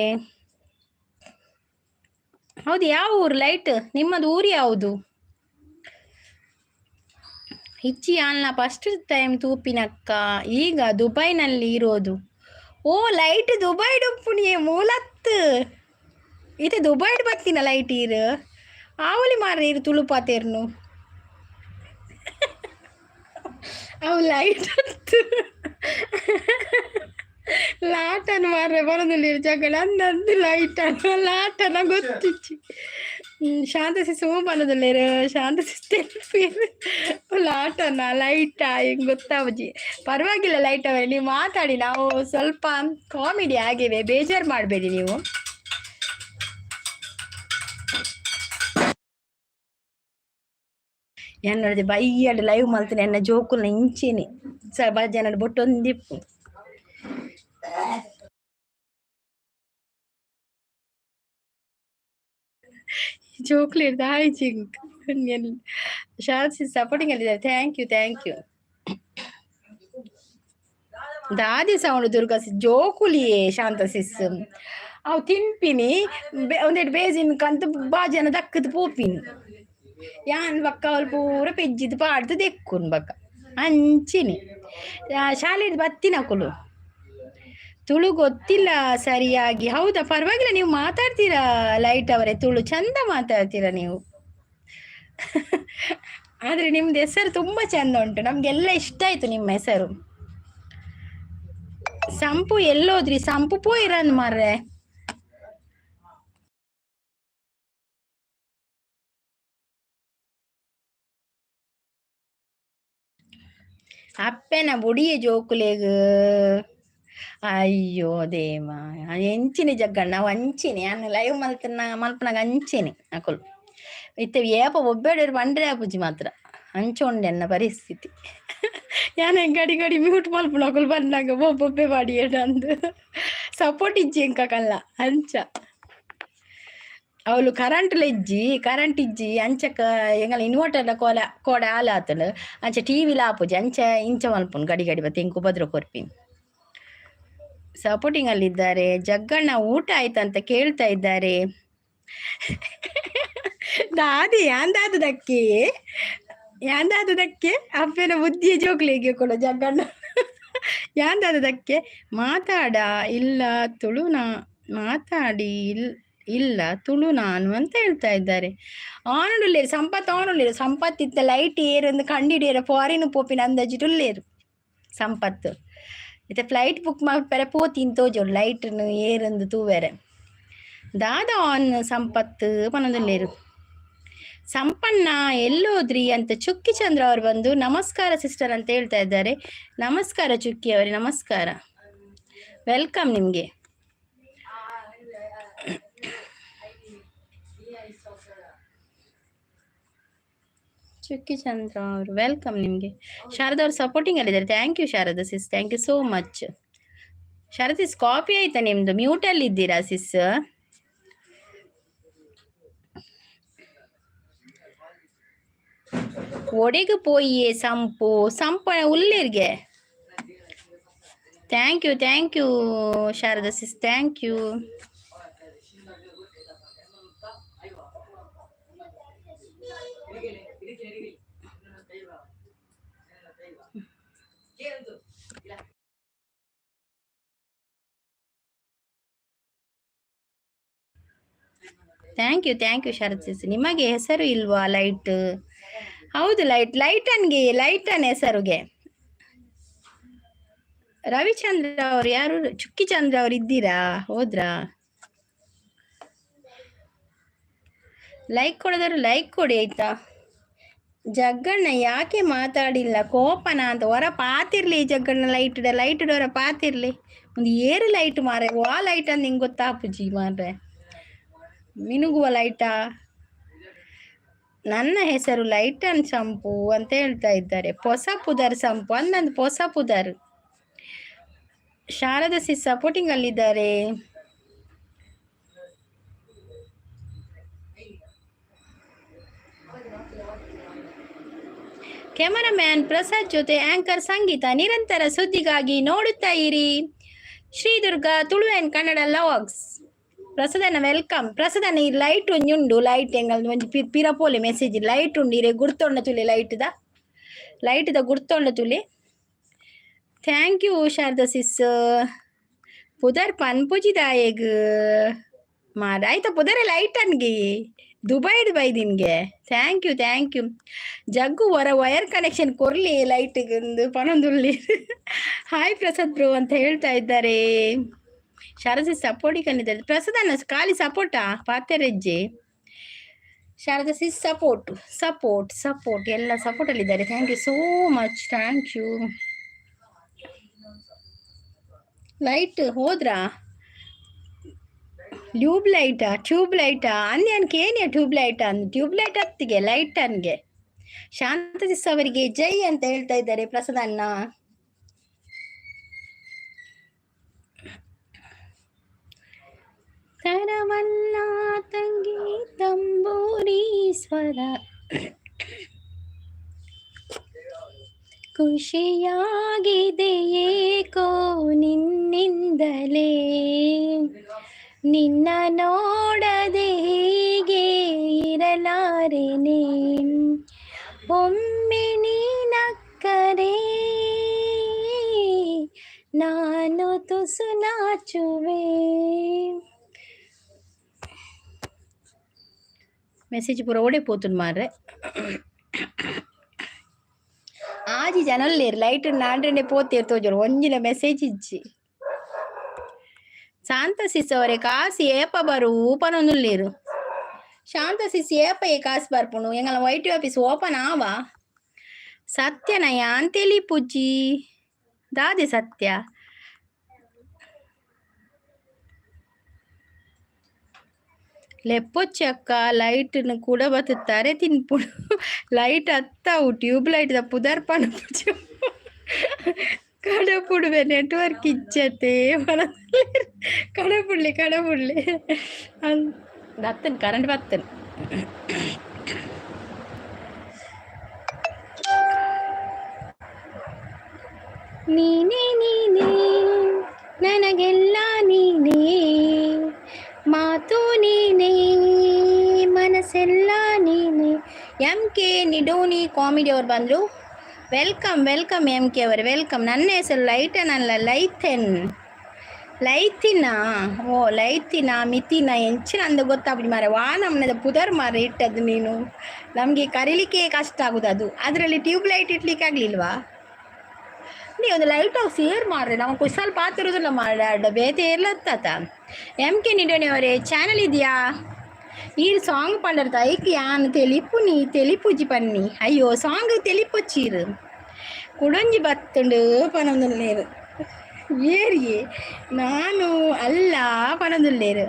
ಹೌದು, ಯಾವ ಊರು ಲೈಟ್? ನಿಮ್ಮದು ಊರು ಯಾವುದು? ಇಚ್ಚಿ ಅನ್ನ ಫಸ್ಟ್ ಟೈಮ್ ತೂಪಿನಕ್ಕ, ಈಗ ದುಬೈನಲ್ಲಿ ಇರೋದು. ಓ ಲೈಟ್ ದುಬೈ ಡುಪ್ಪುನಿಯೇ ಮೂಲತ್ತು ಇದು ದುಬೈಡ್ ಬತ್ತಿನ ಲೈಟ್ ಇರು ಆವಲಿ ಮಾರ್ರೆ ಇರು ತುಳು ಪಾತೇರ್ನು ಅವು ಲೈಟ್ ಲಾಟನ್ ಮಾರ್ರೆ ಬರೋದಿಲ್ಲ ಜಗಳ ಅಂದಂದು ಲೈಟನ್ ಲಾಟನ ಗೊತ್ತಿಚ್ಚಿ. ಶಾಂತ ಸಿಸು ಬನ್ನದಲ್ಲೇರು ಶಾಂತ ಸಿಸ್ಟರ್ ಲಾಟನ ಲೈಟಾ ಹೆಂಗ್ ಗೊತ್ತಾವಜಿ. ಪರವಾಗಿಲ್ಲ ಲೈಟ್ ಅವರೇ, ನೀವು ಮಾತಾಡಿ, ನಾವು ಸ್ವಲ್ಪ ಕಾಮಿಡಿ ಆಗಿವೆ, ಬೇಜಾರು ಮಾಡಬೇಡಿ ನೀವು. ಎನ್ನೊಡ್ದು ಬೈಯಡ್ ಲೈವ್ ಮಲ್ತಿನ ಎನ್ನ ಜೋಕುಲ್ನ ಇಂಚೆನೆ ಸ ಬಜನಡ್ ಬೊಟ್ಟೊಂದಿಪ್ಪು. ಜೋಕ್ಲು ಆಯ್ತು. ಶಾರದ್ ಸಪೋರ್ಟಿಂಗ್ ಅಲ್ಲಿದ್ದಾರೆ, thank you thank you. ದಾದಿ ಸೌಂಡ್ ದುರ್ಗಾ ಜೋಕುಲಿಯೇ ಶಾಂತ ಸಿಸ್ ಅವು ತಿನ್ಪಿನಿ ಒಂದೆರಡು ಬೇಜಿನ್ ಕಂತು ಬಾಜನ ದಕ್ಕದ ಪೋಪಿನಿ ಯಾನ್ ಬಕ್ಕ ಅವ್ಲು ಪೂರ ಪೆಜ್ಜಿದ್ ಪಾಡ್ದು ದೆಕ್ಕುನ್ ಬಕ್ಕ ಅಂಚಿನಿ ಶಾಲೆಡ್ ಬತ್ತಿನಕುಲು. ತುಳು ಗೊತ್ತಿಲ್ಲ ಸರಿಯಾಗಿ. ಹೌದಾ, ಪರವಾಗಿಲ್ಲ, ನೀವು ಮಾತಾಡ್ತೀರಾ ಲೈಟ್ ಅವರೇ, ತುಳು ಚಂದ ಮಾತಾಡ್ತೀರಾ ನೀವು. ಆದ್ರೆ ನಿಮ್ದು ಹೆಸರು ತುಂಬಾ ಚಂದ ಉಂಟು, ನಮ್ಗೆಲ್ಲ ಇಷ್ಟ ಆಯ್ತು ನಿಮ್ಮ ಹೆಸರು. ಸಂಪು ಎಲ್ಲೋದ್ರಿ? ಸಂಪು ಪೋಯಿರನ್ ಮಾರ್ರೆ. ಅಪ್ಪೆನ ಬುಡಿಯ ಜೋಕುಲೆಗ್. ಅಯ್ಯೋ ದೇವ, ಎಂಚಿನ ಜಗ್ಗಣ್ಣ ಅವು ಅಂಚಿನಿ ಅನ್ನ ಲೈವ್ ಮಲ್ತನ ಮಲ್ಪನಾಗ ಅಂಚಿನಿ ಅಕುಲು ಇತ್ತೆ ಏಪ ಒಬ್ಬೇಡರು ಬಂಡ್ರೆ ಆಪುಜಿ ಮಾತ್ರ ಅಂಚೊಂಡೆ ಎನ್ನ ಪರಿಸ್ಥಿತಿ. ಯಾನ್ ಗಡಿ ಗಡಿ ಮ್ಯೂಟ್ ಮಲ್ಪುನ ಅಕುಲು ಬಂದಾಗ ಒಬ್ಬೊಬ್ಬೆ ಬಾಡಿಯೇಡ ಅಂದು ಸಪೋರ್ಟ್ ಇಜ್ಜಿ ಎಂಕಕಲ್ಲ ಅಂಚ. ಅವಳು ಕರೆಂಟ್ ಇಜ್ಜಿ, ಕರೆಂಟ್ ಇಜ್ಜಿ ಅಂಚಕ ಎಂಗಲ ಇನ್ವರ್ಟರ್ ಕೋಲ ಕೋಡೆ ಆಲ ಆತಂಡ್ ಅಂಚ ಟಿವಿ ಆಪುಜಿ ಅಂಚ ಇಂಚ ಮಲ್ಪುನು ಗಡಿ ಗಡಿ ಬತ್ತೆ ಇಂಕ್ ಉಪದ್ರ ಕೊರ್ಪಿನಿ. ಸಪೋರ್ಟಿಂಗ್ ಅಲ್ಲಿದ್ದಾರೆ. ಜಗ್ಗಣ್ಣ ಊಟ ಆಯ್ತಂತ ಕೇಳ್ತಾ ಇದ್ದಾರೆ. ದಾದಿ ಯಾಂದಾದಕ್ಕೆ ಯಾಂದಾದಕ್ಕೆ ಅಪ್ಪನ ಬುದ್ಧಿಯ ಜೋಕ್ಲಿಗೆ ಕೊಡ ಜಗ್ಗಣ್ಣ ಯಾಂದಾದಕ್ಕೆ ಮಾತಾಡ ಇಲ್ಲ ತುಳು ನಾ ಮಾತಾಡಿ ಇಲ್ಲ ತುಳು ನಾನು ಅಂತ ಹೇಳ್ತಾ ಇದ್ದಾರೆ. ಆನುಲ್ಲೇರು ಸಂಪತ್ ಆನುಲ್ಲೇರು ಸಂಪತ್ ಇತ್ತ ಲೈಟ್ ಏರೊಂದು ಕಂಡಿಡಿಯರ ಫಾರಿನ್ ಪೋಪಿನ ಅಂದಾಜಿಡುಲ್ಲೇರು ಸಂಪತ್ತು. ಇತ್ತೆ ಫ್ಲೈಟ್ ಬುಕ್ ಮಲ್ಪೆರೆ ಪೋತಿನ್ ತೋಜೋಡು ಲೈಟ್ ಏರಂದು ತೂವೆರೆ. ದಾದ ಆನ್ ಸಂಪತ್ತು ಪನೊಂದುಲ್ಲೇರು. ಸಂಪಣ್ಣ ಎಲ್ಲೋದ್ರಿ ಅಂತ ಚುಕ್ಕಿ ಚಂದ್ರ ಅವರು ಬಂದು ನಮಸ್ಕಾರ ಸಿಸ್ಟರ್ ಅಂತ ಹೇಳ್ತಾ ಇದ್ದಾರೆ. ನಮಸ್ಕಾರ ಚುಕ್ಕಿ ಅವರೇ, ನಮಸ್ಕಾರ. Welcome ನಿಮಗೆ. ಚುಕ್ಕಿ ಚಂದ್ರ ಅವರು welcome ನಿಮಗೆ. ಶಾರದಾ ಅವರು ಸಪೋರ್ಟಿಂಗ್ ಅಲ್ಲಿದ್ದಾರೆ. Thank you Sharada sis, thank you so much. Sharada sis, coffee ಆಯ್ತಾ ನಿಮ್ದು? ಮ್ಯೂಟಲ್ಲಿ ಇದ್ದೀರಾ ಸಿಸ್? ಒಡೆಗೆ ಪೋಯಿಯೇ ಸಂಪು ಸಂಪ ಉಲ್ಲಿರ್ಗೆ. Thank you, thank you Sharada sis, thank you. Thank you, thank you Sharad sis. ನಿಮಗೆ ಹೆಸರು ಇಲ್ವಾ? ಲೈಟ್, ಹೌದು ಲೈಟ್, ಲೈಟನ್ಗೆ, ಲೈಟನ್ ಹೆಸರುಗೆ. ರವಿಚಂದ್ರ ಅವರು ಯಾರು? ಚುಕ್ಕಿ ಚಂದ್ರ ಅವರು ಇದ್ದೀರಾ? ಹೋದ್ರಾ? ಲೈಕ್ ಕೊಡೋದಾದ್ರು ಲೈಕ್ ಕೊಡಿ ಆಯ್ತಾ. ಜಗ್ಗಣ್ಣ ಯಾಕೆ ಮಾತಾಡಿಲ್ಲ? ಕೋಪನ ಅಂತ ಹೊರ ಪಾತಿರ್ಲಿ ಜಗ್ಗಣ್ಣ. ಲೈಟ್ ಲೈಟ್ ಹೊರ ಪಾತಿರ್ಲಿ. ಒಂದು ಏರು ಲೈಟ್ ಮಾರೆ, ವಾ ಲೈಟ್ ಅಂತ ನಿಂಗೆ ಗೊತ್ತಾಪುಜಿ ಮಾರ್ರೆ. ಮಿನುಗುವ ಲೈಟಾ? ನನ್ನ ಹೆಸರು ಲೈಟನ್ ಸಂಪು ಅಂತ ಹೇಳ್ತಾ ಇದ್ದಾರೆ. ಪೊಸ ಪುದರ್ ಸಂಪು ಅಂದಂದು ಪೊಸ ಪುದರ್. Sharada sis supporting ಅಲ್ಲಿದ್ದಾರೆ. Cameraman Prasad ಜೊತೆ ಆಂಕರ್ ಸಂಗೀತ. ನಿರಂತರ ಸುದ್ದಿಗಾಗಿ ನೋಡುತ್ತಾ ಇರಿ ಶ್ರೀ ದುರ್ಗಾ ತುಳು ಅಂಡ್ ಕನ್ನಡ ಲಾಗ್ಸ್. ಪ್ರಸಾದನ welcome. ಪ್ರಸಾದನ ಈ ಲೈಟ್ ಒಂಜಿ ಉಂಡು, ಲೈಟ್ ಎಂಗಲ್ ಒಂಜಿ ಪಿರ ಪೋಲೆ ಮೆಸೇಜ್ ಲೈಟ್ ಉಂಡು. ಇರೆ ಗುರ್ತೊಂಡ ತುಲೆ ಲೈಟ್ ದ, ಲೈಟ್ ದ ಗುರ್ತೊಂಡ ತುಲೆ. Thank you Sharada sis. ಪುದರ್ ಪನ್ಪುಜಿ ದಾಯೆಗ್ ಮಾರ ಆಯ್ತಾ? ಪುದರ್ ಲೈಟ್ ಅನ್ಗೆ ದುಬೈಡ್ ಬೈದಿನ್ಗೆ. Thank you, thank you. Jaggu ಹೊರ ವೈರ್ ಕನೆಕ್ಷನ್ ಕೊರ್ಲಿ ಲೈಟ್ ಪನೊಂದುಳ್ಳಿ. ಹಾಯ್ ಪ್ರಸಾದ್ ಬ್ರೋ ಅಂತ ಹೇಳ್ತಾ ಇದ್ದಾರೆ. ಶಾರದಾ ಸಿಸ್ ಸಪೋರ್ಟಿಗೆ ಅಂದಿದ್ದಾರೆ. ಪ್ರಸಾದ್ ಅನ್ನ ಖಾಲಿ ಸಪೋರ್ಟಾ ಪಾತೆರೆಜ್ಜೆ. Sharada sis support support support ಎಲ್ಲ ಸಪೋರ್ಟ್ ಅಲ್ಲಿದ್ದಾರೆ. Thank you so much, thank you. Light ಹೋದ್ರಾ? ಟ್ಯೂಬ್ ಲೈಟಾ? ಟ್ಯೂಬ್ ಲೈಟಾ ಅಂದೆ ಅನ್ಕೆ ಏನೇ ಟ್ಯೂಬ್ ಲೈಟ್ ಅಂದ್ ಟ್ಯೂಬ್ ಲೈಟ್ ಹತ್ತಿಗೆ ಲೈಟ್ ಅನ್ಗೆ. ಶಾಂತ ಸಿಸ್ ಅವರಿಗೆ ಜೈ ಅಂತ ಹೇಳ್ತಾ ಇದ್ದಾರೆ ಪ್ರಸಾದ್ ಅಣ್ಣ. ತರವಲ್ಲ ತಂಗಿ ತಂಬೂರಿ ಸ್ವರ ಖುಷಿಯಾಗಿದೆ ಏಕೋ ನಿನ್ನಿಂದಲೇ, ನಿನ್ನ ನೋಡದೆ ಹೀಗೆ ಇರಲಾರೆನೆ, ಒಮ್ಮೆ ನೀನಕ್ಕರೆ ನಾನು ತುಸು ನಾಚುವೆ. ಮೆಸೇಜ್ ಪೂರ ಓಡೆ ಪೋತುಂಡು ಮಾರ್ರೆ. ಆಜಿ ಜನೊಲ್ಲೇರು ಲೈಟ್ ನಾಂಡ್ರೆನೆ ಪೋತೇರ್ ತೋಜೋಡು ಒಂಜಿನ ಮೆಸೇಜ್ ಇಜ್ಜಿ. ಶಾಂತ ಸಿಸ್ ಅವರೇ ಕಾಸು ಏಪ ಬರು ಪನೊಂದುಲ್ಲೇರು. ಶಾಂತ ಸಿಸ್ ಏಪ ಏ ಕಾಸು ಬರ್ಪುಂಡು? ಎಂಗಲ ವೈಟ್ ಆಫೀಸ್ ಓಪನ್ ಆವ? ಸತ್ಯನ ಯಾನ್ ತೆಲಿಪುಜಿ ದಾದೆ ಸತ್ಯ? ಲೆಪ್ಪೊಚ್ಚಕ್ಕ ಲೈಟ್ನು ಕೂಡ ಬತ್ತುತ್ತಾರೆ ತಿನ್ಪುಡು. ಲೈಟ್ ಅತ್ತವು ಟ್ಯೂಬ್ ಲೈಟ್ ದ ಪುದರ್ ಪನ್ಪುಜಿ ಕಡಪುಡುವೆ. ನೆಟ್ವರ್ಕ್ ಇಜ್ಜತೆ ಕಡಪುಡ್ಲಿ ಕಡಪುಡ್ಲಿ. ಬತ್ತನ್ ಕರೆಂಟ್ ಬತ್ತನ್. ನೀನೇ ನೀನೇ ನನಗೆಲ್ಲ ನೀನೇ, ಮಾತು ನೀನೇ ಮನಸ್ಸೆಲ್ಲ ನೀನೇ. ಎಂ ಕೆ ನಿಡೋನಿ ಕಾಮಿಡಿ ಅವ್ರು ಬಂದರು. Welcome welcome M K ಅವರು welcome. ನನ್ನ ಹೆಸರು ಲೈಟನ್ ಅಲ್ಲ ಲೈಥೆನ್. ಲೈತಿನ? ಓ ಲೈತಿನ ಮಿತಿನ ಎಂಚಿನ ಅಂದ ಗೊತ್ತಾಪುಜಿ ಮಾರೆ. ವಾ ನಮ್ಮನೆದ ಪುದರ್ ಮಾರೆ ಇಟ್ಟದ್ದು ನೀನು, ನಮಗೆ ಕರೀಲಿಕ್ಕೆ ಕಷ್ಟ ಆಗುದು ಅದು. ಅದರಲ್ಲಿ ಟ್ಯೂಬ್ ಲೈಟ್ ಇಡ್ಲಿಕ್ಕೆ ಆಗ್ಲಿಲ್ವಾ? ನೀವು ಒಂದು ಲೈಟ್ ಹೌಸ್ ಏರ್ ಮಾರ್ರೆ, ನಾವು ಕುಶಾಲ್ ಪಾತಿರುವುದಿಲ್ಲ ಮಾರ್ರೆ, ಬೇತೆ ಏರ್ಲತ್ತಾತ. ಎಂ ಕೆ ನಿಡೋನಿ ಅವರೇ ಚಾನಲ್ ಇದೆಯಾ? ಈ ಸಾಂಗ್ ಪಂಡರ್ತ ಐಕ್ ಯಾನ್ ತೆಲಿಪು ನೀ ತೆಲಿಪುಜಿ ಪನ್ನಿ. ಅಯ್ಯೋ ಸಾಂಗ್ ತೆಲಿಪೊಚ್ಚೀರು ಕುಡೊಂಜಿ ಬತ್ತುಂಡು ಪನೊಂದು ನೀರು. ಏರಿಯೇ ನಾನು ಅಲ್ಲ ಪನದುಲ್ಲೇರು.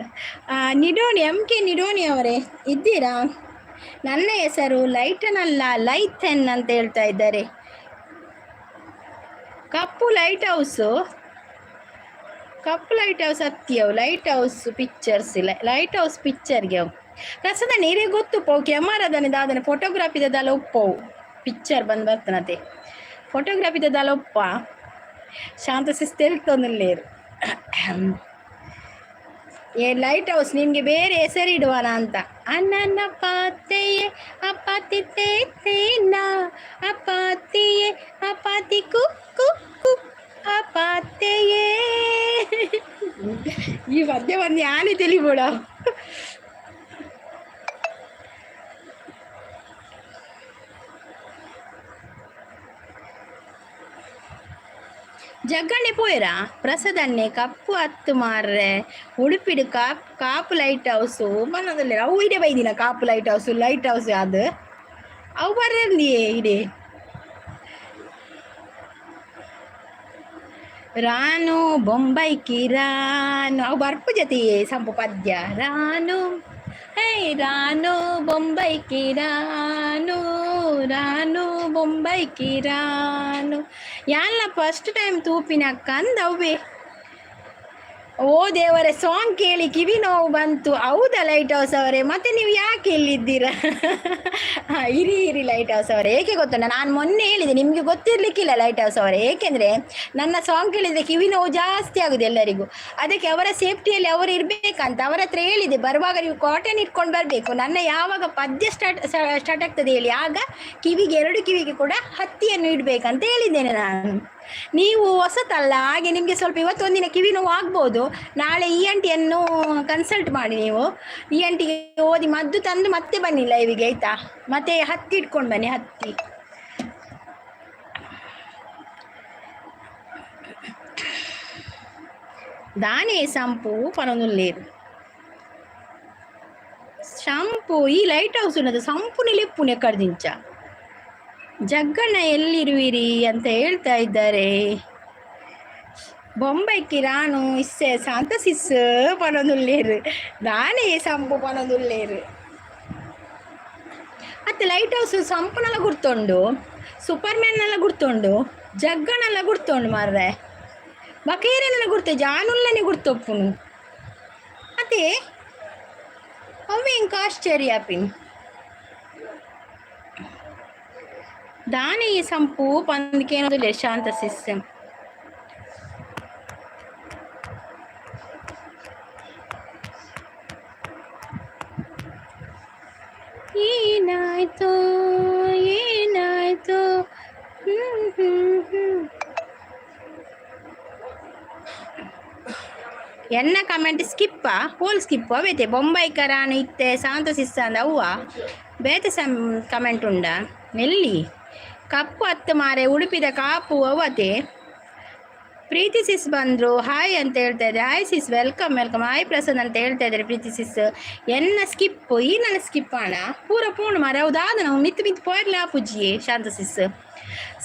ನಿಡೋಣಿ ಎಂ.ಕೆ. ನಿಡೋಣಿ ಅವರೇ ಇದ್ದೀರಾ? ನನ್ನ ಹೆಸರು ಲೈಟನ್ ಅಲ್ಲ, ಲೈಥನ್ ಅಂತ ಹೇಳ್ತಾ ಇದ್ದಾರೆ. ಕಪ್ಪು ಲೈಟ್ ಹೌಸು, ಕಪ್ಪು ಲೈಟ್ ಹೌಸ್ ಅತ್ತಿಯವು light house pictures, light house ಪಿಕ್ಚರ್ಗೆ ಅವು. ಪ್ರಸಾದ ನೀರೇ ಗೊತ್ತು ಪೋ, ಕ್ಯಾಮರಾದನೆ ದಾದನೆ ಫೋಟೋಗ್ರಾಫಿದ ದಾಲ ಒಪ್ಪವು ಪಿಕ್ಚರ್ ಬಂದು ಬರ್ತನತೆ, ಫೋಟೋಗ್ರಾಫಿದ ದಾಲ ಒಪ್ಪ. ಶಾಂತ ಸಿಸ್ತೆಲ್ತೊಂದುಲ್ಲೇರು. ಏ ಲೈಟ್ ಹೌಸ್, ನಿಮಗೆ ಬೇರೆ ಹೆಸರಿಡುವನ ಅಂತ. ಅಣ್ಣನ ಪಾತೆಯೇ ಅಪಾತಿ ತೇನ ಅಪಾತಿಯೇ ಅಪಾತಿ ಕು ಕು ಕು ಅಪಾತೆಯೇ. ಈ ಪದ್ಯ ಬಂದು ಯಾನೆ ತಿಳಿಬೋಡ. ಜಗ್ಗಣ್ಣೆ ಪೋಯರಾ ಪ್ರಸದನ್ನೆ? ಕಪ್ಪು ಹತ್ತು ಮಾರ್ರೆ, ಉಡುಪಿಡು ಕಾಪ್ ಕಾಪು ಲೈಟ್ ಹೌಸು ಮನದಲ್ಲಿ ಅವು ಇಡೆ ಬೈದಿನ. Kaup light house, light house ಅದು ಅವು ಬರ್ರಂದಿಯೇ ಇಡೆ. ರಾನು ಬೊಂಬೈ ಕಿರಾನು ಅವು ಬರ್ಪು ಜೊತೆಯೇ ಸಂಪು ಪದ್ಯ. ರಾನು ಹೇ ರಾನು ಬೊಂಬೈ ಕಿರಾನು, ರಾನು ಬೊಂಬೈ ಕಿರಾನು. ಯಾನ್ಲ ಫಸ್ಟ್ ಟೈಮ್ ತೂಪಿನ ಕಂದ ಅವ್ವೆ. ಓ ದೇವರೇ, ಸಾಂಗ್ ಕೇಳಿ ಕಿವಿ ನೋವು ಬಂತು. ಹೌದಾ ಲೈಟ್ ಹೌಸ್ ಅವರೇ? ಮತ್ತೆ ನೀವು ಯಾಕೆ ಇಲ್ಲಿದ್ದೀರಾ? ಇರಿ ಇರಿ ಲೈಟ್ ಹೌಸ್ ಅವರೇ. ಏಕೆ ಗೊತ್ತುಂಟ, ನಾನು ಮೊನ್ನೆ ಹೇಳಿದೆ, ನಿಮಗೆ ಗೊತ್ತಿರಲಿಕ್ಕಿಲ್ಲ ಲೈಟ್ ಹೌಸ್ ಅವರೇ. ಏಕೆಂದರೆ ನನ್ನ ಸಾಂಗ್ ಕೇಳಿದರೆ ಕಿವಿ ನೋವು ಜಾಸ್ತಿ ಆಗುದು ಎಲ್ಲರಿಗೂ. ಅದಕ್ಕೆ ಅವರ ಸೇಫ್ಟಿಯಲ್ಲಿ ಅವರು ಇರಬೇಕಂತ ಅವರ ಹತ್ರ ಹೇಳಿದೆ. ಬರುವಾಗ ನೀವು ಕಾಟನ್ ಇಟ್ಕೊಂಡು ಬರಬೇಕು. ನನ್ನ ಯಾವಾಗ ಪದ್ಯ ಸ್ಟಾರ್ಟ್ ಸ್ಟಾರ್ಟ್ ಆಗ್ತದೆ ಹೇಳಿ, ಆಗ ಕಿವಿಗೆ, ಎರಡು ಕಿವಿಗೆ ಕೂಡ ಹತ್ತಿಯನ್ನು ಇಡಬೇಕಂತ ಹೇಳಿದ್ದೇನೆ ನಾನು. ನೀವು ಹೊಸತಲ್ಲ, ಹಾಗೆ ನಿಮಗೆ ಸ್ವಲ್ಪ ಇವತ್ತೊಂದಿನ ಕಿವಿ ನೋವು ಆಗ್ಬೋದು. ನಾಳೆ ಇ.ಎನ್.ಟಿಯನ್ನು ಕನ್ಸಲ್ಟ್ ಮಾಡಿ. ನೀವು ಇ.ಎನ್.ಟಿಗೆ ಓದಿ ಮದ್ದು ತಂದು ಮತ್ತೆ ಬನ್ನಿ ಲೈವಿಗೆ, ಆಯಿತಾ? ಮತ್ತೆ ಹತ್ತಿ ಇಟ್ಕೊಂಡು ಬನ್ನಿ, ಹತ್ತಿ. ದಾನೆ ಸಂಪು ಪನೊಂದುಲ್ಲೇರು ಸಂಪು. ಈ ಲೈಟ್ ಹೌಸ್ ఉన్నದು ಸಂಪುನಿ ಲೆಪ್ಪುನೆ ಕಡ್ದಿಂಚ. ಜಗ್ಗಣ್ಣ ಎಲ್ಲಿರುವಿರಿ ಅಂತ ಹೇಳ್ತಾ ಇದ್ದಾರೆ. ಬೊಂಬೈಕಿ ರಾಣು ಇಸ್ಸೆ ಶಾಂತ ಸಿಸ್ ಪನೊಂದುಲ್ಲೇರು. ದಾನೆ ಸಂಪು ಪನೊಂದುಲ್ಲೇರು. ಮತ್ತೆ ಲೈಟ್ ಹೌಸ್ ಸಂಪುನೆಲ್ಲ ಗುರ್ತುಂಡು, ಸೂಪರ್ ಮ್ಯಾನ್ನೆಲ್ಲ ಗುರ್ತುಂಡು, ಜಗ್ಗನೆಲ್ಲ ಗುರ್ತುಂಡು ಮಾರ್ರೆ. ಬಕೇರೆಲ್ಲ ಗುರ್ತು, ಜಾನುಲ್ಲನೆ ಗುರ್ತೊಪ್ಪುನು. ಅದೇ ಅವೆ ಇಂಕ ಆಶ್ಚರ್ಯ ಆಪಿನ್. ದಾನೆ ಈ ಸಂಪು ಪಂದ್ಕೇನೊಂದುಲ್ಲೆರ್ ಶಾಂತ ಸಿಸ್. ಏನಾಯ್ತು ಏನಾಯ್ತು? ಹ್ಮ್ ಹ್ಮ್ ಹ್ಮ್. ಎನ್ನ ಕಮೆಂಟ್ ಸ್ಕಿಪ್ಪ ಹೋಲ್ ಸ್ಕಿಪ್ ಅವೇತೆ. ಬೊಂಬೈ ಕರಾನು ಇತ್ತೆ ಶಾಂತ ಸಿಸ್ಸ ಅಂದ ಅವ್ವ ಬೇತೆ ಸಮ್ ಕಮೆಂಟ್ ಉಂಡ. ಎಲ್ಲಿ ಕಪ್ಪು ಹತ್ತು ಮಾರೆ, ಉಡುಪಿದ ಕಾಪು ಅವತೆ. ಪ್ರೀತಿ ಸಿಸ್ ಬಂದರು, ಹಾಯ್ ಅಂತ ಹೇಳ್ತಾ ಇದ್ದಾರೆ. Hi sis, welcome welcome. Hi Prasanna ಅಂತ ಹೇಳ್ತಾ ಇದ್ದಾರೆ ಪ್ರೀತಿ ಸಿಸ್. ಎನ್ನ ಸ್ಕಿಪ್ ಈ ನನ್ನ ಸ್ಕಿಪ್ ಅಣ ಪೂರ ಪೂರ್ಣ ಮಾರೆ. ಹೌದಾದ ನಾವು ಮಿತ್ತು ಮಿತ್ತು ಪೋರ್ಲ ಪೂಜಿಯೇ. ಶಾಂತ ಸಿಸ್,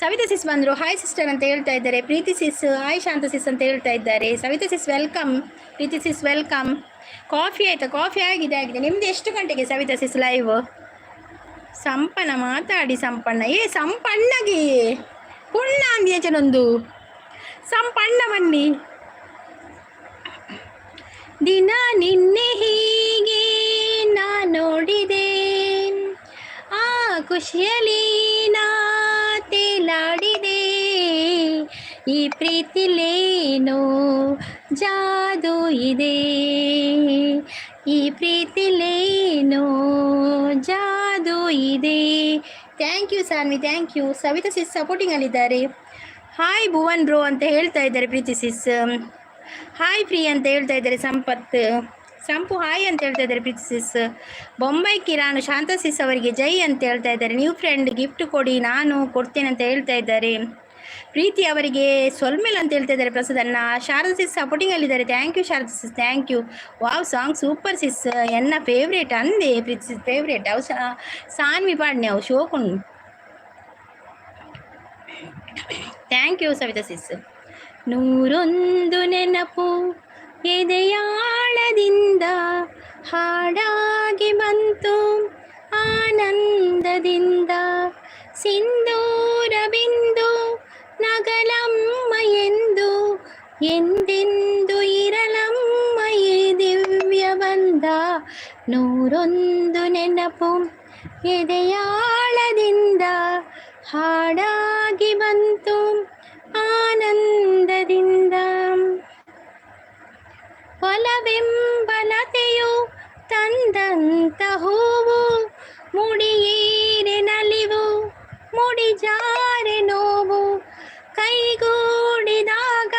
ಸವಿತಾ ಸಿಸ್ ಬಂದರು, ಹಾಯ್ ಸಿಸ್ಟರ್ ಅಂತ ಹೇಳ್ತಾ ಇದ್ದಾರೆ. ಪ್ರೀತಿ ಸಿಸ್ ಹಾಯ್ ಶಾಂತ ಸಿಸ್ ಅಂತ ಹೇಳ್ತಾ ಇದ್ದಾರೆ. ಸವಿತಾ ಸಿಸ್ welcome, ಪ್ರೀತಿ ಸಿಸ್ welcome. Coffee ಆಯಿತಾ? ಕಾಫಿ ಆಗಿದೆ ಆಗಿದೆ. ನಿಮ್ಮದು ಎಷ್ಟು ಗಂಟೆಗೆ ಸವಿತಾ ಸಿಸ್ ಲೈವ್? ಸಂಪಣ್ಣ ಮಾತಾಡಿ ಸಂಪಣ್ಣ. ಏ ಸಂಪಣ್ಣಗೆ ಪುಣ್ಣ ಅಂದ್ಯಚನೊಂದು ಸಂಪಣ್ಣ ಬನ್ನಿ. ದಿನ ನಿನ್ನೆ ಹೀಗೆ ನಾ ನೋಡಿದೆ, ಆ ಖುಷಿಯಲ್ಲಿ ನಾ ತೇಲಾಡಿದೆ. ಈ ಪ್ರೀತಿಲೇನೋ ಜಾದು ಇದೆ, ಈ ಪ್ರೀತಿಲೇನೋ ಜಾದು ಇದೆ. Thank you Sanvi, thank you. Savita sis ಸಪೋರ್ಟಿಂಗಲ್ಲಿದ್ದಾರೆ. Hi Bhuvan bro ಅಂತ ಹೇಳ್ತಾ ಇದ್ದಾರೆ ಪ್ರೀತಿ ಸಿಸ್. ಹಾಯ್ ಫ್ರೀ ಅಂತ ಹೇಳ್ತಾ ಇದ್ದಾರೆ ಸಂಪತ್. ಸಂಪು ಹಾಯ್ ಅಂತ ಹೇಳ್ತಾ ಇದ್ದಾರೆ ಪ್ರೀತಿ ಸಿಸ್. ಬೊಂಬೈ ಕಿರಾನು ಶಾಂತ ಸಿಸ್ ಅವರಿಗೆ ಜೈ ಅಂತ ಹೇಳ್ತಾ ಇದ್ದಾರೆ. ನ್ಯೂ ಫ್ರೆಂಡ್ ಗಿಫ್ಟ್ ಕೊಡಿ, ನಾನು ಕೊಡ್ತೇನೆ ಅಂತ ಹೇಳ್ತಾ ಇದ್ದಾರೆ. ಪ್ರೀತಿ ಅವರಿಗೆ ಸೊಲ್ಮೆಲ್ ಅಂತ ಹೇಳ್ತಾ ಇದ್ದಾರೆ ಪ್ರಸಾದಣ್ಣ. ಶಾರದಾ ಸಿಸ್ ಸಪೋರ್ಟಿಂಗ್ ಅಲ್ಲಿದ್ದಾರೆ. Thank you Sharada sis, thank you. Wow song super sis, ಎನ್ನ ಫೇವ್ರೇಟ್ ಅಂದೆ ಪ್ರೀತಿ ಸಿಸ್ ಫೇವ್ರೇಟ್. ಅವು ಸಾನ್ವಿ ಪಾಡ್ನೆ ಅವು ಶೋಕುಂಡು. Thank you Savita sis. ನೂರೊಂದು ನೆನಪು ಎದೆಯಾಳದಿಂದ ಹಾಡಾಗಿ ಬಂತು ಆನಂದದಿಂದ. ಸಿಂಧೂರ ಬಿಂದು ನಗಲಮ್ಮ ಎಂದು ಎಂದೆಂದು ಇರಲಮ್ಮ ಈ ದಿವ್ಯ ಬಂಧ. ನೂರೊಂದು ನೆನಪು ಎದೆಯಾಳದಿಂದ ಹಾಡಾಗಿ ಬಂತು ಆನಂದದಿಂದ. ಒಲವೆಂಬಲತೆಯು ತಂದಂತ ಹೂವು, ಮುಡಿಯೇರೆ ನಲಿವು ಮುಡಿಜಾರೆ ನೋವು, ಕೈಗೂಡಿದಾಗ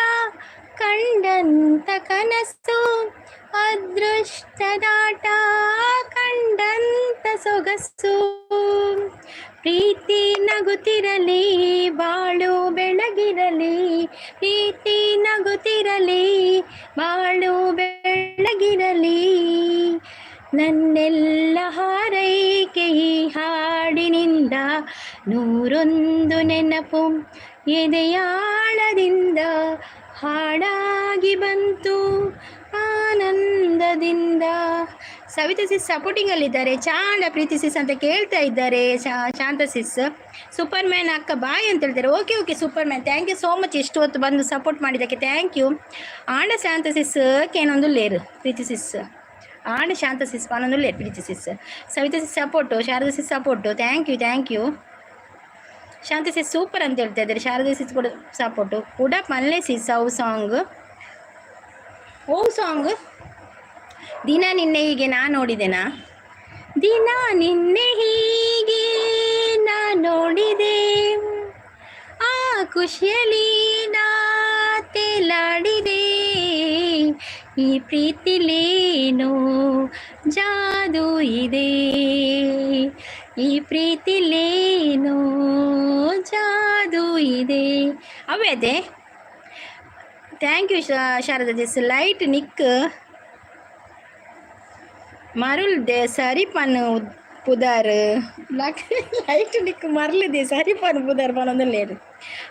ಕಂಡಂತ ಕನಸು, ಅದೃಷ್ಟದಾಟ ಕಂಡಂತ ಸೊಗಸು. ಪ್ರೀತಿ ನಗುತ್ತಿರಲಿ, ಬಾಳು ಬೆಳಗಿರಲಿ. ಪ್ರೀತಿ ನಗುತ್ತಿರಲಿ, ಬಾಳು ಬೆಳಗಿರಲಿ. ನನ್ನೆಲ್ಲ ಹಾರೈಕೆ ಈ ಹಾಡಿನಿಂದ. ನೂರೊಂದು ನೆನಪು ಎದೆಯಾಳದಿಂದ ಹಾಡಾಗಿ ಬಂತು ಆನಂದದಿಂದ. ಸವಿತಾ ಸಿಸ್ ಸಪೋರ್ಟಿಂಗ್ ಅಲ್ಲಿದ್ದಾರೆ. ಚಾಂಡ ಪ್ರೀತಿ ಸಿಸ್ ಅಂತ ಕೇಳ್ತಾ ಇದ್ದಾರೆ. ಶಾಂತ ಸಿಸ್, ಸೂಪರ್ ಮ್ಯಾನ್ ಅಕ್ಕ ಬಾಯ್ ಅಂತ ಹೇಳ್ತಾರೆ. Okay okay super man, thank you so much. ಇಷ್ಟು ಹೊತ್ತು ಬಂದು ಸಪೋರ್ಟ್ ಮಾಡಿದ್ದಕ್ಕೆ thank you. ಆಂಡ ಶಾಂತ ಸಿಸ್ ಕೇನೊಂದು ಲೇರು ಪ್ರೀತಿ ಸಿಸ್. ಆಂಡ ಶಾಂತ ಸಿಸ್ ಪನೊಂದು ಲೇರ್ Preethi sis. Savitha sis support, Sharada sis support. Thank you, thank you. Shanta sis super ಅಂತ ಹೇಳ್ತಾ ಇದ್ದಾರೆ. ಶಾರದಾ ಸಿಸ್ ಕೂಡ ಸಪೋರ್ಟು ಕೂಡ. ಮಲ್ಲೆ ಸಿಸ್, ಅವು ಸಾಂಗ್ ಓ ಸಾಂಗ್ ದಿನ ನಿನ್ನೆ ಹೀಗೆ ನಾ ನೋಡಿದೆನಾ? ದಿನ ನಿನ್ನೆ ಹೀಗೆ ನಾ ನೋಡಿದೆ, ಆ ಖುಷಿಯಲ್ಲಿ ನಾ ತೇಲಾಡಿದೆ. ಈ ಪ್ರೀತಿಲೇನೋ ಜಾದು ಇದೆ, ಈ ಪ್ರೀತಿಲೇನೋ ಜಾದು ಇದೆ. ಅವೇ ಅದೇ. Thank you Sharada this. Light Nick ಮರುಳ್ they ಸರಿ ಪನ್ ಪುದಾರ್. ಲೈಟ್ ನಿಕ್ ಮರಳಿದೆ, ಸರಿ ಪನ್ ಪುದಾರ್ ಪನೊಂದು.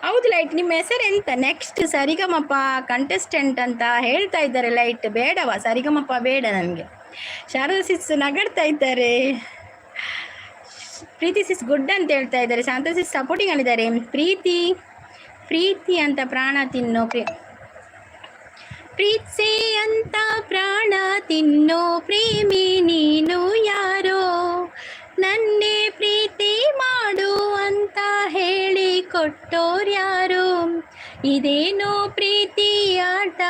ಹೌದು ಲೈಟ್, ನಿಮ್ಮ ಹೆಸರು ಎಂತ? ನೆಕ್ಸ್ಟ್ ಸರಿಗಮಪ ಕಂಟೆಸ್ಟೆಂಟ್ ಅಂತ ಹೇಳ್ತಾ ಇದ್ದಾರೆ ಲೈಟ್. ಬೇಡವಾ, ಸರಿಗಮಪ ಬೇಡ ನನಗೆ. ಶಾರದಾ ಸಿಸ್ ನಗಡ್ತಾ ಇದ್ದಾರೆ. ಪ್ರೀತಿ ಸಿಸ್ ಗುಡ್ ಅಂತ ಹೇಳ್ತಾ ಇದ್ದಾರೆ. ಶಾಂತ ಸಿಸ್ ಸಪೋರ್ಟಿಂಗ್ ಆಗಿದ್ದಾರೆ. ಪ್ರೀತಿ ಪ್ರೀತಿ ಅಂತ ಪ್ರಾಣ ತಿನ್ನೋ ಪ್ರೀತ್ಸೆ ಅಂತ ಪ್ರಾಣ ತಿನ್ನೋ ಪ್ರೇಮಿ ನೀನು ಯಾರೋ? ನನ್ನೇ ಪ್ರೀತಿ ಮಾಡು ಅಂತ ಹೇಳಿ ಕೊಟ್ಟೋರ್ಯಾರು? ಇದೇನೋ ಪ್ರೀತಿ ಆಟ,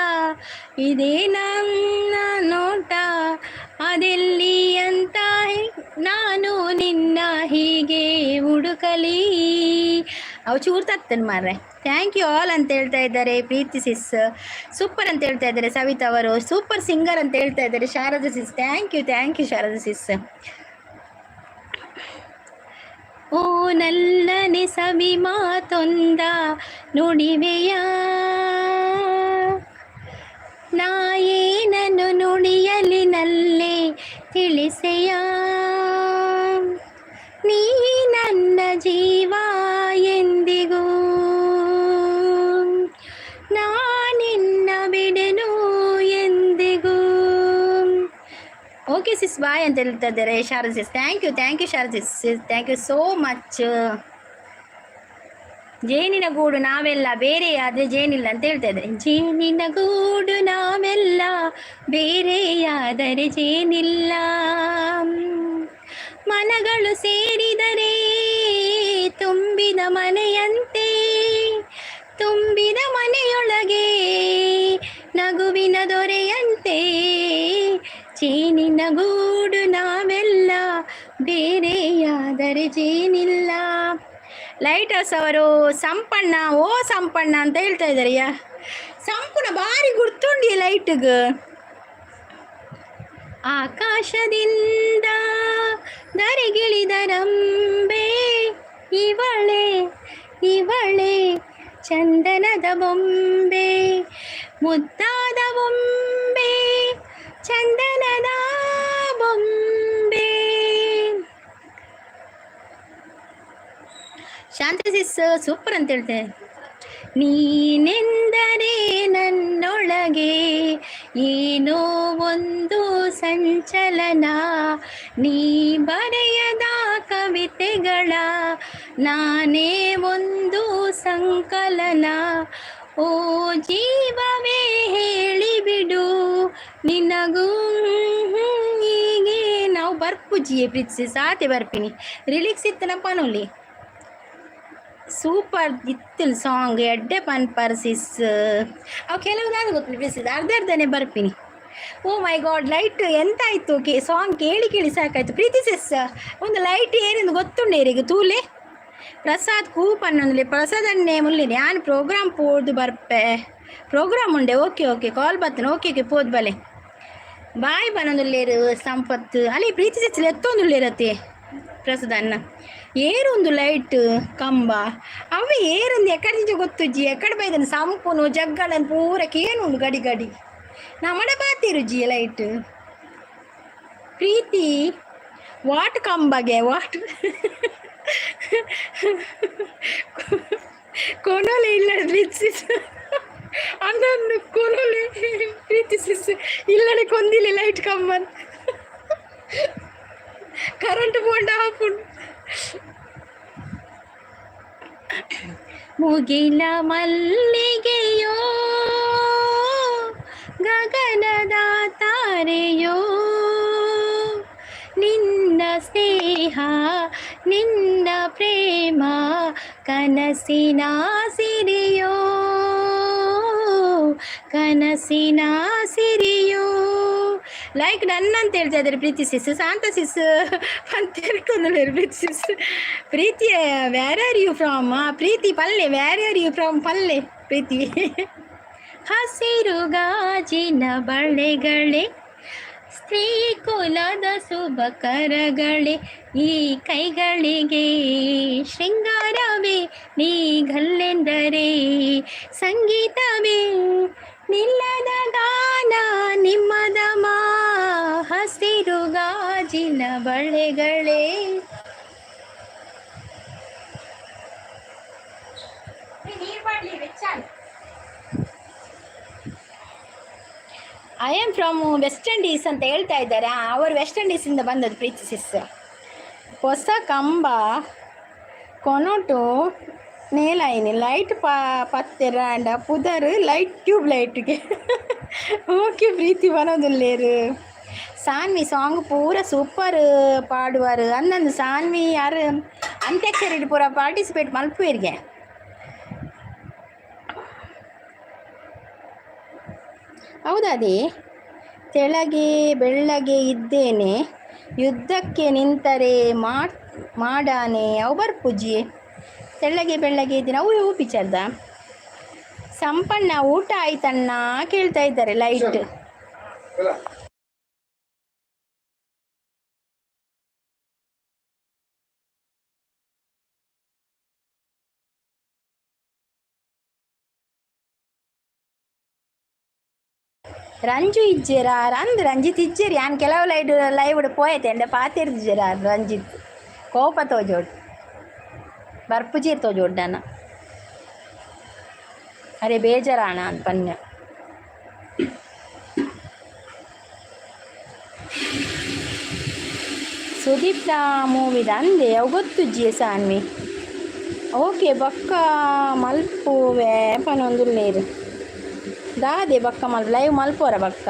ಇದೇ ನನ್ನ ನೋಟ, ಅದೆಲ್ಲಿ ಅಂತ ನಾನು ನಿನ್ನ ಹೀಗೆ ಹುಡುಕಲಿ. ಅವು ಚೂರು ತತ್ತನ್ ಮಾರ್ರೆ. Thank you all ಅಂತ ಹೇಳ್ತಾ ಇದ್ದಾರೆ. ಪ್ರೀತಿ ಸಿಸ್ ಸೂಪರ್ ಅಂತ ಹೇಳ್ತಾ ಇದ್ದಾರೆ. ಸವಿತಾ ಅವರು ಸೂಪರ್ ಸಿಂಗರ್ ಅಂತ ಹೇಳ್ತಾ ಇದ್ದಾರೆ. ಶಾರದಾ ಸಿಸ್, thank you, thank you Sharada ಸಿಸ್. ಓ ನಲ್ಲನೆ ಸವಿ ಮಾತೊಂದ ನುಡಿವೆಯ, ನಾಯೇನನು ನುಡಿಯಲಿ ನಲ್ಲೆ ತಿಳಿಸೆಯ. ನೀ ನನ್ನ ಜೀವ ಎಂದಿಗೂ, ನಾನಿನ್ನ ಬಿಡೆನು ಎಂದಿಗೂ. ಓಕೆ ಸಿಸ್, ಬಾಯ್ ಅಂತ ಹೇಳ್ತಾ ಇದ್ದಾರೆ ಶಾರದಾ ಸಿಸ್. Thank you, thank you Sharada sis, thank you so much. ಜೇನಿನ ಗೂಡು ನಾವೆಲ್ಲ, ಬೇರೆಯಾದರೆ ಜೇನಿಲ್ಲ ಅಂತ ಹೇಳ್ತಾ ಇದ್ದಾರೆ. ಜೇನಿನ ಗೂಡು ನಾವೆಲ್ಲ, ಬೇರೆಯಾದರೆ ಜೇನಿಲ್ಲ. ಮನಗಳು ಸೇರಿದರೆ ತುಂಬಿದ ಮನೆಯಂತೆ, ತುಂಬಿದ ಮನೆಯೊಳಗೆ ನಗುವಿನ ದೊರೆಯಂತೆ. ಜೇನಿನ ಗೂಡು ನಾವೆಲ್ಲ, ಬೇರೆಯಾದರೆ ಜೇನಿಲ್ಲ. ಲೈಟ್ ಹೌಸ್ ಅವರು ಸಂಪಣ್ಣ, ಓ ಸಂಪಣ್ಣ ಅಂತ ಹೇಳ್ತಾ ಇದ್ದಾರೆ. ಯಾ ಸಂಪೂರ್ಣ ಭಾರಿ ಗುರ್ತುಂಡಿ ಲೈಟ್ಗೆ. ಆಕಾಶದಿಂದ ಧರೆಗಿಳಿದರಂಬೆ ಇವಳೆ, ಇವಳೆ ಚಂದನದ ಬೊಂಬೆ, ಮುದ್ದಾದ ಬೊಂಬೆ, ಚಂದನದ ಬೊಂಬೆ. ಶಾಂತಿ ಸಿಸ್ ಸೂಪರ್ ಅಂತ ಹೇಳ್ತೇನೆ. ನೀನೆಂದರೆ ನನ್ನೊಳಗೆ ಏನೋ ಒಂದು ಸಂಚಲನ. ನೀ ಬರೆಯದ ಕವಿತೆಗಳ ನಾನೇ ಒಂದು ಸಂಕಲನ. ಓ ಜೀವವೇ ಹೇಳಿಬಿಡು, ನಿನಗೂ ಹೀಗೆ. ನಾವು ಬರ್ಪುಜಿಯೇ ಪ್ರೀತಿಸಿ ಸಾತೆ ಬರ್ಪಿನಿ. ರಿಲೀಕ್ಸ್ ಇತ್ತನ ಪನೊಲಿ. ಸೂಪರ್ ಇತ್ತಿಲ್ ಸಾಂಗ್, ಎಡ್ಡೆ ಪನ್ಪರ್ ಸಿಸ್. ಅವು ಕೆಲವು ದಾದ ಗೊತ್ತಿಲ್ಲ ಪ್ರೀತಿಸಿ, ಅರ್ಧ ಅರ್ಧನೇ ಬರ್ಪಿನಿ. ಓ ಮೈ ಗಾಡ್, ಲೈಟ್ ಎಂತ ಆಯ್ತು? ಕೆ ಸಾಂಗ್ ಕೇಳಿ ಕೇಳಿ ಸಾಕಾಯ್ತು. ಪ್ರೀತಿ ಸಿಸ್, ಒಂದು ಲೈಟ್ ಏನೆಂದು ಗೊತ್ತುಂಡು ಈಗ ತೂಲೆ. ಪ್ರಸಾದ್ ಕೂಪ್ ಅನ್ನೊಂದ್ಲೆ ಪ್ರಸಾದ್ ಅನ್ನೇ ಮುಲ್ಲಿನಿ. ಯಾನ್ ಪ್ರೋಗ್ರಾಮ್ ಪೋದು ಬರ್ಪೆ, ಪ್ರೋಗ್ರಾಮ್ ಉಂಡೆ. ಓಕೆ ಓಕೆ, ಕಾಲ್ ಬರ್ತೇನೆ. ಓಕೆ ಓಕೆ, ಪೋದು ಬಲೆ. ಬಾಯ್ ಬನ್ನೊಂದುಲ್ಲೇರು ಸಂಪತ್ತು. ಅಲ್ಲಿ ಪ್ರೀತಿ ಸಿಸ್ ಎತ್ತೊಂದುಲ್ಲೇರತ್ತೆ ಪ್ರಸಾದ್ ಅನ್ನ. ಏರೊಂದು ಲೈಟ್ ಕಂಬ ಅವ ಏರೊಂದು ಎಕ್ಕಡ ಗೊತ್ತುಜ್ಜಿ, ಎಕ್ಕಡ ಬೈದನ ಸಂಪುನು ಜಗ್ಗಳನ್ ಪೂರ ಕೇನುಂಡು ಗಡಿ ಗಡಿ. ನಮ್ಮಡ ಬಾತಿರುಜಿ ಲೈಟ್. ಪ್ರೀತಿ what ಕಂಬಗೆ what ಕೊನೊಲೆ ಇಲ್ಲ ಪ್ರೀತಿ. ಅನ್ನೊಂದು ಕೊನೊಲೆ ಪ್ರೀತಿ ಸಿಸ್, ಇಲ್ಲಡೆ ಕೊಂದಿಲ್ಲ ಲೈಟ್ ಕಂಬನ್. ಕರೆಂಟ್ ಬೋಂಡ ಆಪುಂಡು. ಮುಗಿಲ ಮಲ್ಲಿಗೆಯೋ, ಗಗನದ ತಾರೆಯೋ, ನಿನ್ನ ಸ್ನೇಹ ನಿನ್ನ ಪ್ರೇಮ ಕನಸಿನ ಸಿರಿಯೋ, ಕನಸಿನ ಸಿರಿಯೋ. ಲೈಕ್ ನನ್ನ ಅಂತ ಹೇಳ್ತಾ ಇದ್ದಾರೆ ಪ್ರೀತಿ ಸಿಸ್. ಶಾಂತ ಸಿಸ್ ಅಂತ ಹೇಳ್ಕೊಂಡ್ರೆ Preethi sis. Preethi, where are you from? Preethi ಪಲ್ಲೆ, where are you from ಪಲ್ಲೆ ಪ್ರೀತಿ. ಹಸಿರು ಗಾಜಿನ ಬಳೆಗಳೇ, ಸ್ತ್ರೀ ಕುಲದ ಶುಭಕರಗಳೇ, ಈ ಕೈಗಳಿಗೆ ಶೃಂಗಾರವೇ, ನೀ ಗಲ್ಲೆಂದರೆ ಸಂಗೀತವೇ, ನಿಲ್ಲದ ಗಾನ ನಿಮ್ಮದ ಮಾ, ಹಸಿರು ಗಾಜಿನ ಬಳೆಗಳೇ. I am from West Indies ಅಂತ ಹೇಳ್ತಾ ಇದ್ದಾರೆ. ಅವರು ವೆಸ್ಟ್ ಇಂಡೀಸಿಂದ ಬಂದದ್ದು ಪ್ರೀತಿ ಸಿಸ್. ಹೊಸ ಕಂಬ ಕೊನೊಟು ನೇಲಾಯಿನಿ ಲೈಟ್ ಪತ್ತೆರಾಂಡ ಪುದರ್ ಲೈಟ್ ಟ್ಯೂಬ್ ಲೈಟ್ಗೆ. ಓಕೆ ಪ್ರೀತಿ ಬರೋದಿಲ್ಲೇರು. ಸಾನ್ವಿ ಸಾಂಗ್ ಪೂರ ಸೂಪರ್ ಪಾಡುವರು ಅಂದಂದು. ಸಾನ್ವಿ ಯಾರು ಅಂತ್ಯಾಕ್ಷರಿ ಪೂರ ಪಾರ್ಟಿಸಿಪೇಟ್ ಮಲ್ಪುವೆರ್ಗೆ. ಹೌದಾದಿ? ತೆಳಗೆ ಬೆಳ್ಳಗೆ ಇದ್ದೇನೆ, ಯುದ್ಧಕ್ಕೆ ನಿಂತರೆ ಮಾಡಾನೆ. ಅವು ಬರ್ಪುಜಿ. ತೆಳ್ಳಗೆ ಬೆಳ್ಳಗೆ ಇದ್ದೀನಿ ಅವು ಇವು ಪಿಕ್ಚರ್ದ. ಸಂಪಣ್ಣ ಊಟ ಆಯ್ತಣ್ಣ ಕೇಳ್ತಾ ಇದ್ದಾರೆ ಲೈಟ್. ರಂಜು ಇಜ್ಜೆರಾ? ರಂದ್ ರಂಜಿತ್ ಇಜ್ಜೆರ್. ಯಾನ್ ಕೆಲವು ಲೈಟ್ ಲೈವ್ ಪೋಯತೆ ಅಂಡ ಪಾತೆರ್ದಿಜ್ಜೆರ. ರಂಜಿತ್ ಕೋಪ ತೋಜೋಡು, ಬರ್ಪುಜೀರ್ ತೋಜೋಡ್ಡನ. ಅರೆ ಬೇಜಾರಾಣ ಅಂದ್ ಪನ್ಯ. ಸುದೀಪ್ನ ಮೂವಿದ ಅಂದೆ, ಅವು ಗೊತ್ತುಜ್ಜಿ ಸಾನ್ವಿ. ಓಕೆ, ಬೊಕ್ಕ ಮಲ್ಪುವೆ ಪನೊಂದುಲ್ಲೇರು. ದಾದೆ ಬೊಕ್ಕ ಮಲ್ಪ ಲೈವ್ ಮಲ್ಪೋರ ಬೊಕ್ಕ.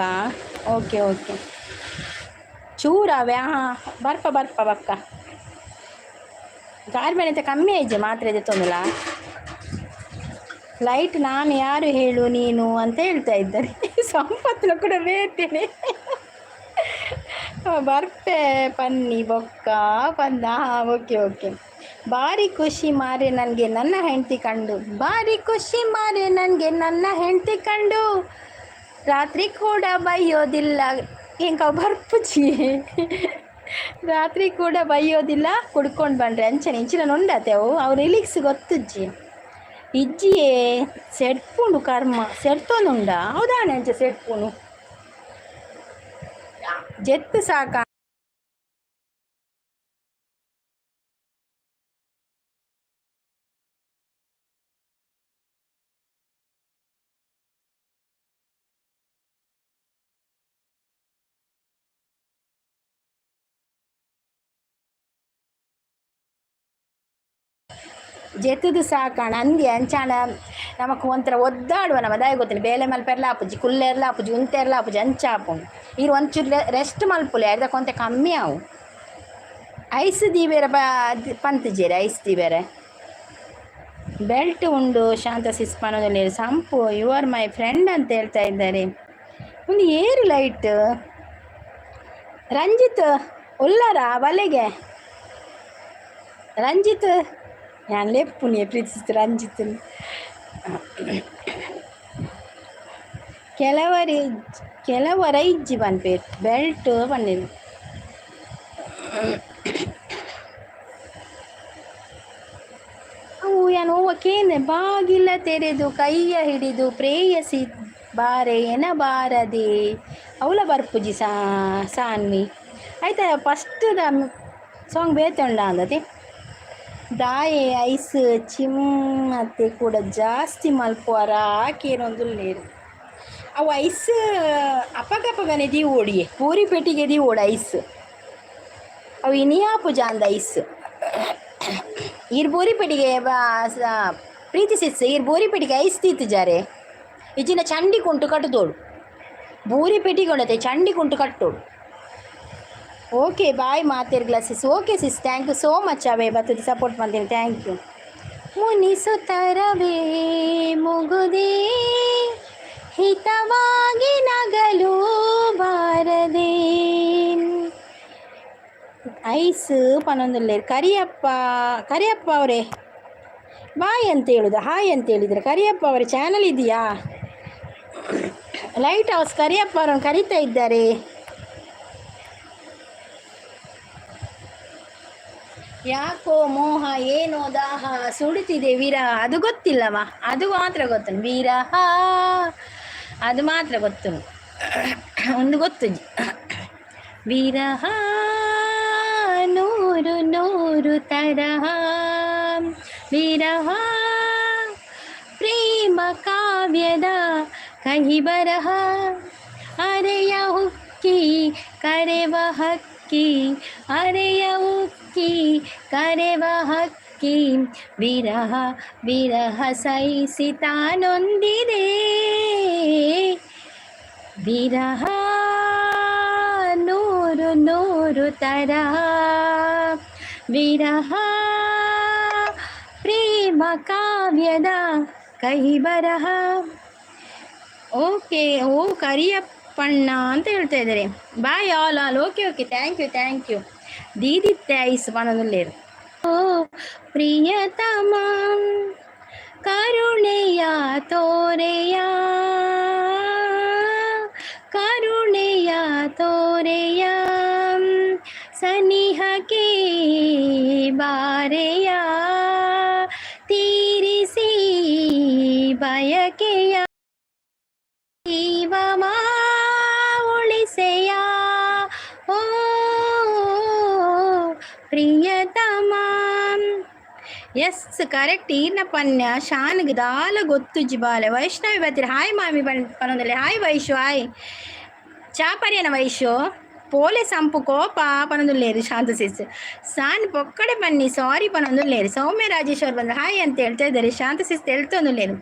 ಓಕೆ ಓಕೆ, ಚೂರವೆ. ಹಾಂ, ಬರ್ಪ ಬರ್ಪ ಬೊಕ್ಕ. ಗಾರ್ಮೆಂಟ್ ಕಮ್ಮಿ ಆಯ್ಜೆ ಮಾತ್ರೆ ದೆತ್ತೊಂದುಲ. ಲೈಟ್ ನಾನು ಯಾರು ಹೇಳು ನೀನು ಅಂತ ಹೇಳ್ತಾ ಇದ್ದಾರೆ. ಸಂಪತ್ನ ಕೂಡ ಬೇತೇನೆ. ಬರ್ಪೆ ಪನ್ನಿ ಬೊಕ್ಕ ಪಂದ. ಹಾಂ, ಓಕೆ ಓಕೆ. ಭಾರಿ ಖುಷಿ ಮಾರೆ ನನಗೆ ನನ್ನ ಹೆಂಡತಿ ಕಂಡು, ಭಾರಿ ಖುಷಿ ಮಾರೆ ನನಗೆ ನನ್ನ ಹೆಂಡತಿ ಕಂಡು, ರಾತ್ರಿ ಕೂಡ ಬೈಯೋದಿಲ್ಲ. ಎಂಕ ಬರ್ಪುಜಿ. ರಾತ್ರಿ ಕೂಡ ಬೈಯೋದಿಲ್ಲ ಕುಡ್ಕೊಂಡು ಬಂದರೆ. ಅಂಚನೆ ಇಂಚಿನ ಉಂಡತೆ ಅವು ಅವು ರಿಲೀಕ್ಸ್ ಗೊತ್ತುಜ್ಜಿ. ಇಜ್ಜಿಯೇ ಸೆಡ್ಪುಂಡು ಕರ್ಮ ಸೆಡ್ತೊಂದುಂಡ. ಹೌದಾನೆ ಅಂಚ ಸೆಡ್ಪುಂಡು ಜೆತ್ತು ಸಾಕ. ಜೆತ್ತುದು ಸಾಕಾಣ ಅಂದೆ ಅಂಚಾಣ ನಮಕ್ ಒಂಥರ ಒದ್ದಾಡುವ ನಮ್ಮ ದಾಯ ಗೊತ್ತಿಲ್ಲ. ಬೇಲೆ ಮಲ್ಪೆರ್ಲ ಆಪುಜಿ, ಕುಲ್ಲೆರ್ಲ ಆಪುಜಿ, ಉಂತೆರ್ಲ ಆಪುಜಿ, ಅಂಚ ಆಪುಂಡು. ಈರ್ ಒಂಚೂರು ರೆಸ್ಟ್ ಮಲ್ಪುಲೆ, ಅರ್ಧ ಕೊಂತೆ ಕಮ್ಮಿ ಆವು. ಐಸ್ ದೀಬೇರ ಪಂತುಜೇರಿ ಐಸ್ ದೀಬೇರೆ. ಬೆಲ್ಟ್ ಉಂಡು ಶಾಂತ ಸಿಸ್ ಪನೊಂದುಲ್ಲೆರ್. ಸಂಪು, "You are my friend" ಅಂತ ಹೇಳ್ತಾ ಇದ್ದಾರೆ. ಒಂದು ಏರು ಲೈಟ್ ರಂಜಿತ್ ಉಲ್ಲರ ಬಲೆಗೆ ರಂಜಿತ್. ഞാൻ ಲೆಪ್ಪುನಿ ಪ್ರೀತಿಸ್ತು ರಂಜಿತ್. ಕೆಲವರಿ ಕೆಲವರ ಇಜ್ಜಿ ಪನ್ಪೇರು, ಬೆಲ್ಟ್ ಪನ್ನೇರು. ಅವು ಯಾನ್ ಓವ ಕೇಂದೆ. ಬಾಗಿಲ ತೆರೆದು ಕೈಯ ಹಿಡಿದು ಪ್ರೇಯಸಿ ಬಾರೆ ಎನ ಬಾರದೆ, ಅವಳ ಬರ್ಪುಜಿ ಸಾನ್ವಿ. ಆಯ್ತಾ, ಫಸ್ಟ್ the song ಬೇತೆ ಉಂಡ ಅಂದತೆ. ದಾಯೆ ಐಸ್ ಚಿಮ್ಮತೆ ಕೂಡ ಜಾಸ್ತಿ ಮಲ್ಪುವರ ಕೇನೊಂದುಲ್ಲೇರು. ಅವು ಐಸ್ ಅಪಗಪಗನೆ ದೀವೋಡಿಯೆ, ಪೂರಿ ಪೆಟ್ಟಿಗೆ ದೀವೋಡು ಐಸ್. ಅವು ಇನಿಯಾಪುಜ ಅಂದ ಐಸ್. ಈರ್ ಬೋರಿ ಪೆಟ್ಟಿಗೆ ಪ್ರೀತಿ ಸಿಸ್, ಈರ್ ಬೋರಿ ಪೆಟ್ಟಿಗೆ ಐಸ್ ತೀತುಜಾರೆ. ಇಜ್ಜಿನ ಚಂಡಿ ಕುಂಟು ಕಟ್ಟುದೋಡು. ಬೂರಿ ಪೆಟ್ಟಿಗೆ ಉಂಡತೆ, ಚಂಡಿ ಕುಂಟು ಕಟ್ಟೋಡು. ಓಕೆ, ಬಾಯ್ ಮಾತೆರ್ಗ್ಲ sis. Okay sis, thank you so much. ಅವೇ ಬತ್ತದ ಸಪೋರ್ಟ್ ಮಾಡ್ತೀನಿ, thank you. ಮುನಿಸುತ್ತರವೇ ಮುಗುದೇ ಹಿತವಾಗಿ ನಗಲು ಬಾರದೆ. ಐಸ್ ಪನೊಂದುಲ್ಲೇರು ಕರಿಯಪ್ಪ. ಕರಿಯಪ್ಪ ಅವರೇ, ಬಾಯ್ ಅಂತ ಹೇಳುದು, ಹಾಯ್ ಅಂತ ಹೇಳಿದ್ರೆ. ಕರಿಯಪ್ಪ ಅವರೇ, ಚಾನಲ್ ಇದೆಯಾ? ಲೈಟ್ ಹೌಸ್ ಕರಿಯಪ್ಪ ಅವರನ್ನು ಕರೀತಾ ಇದ್ದಾರೆ. ಯಾಕೋ ಮೋಹ, ಏನೋ ದಾಹ, ಸುಡುತ್ತಿದೆ ವಿರಹ. ಅದು ಗೊತ್ತಿಲ್ಲವ, ಅದು ಮಾತ್ರ ಗೊತ್ತು. ವಿರಹ ಅದು ಮಾತ್ರ ಗೊತ್ತು, ಒಂದು ಗೊತ್ತು. ವಿರಹ ನೂರು ನೂರು ತರಹ, ವಿರಹ ಪ್ರೇಮ ಕಾವ್ಯದ ಕಹಿ ಬರಹ. ಅರೆಯ ಹುಕ್ಕಿ ಕರೆವ ಹಕ್ಕಿ, ಅರೆಯ ಉಕ್ಕಿ ಕರೆವ ಹಕ್ಕಿ, ವಿರಹ ವಿರಹ ಸಹಿಸಿ ತಾನೊಂದಿದೆ. ವಿರಹ ನೂರು ನೂರು ತರಹ, ವಿರಹ ಪ್ರೇಮ ಕಾವ್ಯದ ಕಹಿ ಬರಹ. ಓಕೆ, ಓ ಕರಿಯಪ್ಪಣ್ಣ ಅಂತ ಹೇಳ್ತಾ ಇದ್ದಾರೆ. Bye all all. Okay okay, thank you, thank you. ದೀದಿತ್ತೆ ice ಪನೊಂದುಲ್ಲೇರು. ಓ ಪ್ರಿಯತಮ, ಕರುಣೆಯ ತೋರೆಯ, ಕರುಣೆಯ ತೋರೆಯ, ಸನಿಹಕ್ಕೆ ಬಾರೆಯ, ತೀರಿಸಿ ಬಯಕೆಯ, ಜೀವಮ ಉಳಿಸೆಯ, ಓ ಪ್ರಿಯತಮ. S, correct. ಈರ್ನ ಪನ್ಯ ಶಾನ್ಗ್ ದಾಲ ಗೊತ್ತುಜ್ಜಿ ಬಾಲೆ. ವೈಷ್ಣವಿ ಬತ್ತೀರಿ, ಹಾಯ್ ಮಾಮಿ ಪನೊಂದುಲ್ಲೆ. Hi Vaishu, hi. ಚಾಪರ್ಯನ ವೈಶು. ಪೋಲೆ ಸಂಪು ಕೋಪ ಪನೊಂದುಲ್ಲೇರು. ಶಾಂತ ಸಿಸ್, ಸಾನ್ ಪೊಕ್ಕಡೆ ಬನ್ನಿ, ಸಾರಿ ಪನೊಂದುಲ್ಲೇರು. ಸೌಮ್ಯ ರಾಜೇಶ್ವರ್ ಬಂದ್ರೆ ಹಾಯ್ ಅಂತ ಹೇಳ್ತಾ ಇದ್ದಾರೆ. ಶಾಂತ ಸಿಸ್ ತೆಳ್ತೊಂದುಲ್ಲೇರು.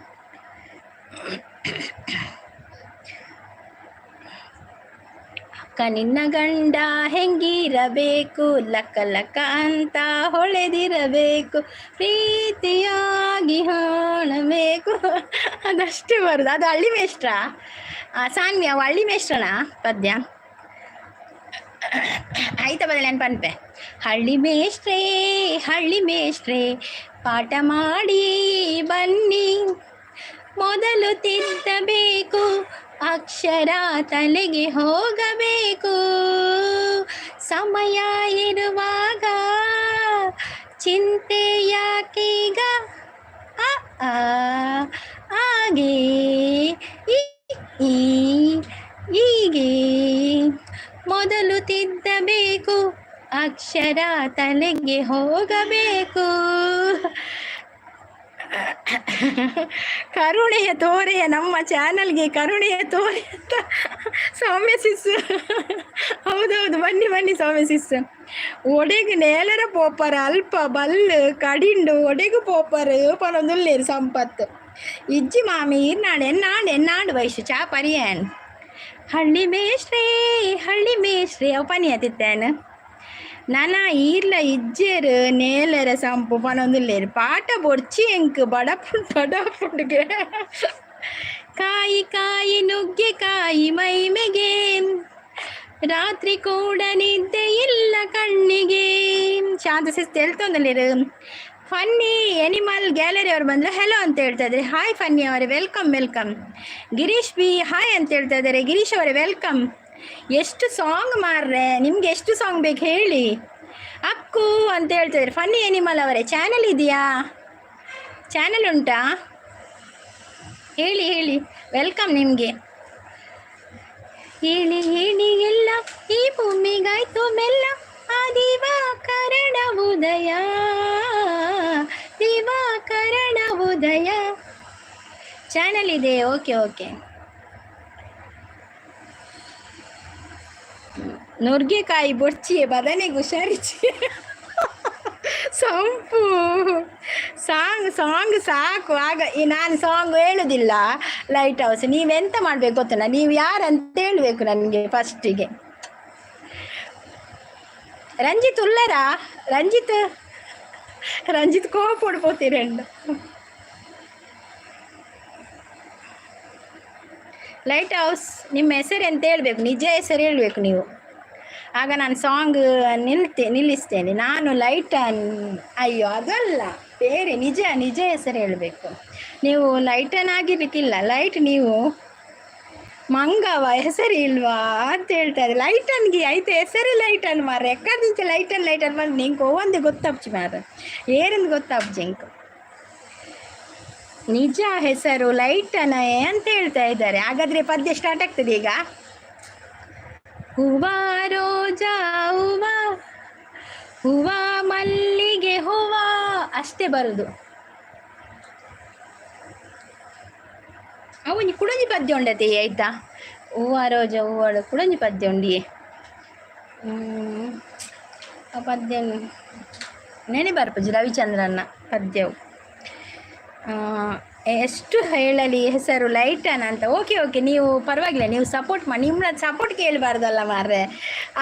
ಅಕ್ಕ ನಿನ್ನ ಗಂಡ ಹೆಂಗಿರಬೇಕು, ಲಕ್ಕ ಲಕ್ಕ ಅಂತ ಹೊಳೆದಿರಬೇಕು, ಪ್ರೀತಿಯಾಗಿ ಹಾಣಬೇಕು. ಅದಷ್ಟೇ ಬರುದು. ಅದು ಹಳ್ಳಿ ಮೇಷ್ಟ್ರ ಸಾನ್ವಿ, ಅವು ಹಳ್ಳಿ ಮೇಷ್ಟ್ರನ ಪದ್ಯ. ಆಯ್ತಾ, ಬದಲ ನೆನ್ಪನ್ಪೆ. ಹಳ್ಳಿ ಮೇಷ್ಟ್ರೇ, ಹಳ್ಳಿ ಮೇಷ್ಟ್ರೇ, ಪಾಠ ಮಾಡಿ ಬನ್ನಿ. ಮೊದಲು ತಿದ್ದಬೇಕು, ಅಕ್ಷರ ತಲೆಗೆ ಹೋಗಬೇಕು. ಸಮಯ ಇರುವಾಗ ಚಿಂತೆ ಯಾಕೀಗ? ಅ ಆ ಆಗೆ ಇ ಈ ಹೀಗೆ. ಮೊದಲು ತಿದ್ದಬೇಕು, ಅಕ್ಷರ ತಲೆಗೆ ಹೋಗಬೇಕು. ಕರುಣೆಯ ತೋರೆಯ, ನಮ್ಮ ಚಾನಲ್ಗೆ ಕರುಣೆಯ ತೋರೆ ಅಂತ ಸೌಮ್ಯ ಸಿಸ್. ಹೌದೌದು, ಬನ್ನಿ ಬನ್ನಿ ಸೌಮ್ಯ ಸಿಸ್. ಒಡೆಗ್ ನೇಲರ ಪೋಪರ ಅಲ್ಪ ಬಲ್ಲು ಕಡಿಂಡು ಒಡೆಗು ಪೋಪರು ಪನೊಂದುಲ್ಲೇರು ಸಂಪತ್ತು ಇಜ್ಜಿ ಮಾಮಿ ಇರ್ನಾಡು ಎನ್ನಾಂಡು ಎನ್ನಾಂಡು ವಯಸ್ಸು ಚಾ ಪರಿಯಾನ್ ಹಳ್ಳಿ ಮೇಷ್ಟ್ರೇ ಹಳ್ಳಿ ಮೇಷ್ಟ್ರೇ ಅವು ಪನಿ ಅತಿತ್ತೇನು ನನ ಈರ್ಲ ಇಜ್ಜೆರು ನೇಲರ ಸಂಪು ಪನೊಂದುಲ್ಲೇರು ಪಾಟ ಬೊಡ್ಚಿ ಎಂಕ್ ಬಡಪು ಬಡಪುಂಡುಗೆ ಕಾಯಿ ಕಾಯಿ ನುಗ್ಗೆಕಾಯಿ ಮೈಮೆಗೆ ರಾತ್ರಿ ಕೂಡ ನಿದ್ದೆ ಇಲ್ಲ ಕಣ್ಣಿಗೆ. ಶಾಂತ ಸಿಸ್ತು ಹೇಳ್ತೊಂದಲ್ಲಿರು. ಫನ್ನಿ ಎನಿಮಲ್ ಗ್ಯಾಲರಿ ಅವರು ಬಂದರೆ ಹೆಲೋ ಅಂತ ಹೇಳ್ತಾ ಇದ್ದಾರೆ. ಹಾಯ್ ಫನ್ನಿ ಅವರೇ, welcome welcome. Girish B hi ಅಂತ ಹೇಳ್ತಾ ಇದ್ದಾರೆ. ಗಿರೀಶ್ ಅವರೇ welcome. ಎಷ್ಟು ಸಾಂಗ್ ಮಾರ್ರೆ, ನಿಮ್ಗೆ ಎಷ್ಟು ಸಾಂಗ್ ಬೇಕು ಹೇಳಿ. ಅಕ್ಕು ಅಂತ ಹೇಳ್ತಾ ಇದ್ದಾರೆ ಫನ್ನಿ ಎನಿಮಲ್ ಅವರೇ. ಚಾನಲ್ ಇದೆಯಾ? ಚಾನಲ್ ಉಂಟಾ? ಹೇಳಿ ಹೇಳಿ. Welcome ನಿಮಗೆ. ಹೇಳಿ ಹೇಳಿ ಎಲ್ಲ ಈ ಭೂಮಿಗಾಯ್ತು ಮೆಲ್ಲ ಆ ದಿವಾಕರಣ ಉದಯ ದಿವಾಕರಣ ಉದಯ. ಚಾನಲ್ ಇದೆ, ಓಕೆ ಓಕೆ. ನುರ್ಗೆಕಾಯಿ ಬೊಡ್ಚಿ ಬದನೆಗೆ ಹುಷಾರಿಚ್ಚಿ ಸಂಪು ಸಾಂಗ್ ಸಾಂಗ್ ಸಾಕು. ಆಗ ಈ ನಾನು ಸಾಂಗ್ ಹೇಳುದಿಲ್ಲ. ಲೈಟ್ ಹೌಸ್ ನೀವೆಂತ ಮಾಡಬೇಕು ಗೊತ್ತಲ್ಲ, ನೀವು ಯಾರಂತ ಹೇಳಬೇಕು ನನಗೆ ಫಸ್ಟಿಗೆ. ರಂಜಿತ್ ಉಲ್ಲರಾ? ರಂಜಿತ್ ರಂಜಿತ್ ಕೋಪ ಪೋತೀರಂಡು. ಲೈಟ್ ಹೌಸ್ ನಿಮ್ಮ ಹೆಸರು ಎಂತ ಹೇಳಬೇಕು, ನಿಜ ಹೆಸರು ಹೇಳಬೇಕು ನೀವು. ಆಗ ನಾನು ಸಾಂಗ್ ನಿಲ್ಲಿಸ್ತೇನೆ. ನಾನು ಲೈಟ್ ಅಯ್ಯೋ ಅದಲ್ಲ, ಬೇರೆ ನಿಜ ನಿಜ ಹೆಸರು ಹೇಳಬೇಕು ನೀವು. ಲೈಟನ್ ಆಗಿರ್ಲಿಕ್ಕಿಲ್ಲ, ಲೈಟ್ ನೀವು ಮಂಗವ ಹೆಸರು ಇಲ್ವಾ ಅಂತ ಹೇಳ್ತಾರೆ. ಲೈಟನ್ಗೆ ಐತೆ ಹೆಸರು ಲೈಟನ್ ಮಾರ್ರೆ. ಎಕ್ಕದಿಂಚ ಲೈಟನ್ ಲೈಟನ್ ಬಂದು ನಿಂಗೆ ಒಂದೇ ಗೊತ್ತಾಪ್ಚಿ ಮಾರ್ರೆ, ಏರಿಂದ ಗೊತ್ತಾಪ್ಚಿ ಇಂಕ್. ನಿಜ ಹೆಸರು ಲೈಟನ ಅಂತ ಹೇಳ್ತಾ ಇದ್ದಾರೆ. ಹಾಗಾದ್ರೆ ಪದ್ಯ ಸ್ಟಾರ್ಟ್ ಆಗ್ತದೆ ಈಗ. ಹೂವ ರೋಜಾ ಹೂವ ಹೂವ ಮಲ್ಲಿಗೆ ಹೂವ ಅಷ್ಟೇ ಬರುದು. ಅವು ಒಂಜಿ ಕುಡೊಂಜಿ ಪದ್ಯ ಉಂಡತೆ ಆಯ್ತಾ? ಹೂವ ರೋಜಾ ಹೂವಳು ಕುಡೊಂಜಿ ಪದ್ಯ ಉಂಡಿಯೇ. ಆ ಪದ್ಯ ನೆನೆ ಬರ್ಪುಜಿ ರವಿಚಂದ್ರನ ಪದ್ಯವು. ಎಷ್ಟು ಹೇಳಲಿ ಹೆಸರು ಲೈಟನ್ ಅಂತ. ಓಕೆ ಓಕೆ, ನೀವು ಪರವಾಗಿಲ್ಲ, ನೀವು ಸಪೋರ್ಟ್ ಮಾಡಿ. ನಿಮ್ಮ ಸಪೋರ್ಟ್ ಕೇಳಬಾರ್ದಲ್ಲ ಮಾರ್ರೆ,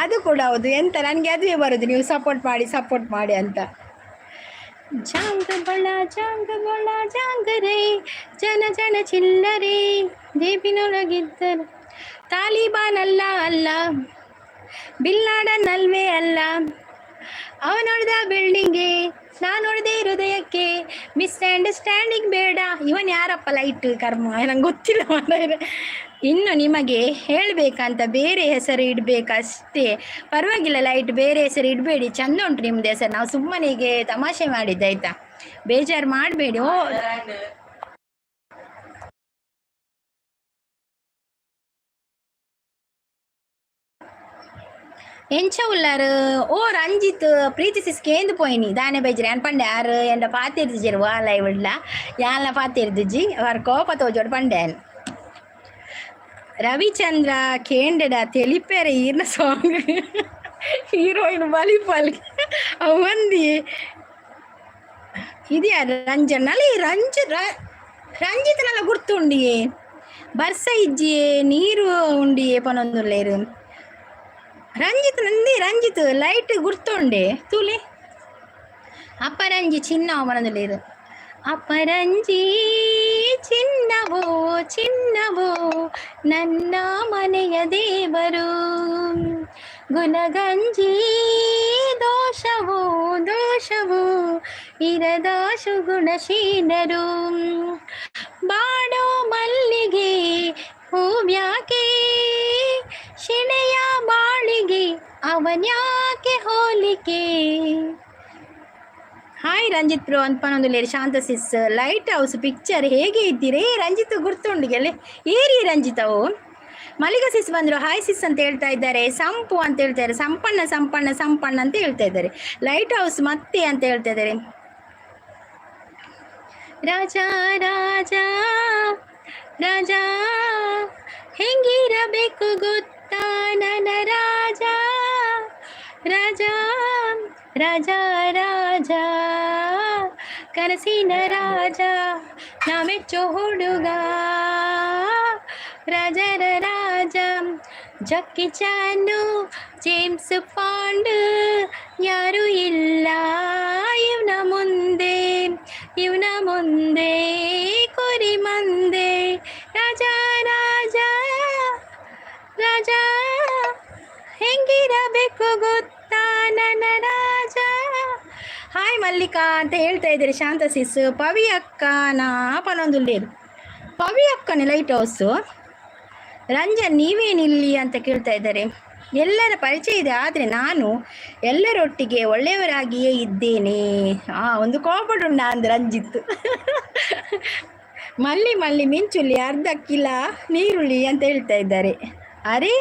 ಅದು ಕೂಡ ಹೌದು. ಎಂತ ನನಗೆ ಅದುವೇ ಬರೋದು, ನೀವು ಸಪೋರ್ಟ್ ಮಾಡಿ ಸಪೋರ್ಟ್ ಮಾಡಿ ಅಂತ. ಜಾಂಗ ಬಳ ಜಾಂಗ ಬಳ ಜಾಂಗರೇ ಜನ ಜನ ಚಿಲ್ಲರೆ ದೇಪಿನೊಳಗಿದ್ದರು ತಾಲಿಬಾನ್ ಅಲ್ಲ ಅಲ್ಲ ಬಿಲ್ಲಾಡನ್ ಅಲ್ವೇ ಅಲ್ಲ ಅವನೊಡೆದ ಬಿಲ್ಡಿಂಗೆ ನಾನೊಡೆದೆ ಹೃದಯಕ್ಕೆ ಮಿಸ್ಅಂಡರ್ಸ್ಟ್ಯಾಂಡಿಂಗ್ ಬೇಡ. ಇವನ್ ಯಾರಪ್ಪ ಲೈಟ್ ಕರ್ಮ ನಂಗೆ ಗೊತ್ತಿಲ್ಲ ಮಾರ್ರೆ. ಇನ್ನು ನಿಮಗೆ ಹೇಳಬೇಕಂತ ಬೇರೆ ಹೆಸರು ಇಡಬೇಕಷ್ಟೇ. ಪರವಾಗಿಲ್ಲ ಲೈಟ್, ಬೇರೆ ಹೆಸರು ಇಡಬೇಡಿ, ಚಂದ ಉಂಟು ನಿಮ್ಮದು ಹೆಸರು. ನಾವು ಸುಮ್ಮನಿಗೆ ತಮಾಷೆ ಮಾಡಿದ್ದೆ ಆಯ್ತಾ, ಬೇಜಾರು ಮಾಡಬೇಡಿ. ಓ ಎಂಚ ಉಲ್ಲಾರು? ಓ ರಂಜಿತ್ ಪ್ರೀತಿ ಸಿಸ್ಕೇಂದು ಪೋಯಿನಿ ದಾನೆ ಬೈಜ್ರಿ ಅನ್ ಪಂಡೆ ಆರು ಎಂಡ ಪಾತಿರ್ದಿಜೆರ್ ವಾ ಲೈವ್ ಇಡ್ಲ ಯಾನ್ಲ ಪಾತಿರ್ದಿಜಿ ಅವರ್ ಕೋಪ ತೋಜೋಡು ಪಂಡೆ. ರವಿಚಂದ್ರ ಕೇಂಡೆಡ ತೆಲಿಪೆರೆ ಈರ್ನ ಸಾಂಗ್ ಹೀರೋಯಿನ್ ಬಲಿಪಲ್ ಅವಂದಿ ಇದು ರಂಜನ್ ಅಲ್ಲಿ ರಂಜಿತ್ನಲ್ಲ ಗುರ್ತುಂಡಿಯೇ ಬರ್ಸ ಇಜ್ಜಿಯೇ ನೀರು ಉಂಡಿಯೇ ಪನೊಂದುಲ್ಲೇರು. ರಂಜಿತ್ ನಂದಿ ರಂಜಿತ್ ಲೈಟ್ ಗುರ್ತುಂಡೆ ತೂಲೆ. ಅಪರಂಜಿ ಚಿನ್ನ ಪನೊಂದುಲ್ಲೇರು. ಅಪರಂಜಿ ಚಿನ್ನವೋ ಚಿನ್ನವೋ ನನ್ನ ಮನೆಯ ದೇವರು ಗುಣಗಂಜಿ ದೋಷವೋ ದೋಷವೋ ಇರದಾಶು ಗುಣಶೀಲರು ಬಾಡೋ ಮಲ್ಲಿಗೆ ಹೂವ್ಯಾಕೆ ಶಿಣೆಯ ಬಾಳಿಗೆ ಅವನ್ಯಾಕೆ ಹೋಲಿಕೆ. ಹಾಯ್ ರಂಜಿತ್ ಬ್ರೋ ಅಂತ ಪನೊಂದುಲ್ಲೇರು. ಶಾಂತ ಸಿಸ್ ಲೈಟ್ ಹೌಸ್ ಪಿಕ್ಚರ್ ಹೇಗೆ ಇದ್ದೀರಿ? ರಂಜಿತ್ ಗುರ್ತುಂಡಿಗೆಲೆ ಏರಿ ರಂಜಿತ್ ಅವು. ಮಲ್ಲಿಗ ಸಿಸ್ ಬಂದರು ಹಾಯ್ ಸಿಸ್ ಅಂತ ಹೇಳ್ತಾ ಇದ್ದಾರೆ. ಸಂಪು ಅಂತ ಹೇಳ್ತಾ ಇದ್ದಾರೆ. ಸಂಪಣ್ಣ ಸಂಪಣ್ಣ ಸಂಪಣ್ಣ ಅಂತ ಹೇಳ್ತಾ ಇದ್ದಾರೆ. ಲೈಟ್ ಹೌಸ್ ಮತ್ತೆ ಅಂತ ಹೇಳ್ತಾ ಇದ್ದಾರೆ. ರಾಜ ರಾಜ ರಾಜ ಹೆಂಗಿರಬೇಕು ಗೊತ್ತಾ ನನ್ನ ರಾಜ ರಾಜ. ರಾಜ ರಾಜ ಕನಸಿನ ರಾಜ, ನಾ ಮೆಚ್ಚೋ ಹುಡುಗ, ರಾಜರ ರಾಜ. ಜಕ್ಕಿ ಚಾನು, ಜೇಮ್ಸ್ ಪಾಂಡ್ ಯಾರು ಇಲ್ಲ ಇವನ ಮುಂದೆ, ಇವನ ಮುಂದೆ ಕುರಿ ಮಂದೆ. ರಾಜ ರಾಜ ರಾಜ, ಹೆಂಗಿರಬೇಕು ಗೊತ್ತಾ ನನ್ನ ರಾಜ. ಹಾಯ್ ಮಲ್ಲಿಕಾ ಅಂತ ಹೇಳ್ತಾ ಇದ್ದಾರೆ ಶಾಂತ ಸಿಸ್. ಪವಿ ಅಕ್ಕ ನಾ ಪನೊಂದುಲ್ಲೇರು. ಪವಿ ಅಕ್ಕನೇ ಲೈಟ್ ಹೌಸು. ರಂಜನ್ ನೀವೇನಿಲ್ಲಿ ಅಂತ ಕೇಳ್ತಾ ಇದ್ದಾರೆ. ಎಲ್ಲರ ಪರಿಚಯ ಇದೆ, ಆದರೆ ನಾನು ಎಲ್ಲರೊಟ್ಟಿಗೆ ಒಳ್ಳೆಯವರಾಗಿಯೇ ಇದ್ದೇನೆ. ಒಂದು ಕೋಪಡುಂಡ ಅಂದ್ ರಂಜಿತ್. ಮಲ್ಲಿ ಮಲ್ಲಿ ಮಿಂಚುಳ್ಳಿ ಅರ್ಧ ಕಿಲ ನೀರುಳ್ಳಿ ಅಂತ ಹೇಳ್ತಾ ಇದ್ದಾರೆ. ಅರೆ,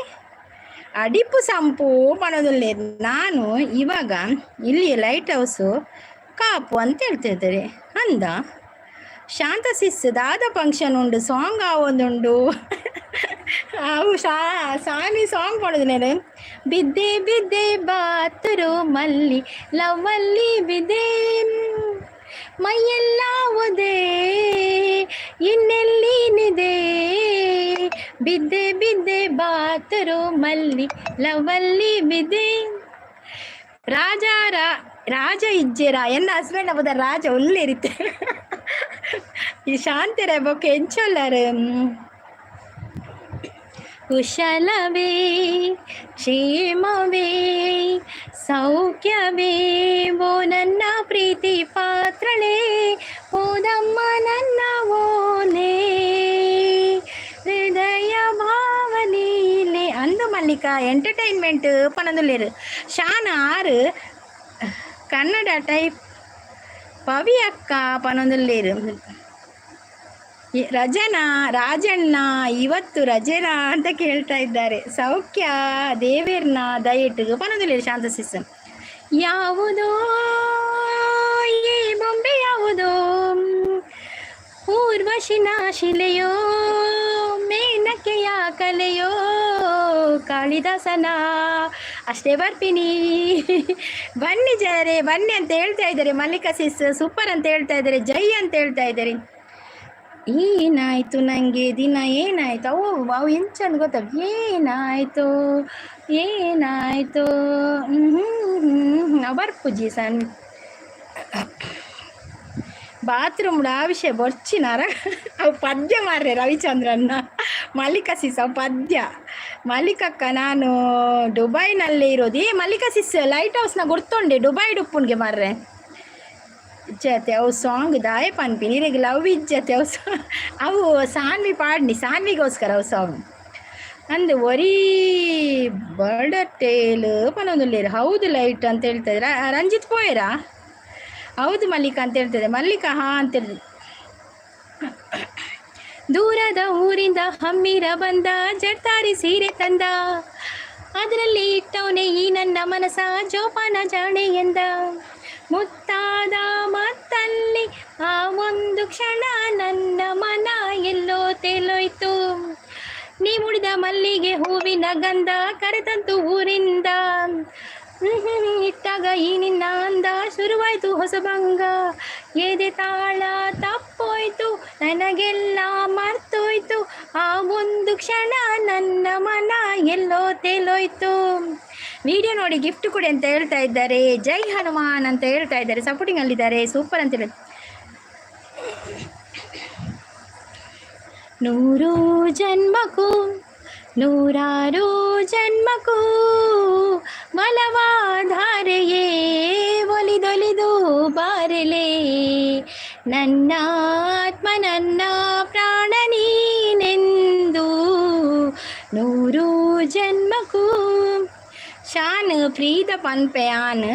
ಅಡಿಪು ಸಂಪು ಪಣದಲ್ಲೇ ನಾನು ಇವಾಗ ಇಲ್ಲಿ ಲೈಟ್ ಹೌಸು ಕಾಪು ಅಂತ ಹೇಳ್ತಾ ಇದ್ದಾರೆ ಅಂದ. ಶಾಂತ ಸಿಸ್, ದಾದ ಫಂಕ್ಷನ್ ಉಂಡು, ಸಾಂಗ್ ಆವೊಂದುಂಡು. ಅವು ಸಾನಿ ಸಾಂಗ್ ಪಾಡೋದು. ಬಿದ್ದೆ ಬಿದ್ದೆ ಬಾತುರು ಮಲ್ಲಿ, ಲವ್ವಲ್ಲಿ ಬಿದ್ದೆ, ಮೈಯೆಲ್ಲ ಒದೆ, ಇನ್ನೆಲ್ಲಿನಿದೆ. ಬಿದ್ದೆ ಬಿದ್ದೆ ಬಾತುರು ಮಲ್ಲಿ, ಲವ್ವಲ್ಲಿ ಬಿದ್ದೆ. ರಾಜ ರಾಜ ಇಜ್ಜೆರ ಎನ್ನ ಹಸ್ಬೆಂಡ್ ಅಬದ ರಾಜ ಒಳ್ಳೆ. ಈ ಶಾಂತಿರ ಬೊಕ್ಕ ಎಂಚೊಲ್ಲರು. ಕುಶಲವೇ, ಕ್ಷೇಮವೇ, ಸೌಖ್ಯವೇ, ಓ ನನ್ನ ಪ್ರೀತಿ ಪಾತ್ರಳೇ, ಓದಮ್ಮ ನನ್ನ ಓಲೆ, ಹೃದಯ ಭಾವಲೀಲೆ ಅಂದು. ಮಲ್ಲಿಕಾ ಎಂಟರ್ಟೈನ್ಮೆಂಟ್ ಪನದುಲ್ಲೇರು. ಶಾನ ಆರು ಕನ್ನಡ ಟೈಪ್. ಪವಿ ಅಕ್ಕ ಪನೊಂದುಲ್ಲೇರು. ರಜನಾ ರಾಜಣ್ಣ, ಇವತ್ತು ರಜನಾ ಅಂತ ಕೇಳ್ತಾ ಇದ್ದಾರೆ. ಸೌಖ್ಯ, ದೇವೇರ್ನ ದಯೆಟ್ಟು ಪನೊಂದುಲ್ಲೇರು ಶಾಂತ ಸಿಸ್. ಯಾವುದೋ ಈ ಬೊಂಬೆ, ಯಾವುದೋ ಊರ್ವಶಿನ ಶಿಲೆಯೋ, ಮೇನಕೆಯ ಕಲೆಯೋ, ಕಾಳಿದಾಸನ ಅಷ್ಟೇ ಬರ್ತೀನಿ. ಬನ್ನಿ ಜನರೇ, ಬನ್ನಿ ಅಂತ ಹೇಳ್ತಾ ಇದ್ದಾರೆ. ಮಲ್ಲಿಕಾ ಸಿಸ್ ಸೂಪರ್ ಅಂತ ಹೇಳ್ತಾ ಇದ್ದಾರೆ. ಜೈ ಅಂತ ಹೇಳ್ತಾ ಇದ್ದಾರೆ. ಏನಾಯ್ತು ನಂಗೆ ದಿನ ಏನಾಯ್ತು? ಅವು ಅವು ಎಂಚಂದು ಗೊತ್ತ? ಏನಾಯ್ತು ಏನಾಯ್ತು? ಹ್ಮ್ ಬರ್ಪುಜಿ ಸಣ್ಣ ಬಾತ್ರೂಮ್ ಆ ವಿಷಯ ಬೊರ್ಚಿನಾರ. ಅವು ಪದ್ಯ ಮಾರ್ರೆ ರವಿಚಂದ್ರನ್ನ. ಮಲ್ಲಿಕಾ ಸಿಸ್, ಅವು ಪದ್ಯ. ಮಲ್ಲಿಕಕ್ಕ, ನಾನು ದುಬೈನಲ್ಲೇ ಇರೋದು. ಏ ಮಲ್ಲಿಕಾ ಸಿಸ್, ಲೈಟ್ ಹೌಸ್ನ ಗುರ್ತೊಂಡೆ, ದುಬೈ ಡುಪ್ಪುನ್ಗೆ ಮಾರ್ರೆ. ಇಜ್ಜತೆ ಅವು ಸಾಂಗ್ ದಾಯ ಪನ್ಪಿ ನೀರಿಗೆ ಲವ್ ಇಜ್ಜತೆ ಅವು ಅವು ಸಾನ್ವಿ ಪಾಡ್ನಿ, ಸಾನ್ವಿಗೋಸ್ಕರ ಅವು ಸಾಂಗ್ ಅಂದು. ಒರಿ ಬರ್ಡಟೇಲ್ ಪನೊಂದುಲ್ಲೇರು. ಹೌದು ಲೈಟ್ ಅಂತ ಹೇಳ್ತಾ ಇದ್ರ. ರಂಜಿತ್ ಪೋಯರಾ? ಹೌದು ಮಲ್ಲಿಕಾ ಅಂತ ಹೇಳ್ತದೆ. ಮಲ್ಲಿಕಾ ಹಾ ಅಂತ ಹೇಳ್ತದೆ. ದೂರದ ಊರಿಂದ ಹಮ್ಮಿರ ಬಂದ, ಜಡ್ತಾರಿ ಸೀರೆ ತಂದ, ಅದರಲ್ಲಿ ಇಟ್ಟವನೇ ಈ ನನ್ನ ಮನಸ, ಜೋಪಾನ ಜಾಣೆ ಎಂದ. ಮುತ್ತಾದ ಮತ್ತಲ್ಲಿ ಆ ಒಂದು ಕ್ಷಣ ನನ್ನ ಮನ ಎಲ್ಲೋ ತೇಲೋಯ್ತು. ನೀ ಮುಡಿದ ಮಲ್ಲಿಗೆ ಹೂವಿನ ಗಂಧ ಕರೆತಂತು ಊರಿಂದ. ಇಟ್ಟಾಗ ಈ ನಿನ್ನ ಅಂದ ಶುರುವಾಯ್ತು ಹೊಸ ಭಂಗ. ಎದೆ ತಾಳ ತಪ್ಪೋಯ್ತು, ನನಗೆಲ್ಲ ಮರ್ತೋಯ್ತು, ಆ ಒಂದು ಕ್ಷಣ ನನ್ನ ಮನ ಎಲ್ಲೋ ತೇಲೋಯ್ತು. ವಿಡಿಯೋ ನೋಡಿ ಗಿಫ್ಟ್ ಕೊಡಿ ಅಂತ ಹೇಳ್ತಾ ಇದ್ದಾರೆ. ಜೈ ಹನುಮಾನ್ ಅಂತ ಹೇಳ್ತಾ ಇದ್ದಾರೆ. ಸಪೋರ್ಟಿಂಗ್ ಅಲ್ಲಿದ್ದಾರೆ. ಸೂಪರ್ ಅಂತ ಹೇಳಿ. ನೂರು ಜನ್ಮಕ್ಕೂ ನೂರಾರು ಜನ್ಮಕ್ಕೂ ಬಲವಾಧಾರೆಯೇ ಒಲಿದೊಲಿದು ಬಾರಲೆ, ನನ್ನ ಆತ್ಮ ನನ್ನ ಪ್ರಾಣ ನೀನೆಂದು ನೂರು ಜನ್ಮಕ್ಕೂ. ಶಾನ್ ಪ್ರೀತ ಪನ್ಪೆ ಆನ್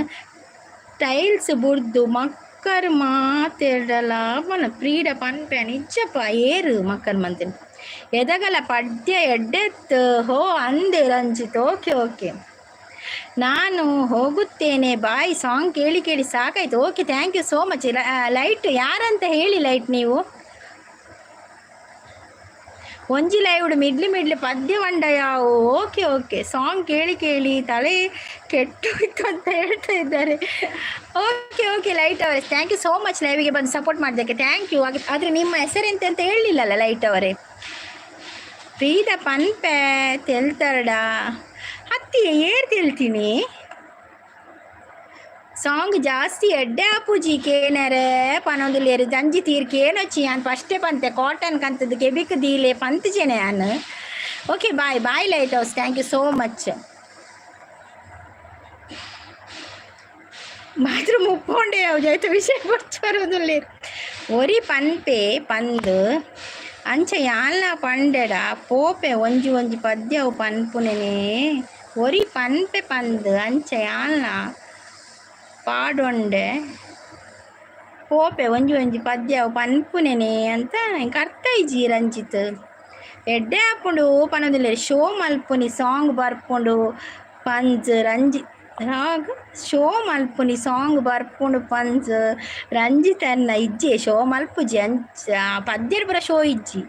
ಟೈಲ್ಸ್ ಬುಡ್ದು ಮಕ್ಕರ್ ಮಾತೆಡಲ ಪನ ಪ್ರೀಡ ಪನ್ಪೆ ನಿಜ್ಜಪ್ಪ ಏರು ಮಕ್ಕರ್ ಮಂತಿನ ಎದಗಲ ಪದ್ಯ ಎಡ್ಡೆತ್ ಹೋ ಅಂದೆ ರಂಜಿತ್. ಓಕೆ ಓಕೆ, ನಾನು ಹೋಗುತ್ತೇನೆ, ಬಾಯ್. ಸಾಂಗ್ ಕೇಳಿ ಕೇಳಿ ಸಾಕಾಯ್ತು. Okay, thank you so much. Light ಯಾರಂತ ಹೇಳಿ ಲೈಟ್ ನೀವು. ಒಂಜಿ ಲೈವ್ಡ್ ಮಿಡ್ಲಿ ಮಿಡ್ಲಿ ಪದ್ಯ ಮಂಡಯಾವು. ಓಕೆ ಓಕೆ, ಸಾಂಗ್ ಕೇಳಿ ಕೇಳಿ ತಲೆ ಕೆಟ್ಟೋಯ್ತು ಅಂತ ಹೇಳ್ತಾ ಇದ್ದಾರೆ. ಓಕೆ ಓಕೆ ಲೈಟ್ ಅವರೇ, thank you so much ಲೈವಿಗೆ ಬಂದು ಸಪೋರ್ಟ್ ಮಾಡಿದ್ದಕ್ಕೆ thank you. ಆದರೆ ನಿಮ್ಮ ಹೆಸರೆಂತ ಅಂತ ಹೇಳಲಿಲ್ಲಲ್ಲ ಲೈಟ್ ಅವರೇ. ಪ್ರೀತ ಪನ್ಪೆ ತೆಲ್ತರಡ ಹತ್ತಿ ಏರ್ ತೆಲ್ತೀನಿ. ಸಾಂಗ್ ಜಾಸ್ತಿ ಎಡ್ಡೆ ಆಪುಜಿ ಕೇನರೆ ಪನೊಂದುಲ್ಲೇರು ದಂಜಿ ತೀರ್ ಕೇನೊಚ್ಚಿ ಯಾನ್ ಫಸ್ಟೇ ಪಂತೆ ಕಾಟನ್ ಕಂತದ್ದು ಕೆಬಿಕ್ ದೀಲೆ ಪಂತುಜೆನೆ ಯಾನ್. Okay bye bye light house, thank you so much. ಮಾತ್ರ ಮುಪ್ಪೊಂಡೆ ಜೈತ ವಿಷಯ ಬರೋದುಲ್ಲೇರು ಒರಿ ಪನ್ಪೆ ಪಂದ್ ಅಂಚ ಯಾನ್ಲ ಪಂಡೆಡ ಪೋಪೆ ಒಂಜಿ ಒಂಜಿ ಪದ್ಯವು ಪನ್ಪುನೆನೆ. ಒರಿ ಪನ್ಪೆ ಪಂದ್ ಅಂಚ ಯಾನ್ಲ ಪಾಡೊಂಡೆ ಪೋಪೆ ಒಂಜಿ ಒಂಜಿ ಪದ್ಯವು ಪನ್ಪುನೆನೆ ಅಂತ ಎಂಕ್ ಅರ್ಥ ಇಜ್ಜಿ ರಂಜಿತ್. ಎಡ್ಡೆ ಆಪುಂಡು ಪನೊಂದುಲ್ಲೆರ್ ಶೋ ಮಲ್ಪುನಿ ಸಾಂಗ್ ಬರ್ಪುಂಡು ಪಂಜ್ ರಂಜಿ ರಾಗ್ ಶೋ ಮಲ್ಪುನಿ ಸಾಂಗ್ ಬರ್ಪುಂಡು ಪಂಜ್ ರಂಜಿತ್ ಅನ್ನ ಇಜ್ಜೆ ಶೋ ಮಲ್ಪುಜಿ ಅಂಚ ಪದ್ಯಡ್ ಪೂರ ಶೋ ಇಜ್ಜಿ.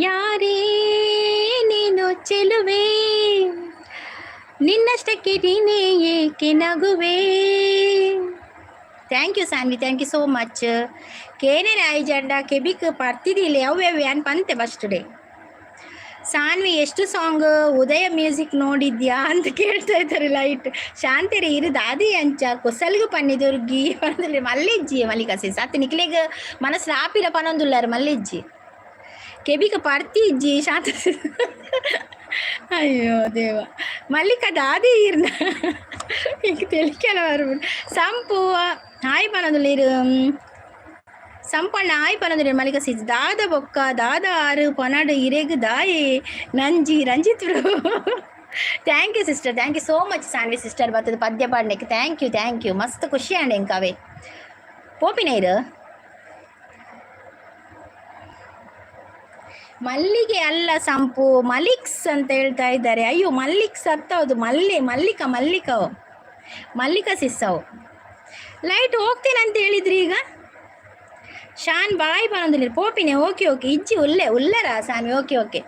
ಯಾರೇ ನೀನು ಚೆಲುವೆ, ನಿನ್ನಷ್ಟಕ್ಕೆ ನೀನೇ ಏಕೆ ನಗುವೆ. Thank you Sanvi, thank you so much. ಕೇನೆ ರಾಯಿ ಜಂಡ ಕೆಬಿಕ್ ಪರ್ತಿದಿಲ್ಲ ಅವ್ ಯಾನ್ ಪಂತೆ ಫಸ್ಟ್ ಡೇ. ಸಾನ್ವಿ ಎಷ್ಟು ಸಾಂಗ್ ಉದಯ ಮ್ಯೂಸಿಕ್ ನೋಡಿದ್ಯಾ ಅಂತ ಕೇಳ್ತಾ ಇದ್ದಾರೆ ಲೈಟ್. ಶಾಂತಿರಿ ಇರು ದಾದಿ ಅಂಚ ಕುಸಲ್ಗು ಪನ್ನಿದುರ್ಗಿ ಪನೊಂದುಲ್ಲೆರ್ ಮಲ್ಲಿಜ್ಜಿ ಮಲ್ಲಿಕಾ ಸಿಸ್ ಅತ್ತ ನಿಕ್ಲೆಗ್ ಮನಸ್ಸು ಆಪಿರ ಪನೊಂದುಲ್ಲಾರ ಮಲ್ಲಿಜ್ಜಿ ಕೆಬಿಕ ಪರ್ತಿ ಇಜ್ಜಿ ಶಾಂತ. ಅಯ್ಯೋ ದೇವ ಮಲ್ಲಿಕ ದಾದಿ ಇರ್ನ ಈಗ ತೆಲಿಕೆಲ ಬರ್ಬಿಡು. ಸಂಪು ಹಾಯ್ ಪನೊಂದುಲ್ಲೆರ್ ಸಂಪಣ್ಣ ಆಯ್ ಪನೊಂದುಲ್ಲೆರ್ ಮಲ್ಲಿಕ ಸಿಸ್ ದಾದ ಬೊಕ್ಕ ದಾದ ಆರು ಪನಡು ಇರೆಗ್ ದಾಯೆ ನಂಜಿ Ranjith bro. Thank you sister, thank you so much Sanvi sister ಬತ್ತದ ಪದ್ಯ ಪಾಡ್ನೆಕ್ thank you thank you. ಮಸ್ತ್ ಖುಷಿ ಆಂಡ್ ಎಂಕ್ ಅವೇ ಪೋಪಿನೈರು. ಮಲ್ಲಿಗೆ ಅಲ್ಲ ಸಂಪು ಮಲಿಕ್ಸ್ ಅಂತ ಹೇಳ್ತಾ ಇದ್ದಾರೆ. ಅಯ್ಯೋ ಮಲ್ಲಿಕ್ಸ್ ಹೌದು ಮಲ್ಲಿ ಮಲ್ಲಿಕ ಮಲ್ಲಿಕವು ಮಲ್ಲಿಕ ಸಿಸ್ಸವು. ಲೈಟ್ ಹೋಗ್ತೇನೆ ಅಂತ ಹೇಳಿದ್ರಿ ಈಗ. ಶಾನ್ ಬಾಯ್ ಪನೊಂದುಲ್ಲೆರ್ ಪೋಪಿನೆ. ಓಕೆ ಓಕೆ ಇಜ್ಜಿ ಉಲ್ಲೆ ಉಲ್ಲರ ಸಾನ್ವಿ. ಓಕೆ ಓಕೆ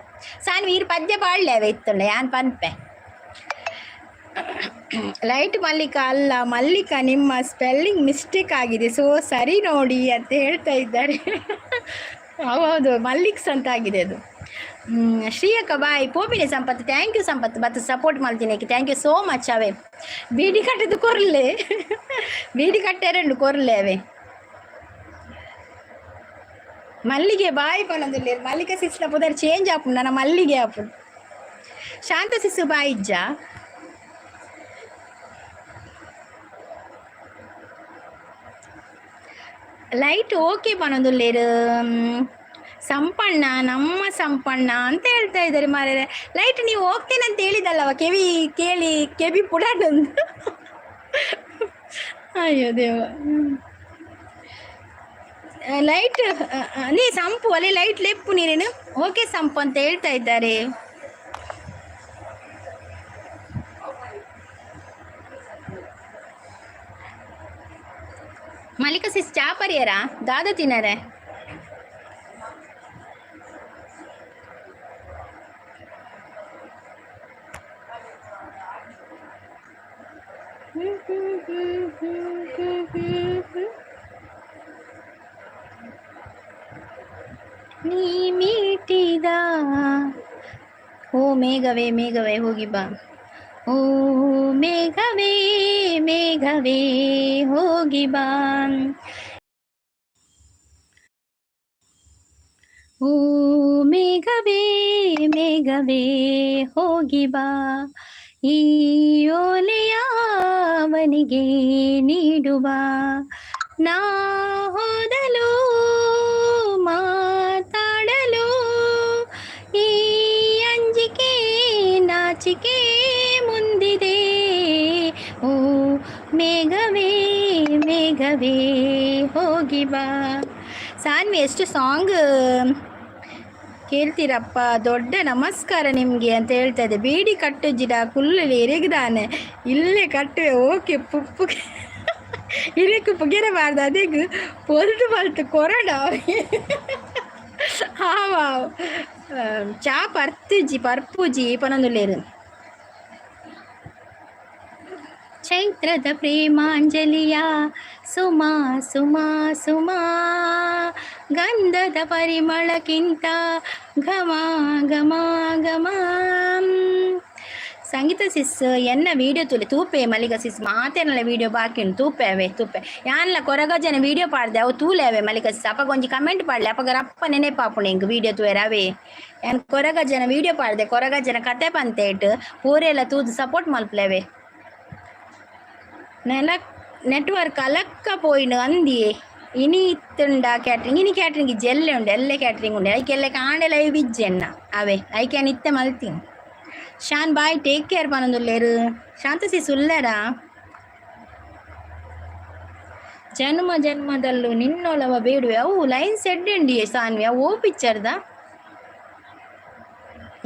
ಸಾನ್ವಿ ಈರ್ ಪದ್ಯ ಪಾಡ್ಲೆ ಅವೆ ಇತ್ತುಂಡ ಯಾನ್ ಪನ್ಪೆ. ಲೈಟ್ ಮಲ್ಲಿಕ ಅಲ್ಲ ಮಲ್ಲಿಕ, ನಿಮ್ಮ ಸ್ಪೆಲ್ಲಿಂಗ್ ಮಿಸ್ಟೇಕ್ ಆಗಿದೆ ಸೊ ಸರಿ ನೋಡಿ ಅಂತ ಹೇಳ್ತಾ ಇದ್ದಾರೆ. ಹೌದು ಮಲ್ಲಿಕ್ಸ್ ಅಂತ ಆಗಿದೆ ಅದು. ಶ್ರೀಯಕ್ಕ ಬಾಯ್ ಪೋಪಿನೆ ಸಂಪತ್, thank you Sampath ಬತ್ತು ಸಪೋರ್ಟ್ ಮಾಡ್ತೀನಿ, thank you so much. ಅವೇ ಬೀಡಿ ಕಟ್ಟಿದ್ದು ಕೊರ್ಲೆ, ಬೀಡಿ ಕಟ್ಟೆರಂಡು ಕೊರ್ಲೆ ಅವೇ. ಮಲ್ಲಿಗೆ ಬಾಯ್ ಪನೊಂದುಲ್ಲೆರ್ ಮಲ್ಲಿಕ ಸಿಸ್ನ ಪುದರ್ ಚೇಂಜ್ ಆಪುಂಡು ನನ್ನ ಮಲ್ಲಿಗೆ ಆಪುಂಡು. ಶಾಂತ ಸಿಸ್ಸು ಬಾಯ್ ಇಜ್ಜ. ಲೈಟ್ ಓಕೆ ಪನೊಂದುಲ್ಲೆರ್ ಸಂಪಣ್ಣ ನಮ್ಮ ಸಂಪಣ್ಣ ಅಂತ ಹೇಳ್ತಾ ಇದ್ದಾರೆ ಮಾರ್ರೆ. ಲೈಟ್ ನೀವು ಹೋಗ್ತೇನೆ ಅಂತ ಹೇಳಿದಲ್ಲವ ಕೆವಿ ಕೇಳಿ ಕೆವಿ ಪುಡಾಡೊಂದು. ಅಯ್ಯೋ ದೇವ ಲೈಟ್ ನೀ ಸಂಪು ಅಲ್ಲಿ ಲೈಟ್ ಲೆಪ್ಪು ನೀನೇನು ಓಕೆ ಸಂಪು ಅಂತ ಹೇಳ್ತಾ ಇದ್ದಾರೆ. ಮಲ್ಲಿಕ ಸಿಸ್ ಚಾ ಪರಿಯರ ದಾದ ತಿನ್ನರೆ. ನೀ ಮೀಟಿದ ಓ ಮೇಘವೇ ಮೇಘವೇ ಹೋಗಿ ಬಾ, ಓ ಮೇಘವೇ ಮೇಘವೇ ಹೋಗಿ ಬಾ, ಓ ಮೇಘವೇ ಮೇಘವೇ ಹೋಗಿ ಬಾ, ಈ ಓಲೆಯ ಅವನಿಗೆ ನೀಡುವ, ನಾ ಹೋದಲು ಮಾತಾಡಲು ಈ ಅಂಜಿಕೆ ನಾಚಿಕೆ ಮುಂದಿದೆ. ಬೇಗವೇ ಹೋಗಿ ಬಾ. ಸಾನ್ವಿ, ಎಷ್ಟು ಸಾಂಗ್ ಕೇಳ್ತೀರಪ್ಪ, ದೊಡ್ಡ ನಮಸ್ಕಾರ ನಿಮಗೆ ಅಂತ ಹೇಳ್ತಾ ಇದೆ. ಬೀಡಿ ಕಟ್ಟು ಜಿಡ ಕುಲ್ಲಲಿ ಎರೆಗ್ದಾನೆ ಇಲ್ಲೇ ಕಟ್ಟುವೆ. ಓಕೆ, ಪುಪ್ಪು ಇರಕ್ಕೆ ಪುಗೆರಬಾರ್ದು, ಅದೇಗ ಪೊಲ್ತು ಬಲ್ತು ಕೊರಡ. ಹಾವ ಚಾ ಪರ್ತಿಜಿ ಪರ್ಪುಜಿ ಪನೊಂದುಲ್ಲೇರು. ಚೈತ್ರದ ಪ್ರೇಮಾಂಜಲಿಯ ಸುಮಾ ಸುಮಾ ಸುಮಾ, ಗಂಧದ ಪರಿಮಳಕ್ಕಿಂತ ಘಮ ಘಮ ಘಮ. ಸಂಗೀತ ಸಿಸ್, ಎನ್ನ ವೀಡಿಯೋ ತೂಲೆ ತೂಪೆ. ಮಲ್ಲಿಗ ಸಿಸ್, ಮಾತೇನಲ್ಲ ವೀಡಿಯೋ ಬಾಕಿ ಉಂಟು, ತೂಪೆ ಅವೇ ತೂಪೆ. ಯಾನ್ಲ ಕೊರಗಜನ ವೀಡಿಯೋ ಪಾಡ್ದೆ, ಅವು ತೂಲೆ ಅವೆ. ಮಲ್ಲಿಗ ಸಿಸ್, ಅಪಗ ಒಂಜಿ ಕಮೆಂಟ್ ಪಾಡ್ಲೆ, ಅಪಗ ರಪ್ಪ ನೆನೆಪಾಪುಂಡು ಎಂಕ್ ವೀಡಿಯೋ ತೂಯರ ಅವೇ. ಯಾನ್ ಕೊರಗಜನ ವೀಡಿಯೋ ಪಾಡ್ದೆ, ಕೊರಗಜನ ಕತೆ ಪಂತೇಟ್ ಪೂರೆಲ್ಲ ತೂದು ಸಪೋರ್ಟ್ ಮಲ್ಪುಲೆ. ನೆಲ ನೆಟ್ವರ್ಕ್ ಅಲಕ್ಕ ಪೋಯಿನು ಅಂದಿಯೇ. ಇನಿ ಇತ್ತುಂಡ ಕ್ಯಾಟ್ರಿಂಗ್? ಇನಿ ಕ್ಯಾಟ್ರಿಂಗ್ ಇಜ್ಜಿ, ಎಲ್ಲೆ ಉಂಡು, ಎಲ್ಲೆ ಕ್ಯಾಟ್ರಿಂಗ್ ಉಂಡು. ಐಕೆ ಎಲ್ಲೆ ಕಾಂಡೆ ಲೈವ್ ಇಜ್ಜಿ ಎನ್ನ ಅವೇ, ಐಕೆ ಇತ್ತೆ ಮಲ್ತೀನಿ. ಶಾನ್ bye, take care ಪನೊಂದುಲ್ಲೇರು. ಶಾಂತ ಸಿಸ್ ಉಲ್ಲೇರಾ? ಜನ್ಮ ಜನ್ಮದಲ್ಲೂ ನಿನ್ನೊಳವ ಬೇಡುವೆ. ಅವು ಲೈನ್ ಸೆಡ್ ಉಂಡಿಯೇ ಸಾನ್ವಿ, ಅವು ಓ ಪಿಕ್ಚರ್ದ?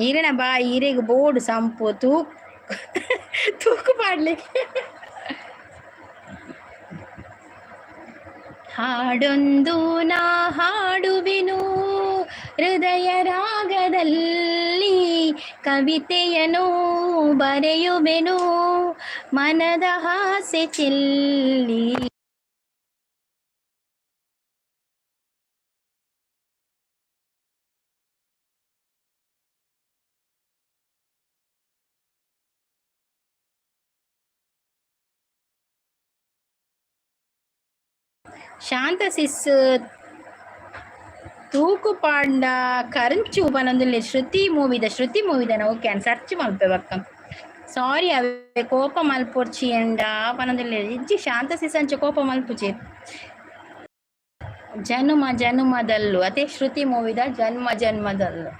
ಈರೆನ ಬಾಯ್, ಈರೆಗ್ ಬೋರ್ಡ್ ಸಂಪು ತೂಕ್ ತೂಕು ಪಾಡ್ಲಿಕ್ಕೆ. ಹಾಡೊಂದು ನಾ ಹಾಡುವೆನು ಹೃದಯ ರಾಗದಲ್ಲಿ, ಕವಿತೆಯನು ಬರೆಯುವೆನು ಮನದ ಆಸೆ ಚೆಲ್ಲಿ. ಶಾಂತ ಸಿಸ್, ತೂಕು ಪಾಂಡ ಕರಂಚು ಪನೊಂದುಲ್ಲೆ. ಶ್ರುತಿ ಮೂವಿದ, ಶ್ರುತಿ ಮೂವಿದನ? ಓಕೆ, ಅನ್ ಸರ್ಚ್ ಮಲ್ಪೆ ಬಕ್ಕ. ಸಾರಿ ಅವೆ, ಕೋಪ ಮಲ್ಪೊರ್ಚಿ ಎಂಡ ಪನೊಂದುಲ್ಲೆ. ಇಜ್ಜಿ ಶಾಂತ ಸಿಸ್, ಅಂಚ ಕೋಪ ಮಲ್ಪುಜೆ. ಜನುಮ ಜನುಮದಲ್ಲೂ ಅದೇ ಶ್ರುತಿ ಮೂವಿದ ಜನ್ಮ ಜನ್ಮದಲ್ಲೂ.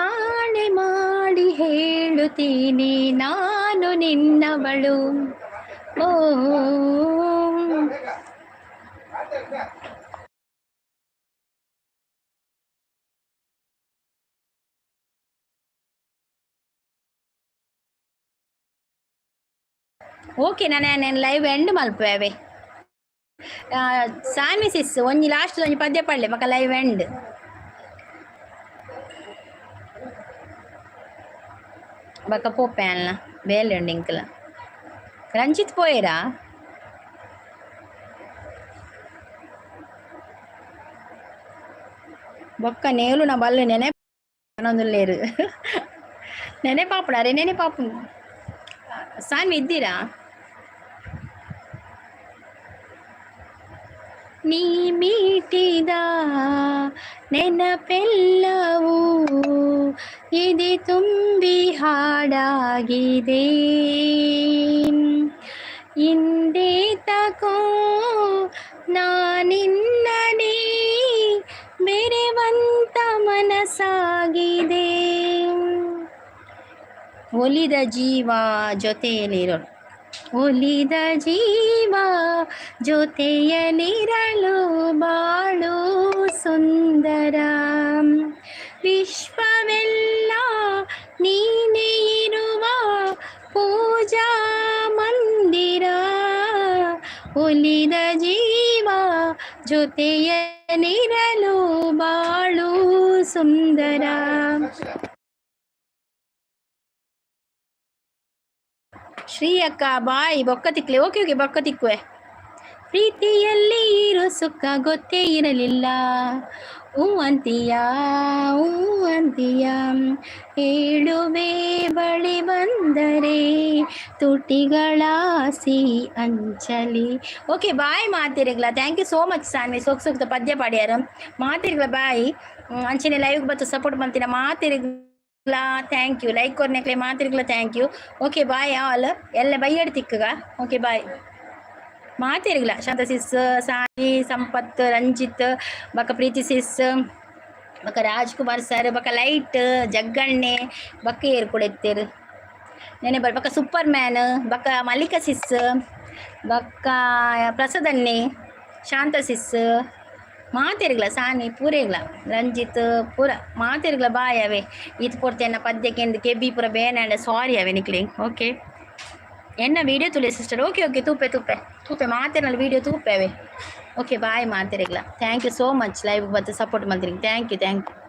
ಆಣೆ ಮಾಡಿ ಹೇಳುತ್ತೀನಿ ನಾನು ನಿನ್ನವಳು. ಓ ಓಕೆ, ನಾನು ನಾನು ಲೈವ್ ಎಂಡ್ ಮಲ್ಪುವೆ ಅವೇ. ಸಾನ್ವಿ ಸಿಸ್, ಒಂಜಿ ಲಾಸ್ಟ್ ಒಂಜಿ ಪದ್ಯ ಪಡ್ಲೆ, ಬೊಕ ಲೈವ್ ಎಂಡ್. ಬೊಕ ಪೋಪೆ ಅಲ್ಲ, ಬೇಲೆ ಉಂಡು ಇಂಕಲ. ರಂಜಿತ್ ಪೋಯೆರಾ? ಬೊಕ್ಕ ನೇಲು ನಾ ಬಲ್ಲು ನೆನೆ ಪನೊಂದುಲ್ಲೇರು. ನೆನೆ ಪಾಪುಡ ಅರೆ, ನೆನೆ ಪಾಪು. ಸಾನ್ವಿ ಇದ್ದೀರಾ? ನೀ ಮೀಟಿದ ನೆನಪೆಲ್ಲವೂ ಎದೆ ತುಂಬಿ ಹಾಡಾಗಿದೆ. ಹಿಂದೆ ತಕೋ ನಾನಿನ್ನನೇ ಬೆರೆವಂತ ಮನಸ್ಸಾಗಿದೆ. ಒಲಿದ ಜೀವ ಜೊತೆಯಲ್ಲಿರಲು, ಒಲಿದ ಜೀವ ಜೊತೆಯಲ್ಲಿರಲು ಬಾಳು ಸುಂದರ. ವಿಶ್ವವೆಲ್ಲ ನೀನೇ ಇರುವ ಪೂಜಾ ಮಂದಿರ. ಒಲಿದ ಜೀವ ಜೊತೆಯಲ್ಲಿರಲು ಬಾಳು ಸುಂದರ. ಶ್ರೀ ಅಕ್ಕ ಬಾಯ್, ಬೊಕ್ಕ ತಿಕ್ಲೆ. ಓಕೆ ಓಕೆ, ಬೊಕ್ಕ ತಿಕ್ಕುವೆ. ಪ್ರೀತಿಯಲ್ಲಿ ಇರೋ ಸುಖ ಗೊತ್ತೇ ಇರಲಿಲ್ಲ. ಹೂ ಅಂತೀಯ, ಹೂ ಅಂತೀಯ, ಹೇಳುವೆ ಬಳಿ ಬಂದರೆ ತುಟಿಗಳ ಸಿಹಿ ಅಂಚಲಿ. ಓಕೆ ಬಾಯ್ ಮಾತಿರಿಗ್ಲ. Thank you so much Sanvi, ಸೋಕ್ ಸೋಕ್ತ ಪದ್ಯ ಪಾಡ್ಯಾರ. ಮಾತಿರಿಗ್ಲ ಬಾಯ್. ಅಂಚನೆ ಲೈವ್ ಬತ್ತು ಸಪೋರ್ಟ್ ಮಂತಿನ ಮಾತಿರಿಗ್ಲ thank you. Like ಕೊರ್ನೆಕ್ಲೆ ಮಾತಿರಿಗ್ಲ thank you. Okay bye all. ಎಲ್ಲ ಬೈಯಡ್ ತಿಕ್ಕಗ. ಓಕೆ ಬಾಯ್ ಮಾತಿರಿಗ್ಲ. ಶಾಂತ ಸಿಸ್, ಸಾಯಿ, ಸಂಪತ್, ರಂಜಿತ್, ಬಕ ಪ್ರೀತಿ ಸಿಸ್, ಬಕ ರಾಜ್ಕುಮಾರ್ ಸರ್, ಬಕ ಲೈಟ್ ಜಗ್ಗಣ್ಣೆ, ಬಕ್ಕ ಏರ್ ಕೂಡ ಎತ್ತೇರು ನೆನೆ ಬರ್, ಬಕ ಸೂಪರ್ ಮ್ಯಾನ್, ಬಕ ಮಲ್ಲಿಕ ಸಿಸ್. ಬೊಕ್ಕ ಪ್ರಸದನ್ನೆ, ಶಾಂತ ಸಿಸ್, ಮಾತೆರ್ಗ್ಲ, ಸಾನಿ ಪೂರೆಗ್ಲ, ರಂಜಿತ್ ಪೂರ ಮಾತೆರ್ಗ್ಲ ಬಾಯ್ ಅವೇ. ಈತ್ ಪೊರ್ತು ಪದ್ಯಕ್ಕೆ ಕೆಬಿ ಪೂರ ಬೇನೆ, ಸಾರಿ ಅವೇ ನಿಕ್ಲೆ. ಓಕೆ, ಎನ್ನ ವೀಡಿಯೋ ತುಲೆ ಸಿಸ್ಟರ್. ಓಕೆ ಓಕೆ, ತೂಪೆ ತೂಪೆ ತೂಪೆ, ಮಾತೆರ್ನಲ್ಲ ವೀಡಿಯೋ ತೂಪೆ ಅವೇ. ಓಕೆ, ಬಾಯ್ ಮಾತೆರೆಗ್ಲ. Thank you so much live ಬತ್ತು ಸಪೋರ್ಟ್ ಮಲ್ತಿರಿ. Thank you, thank you.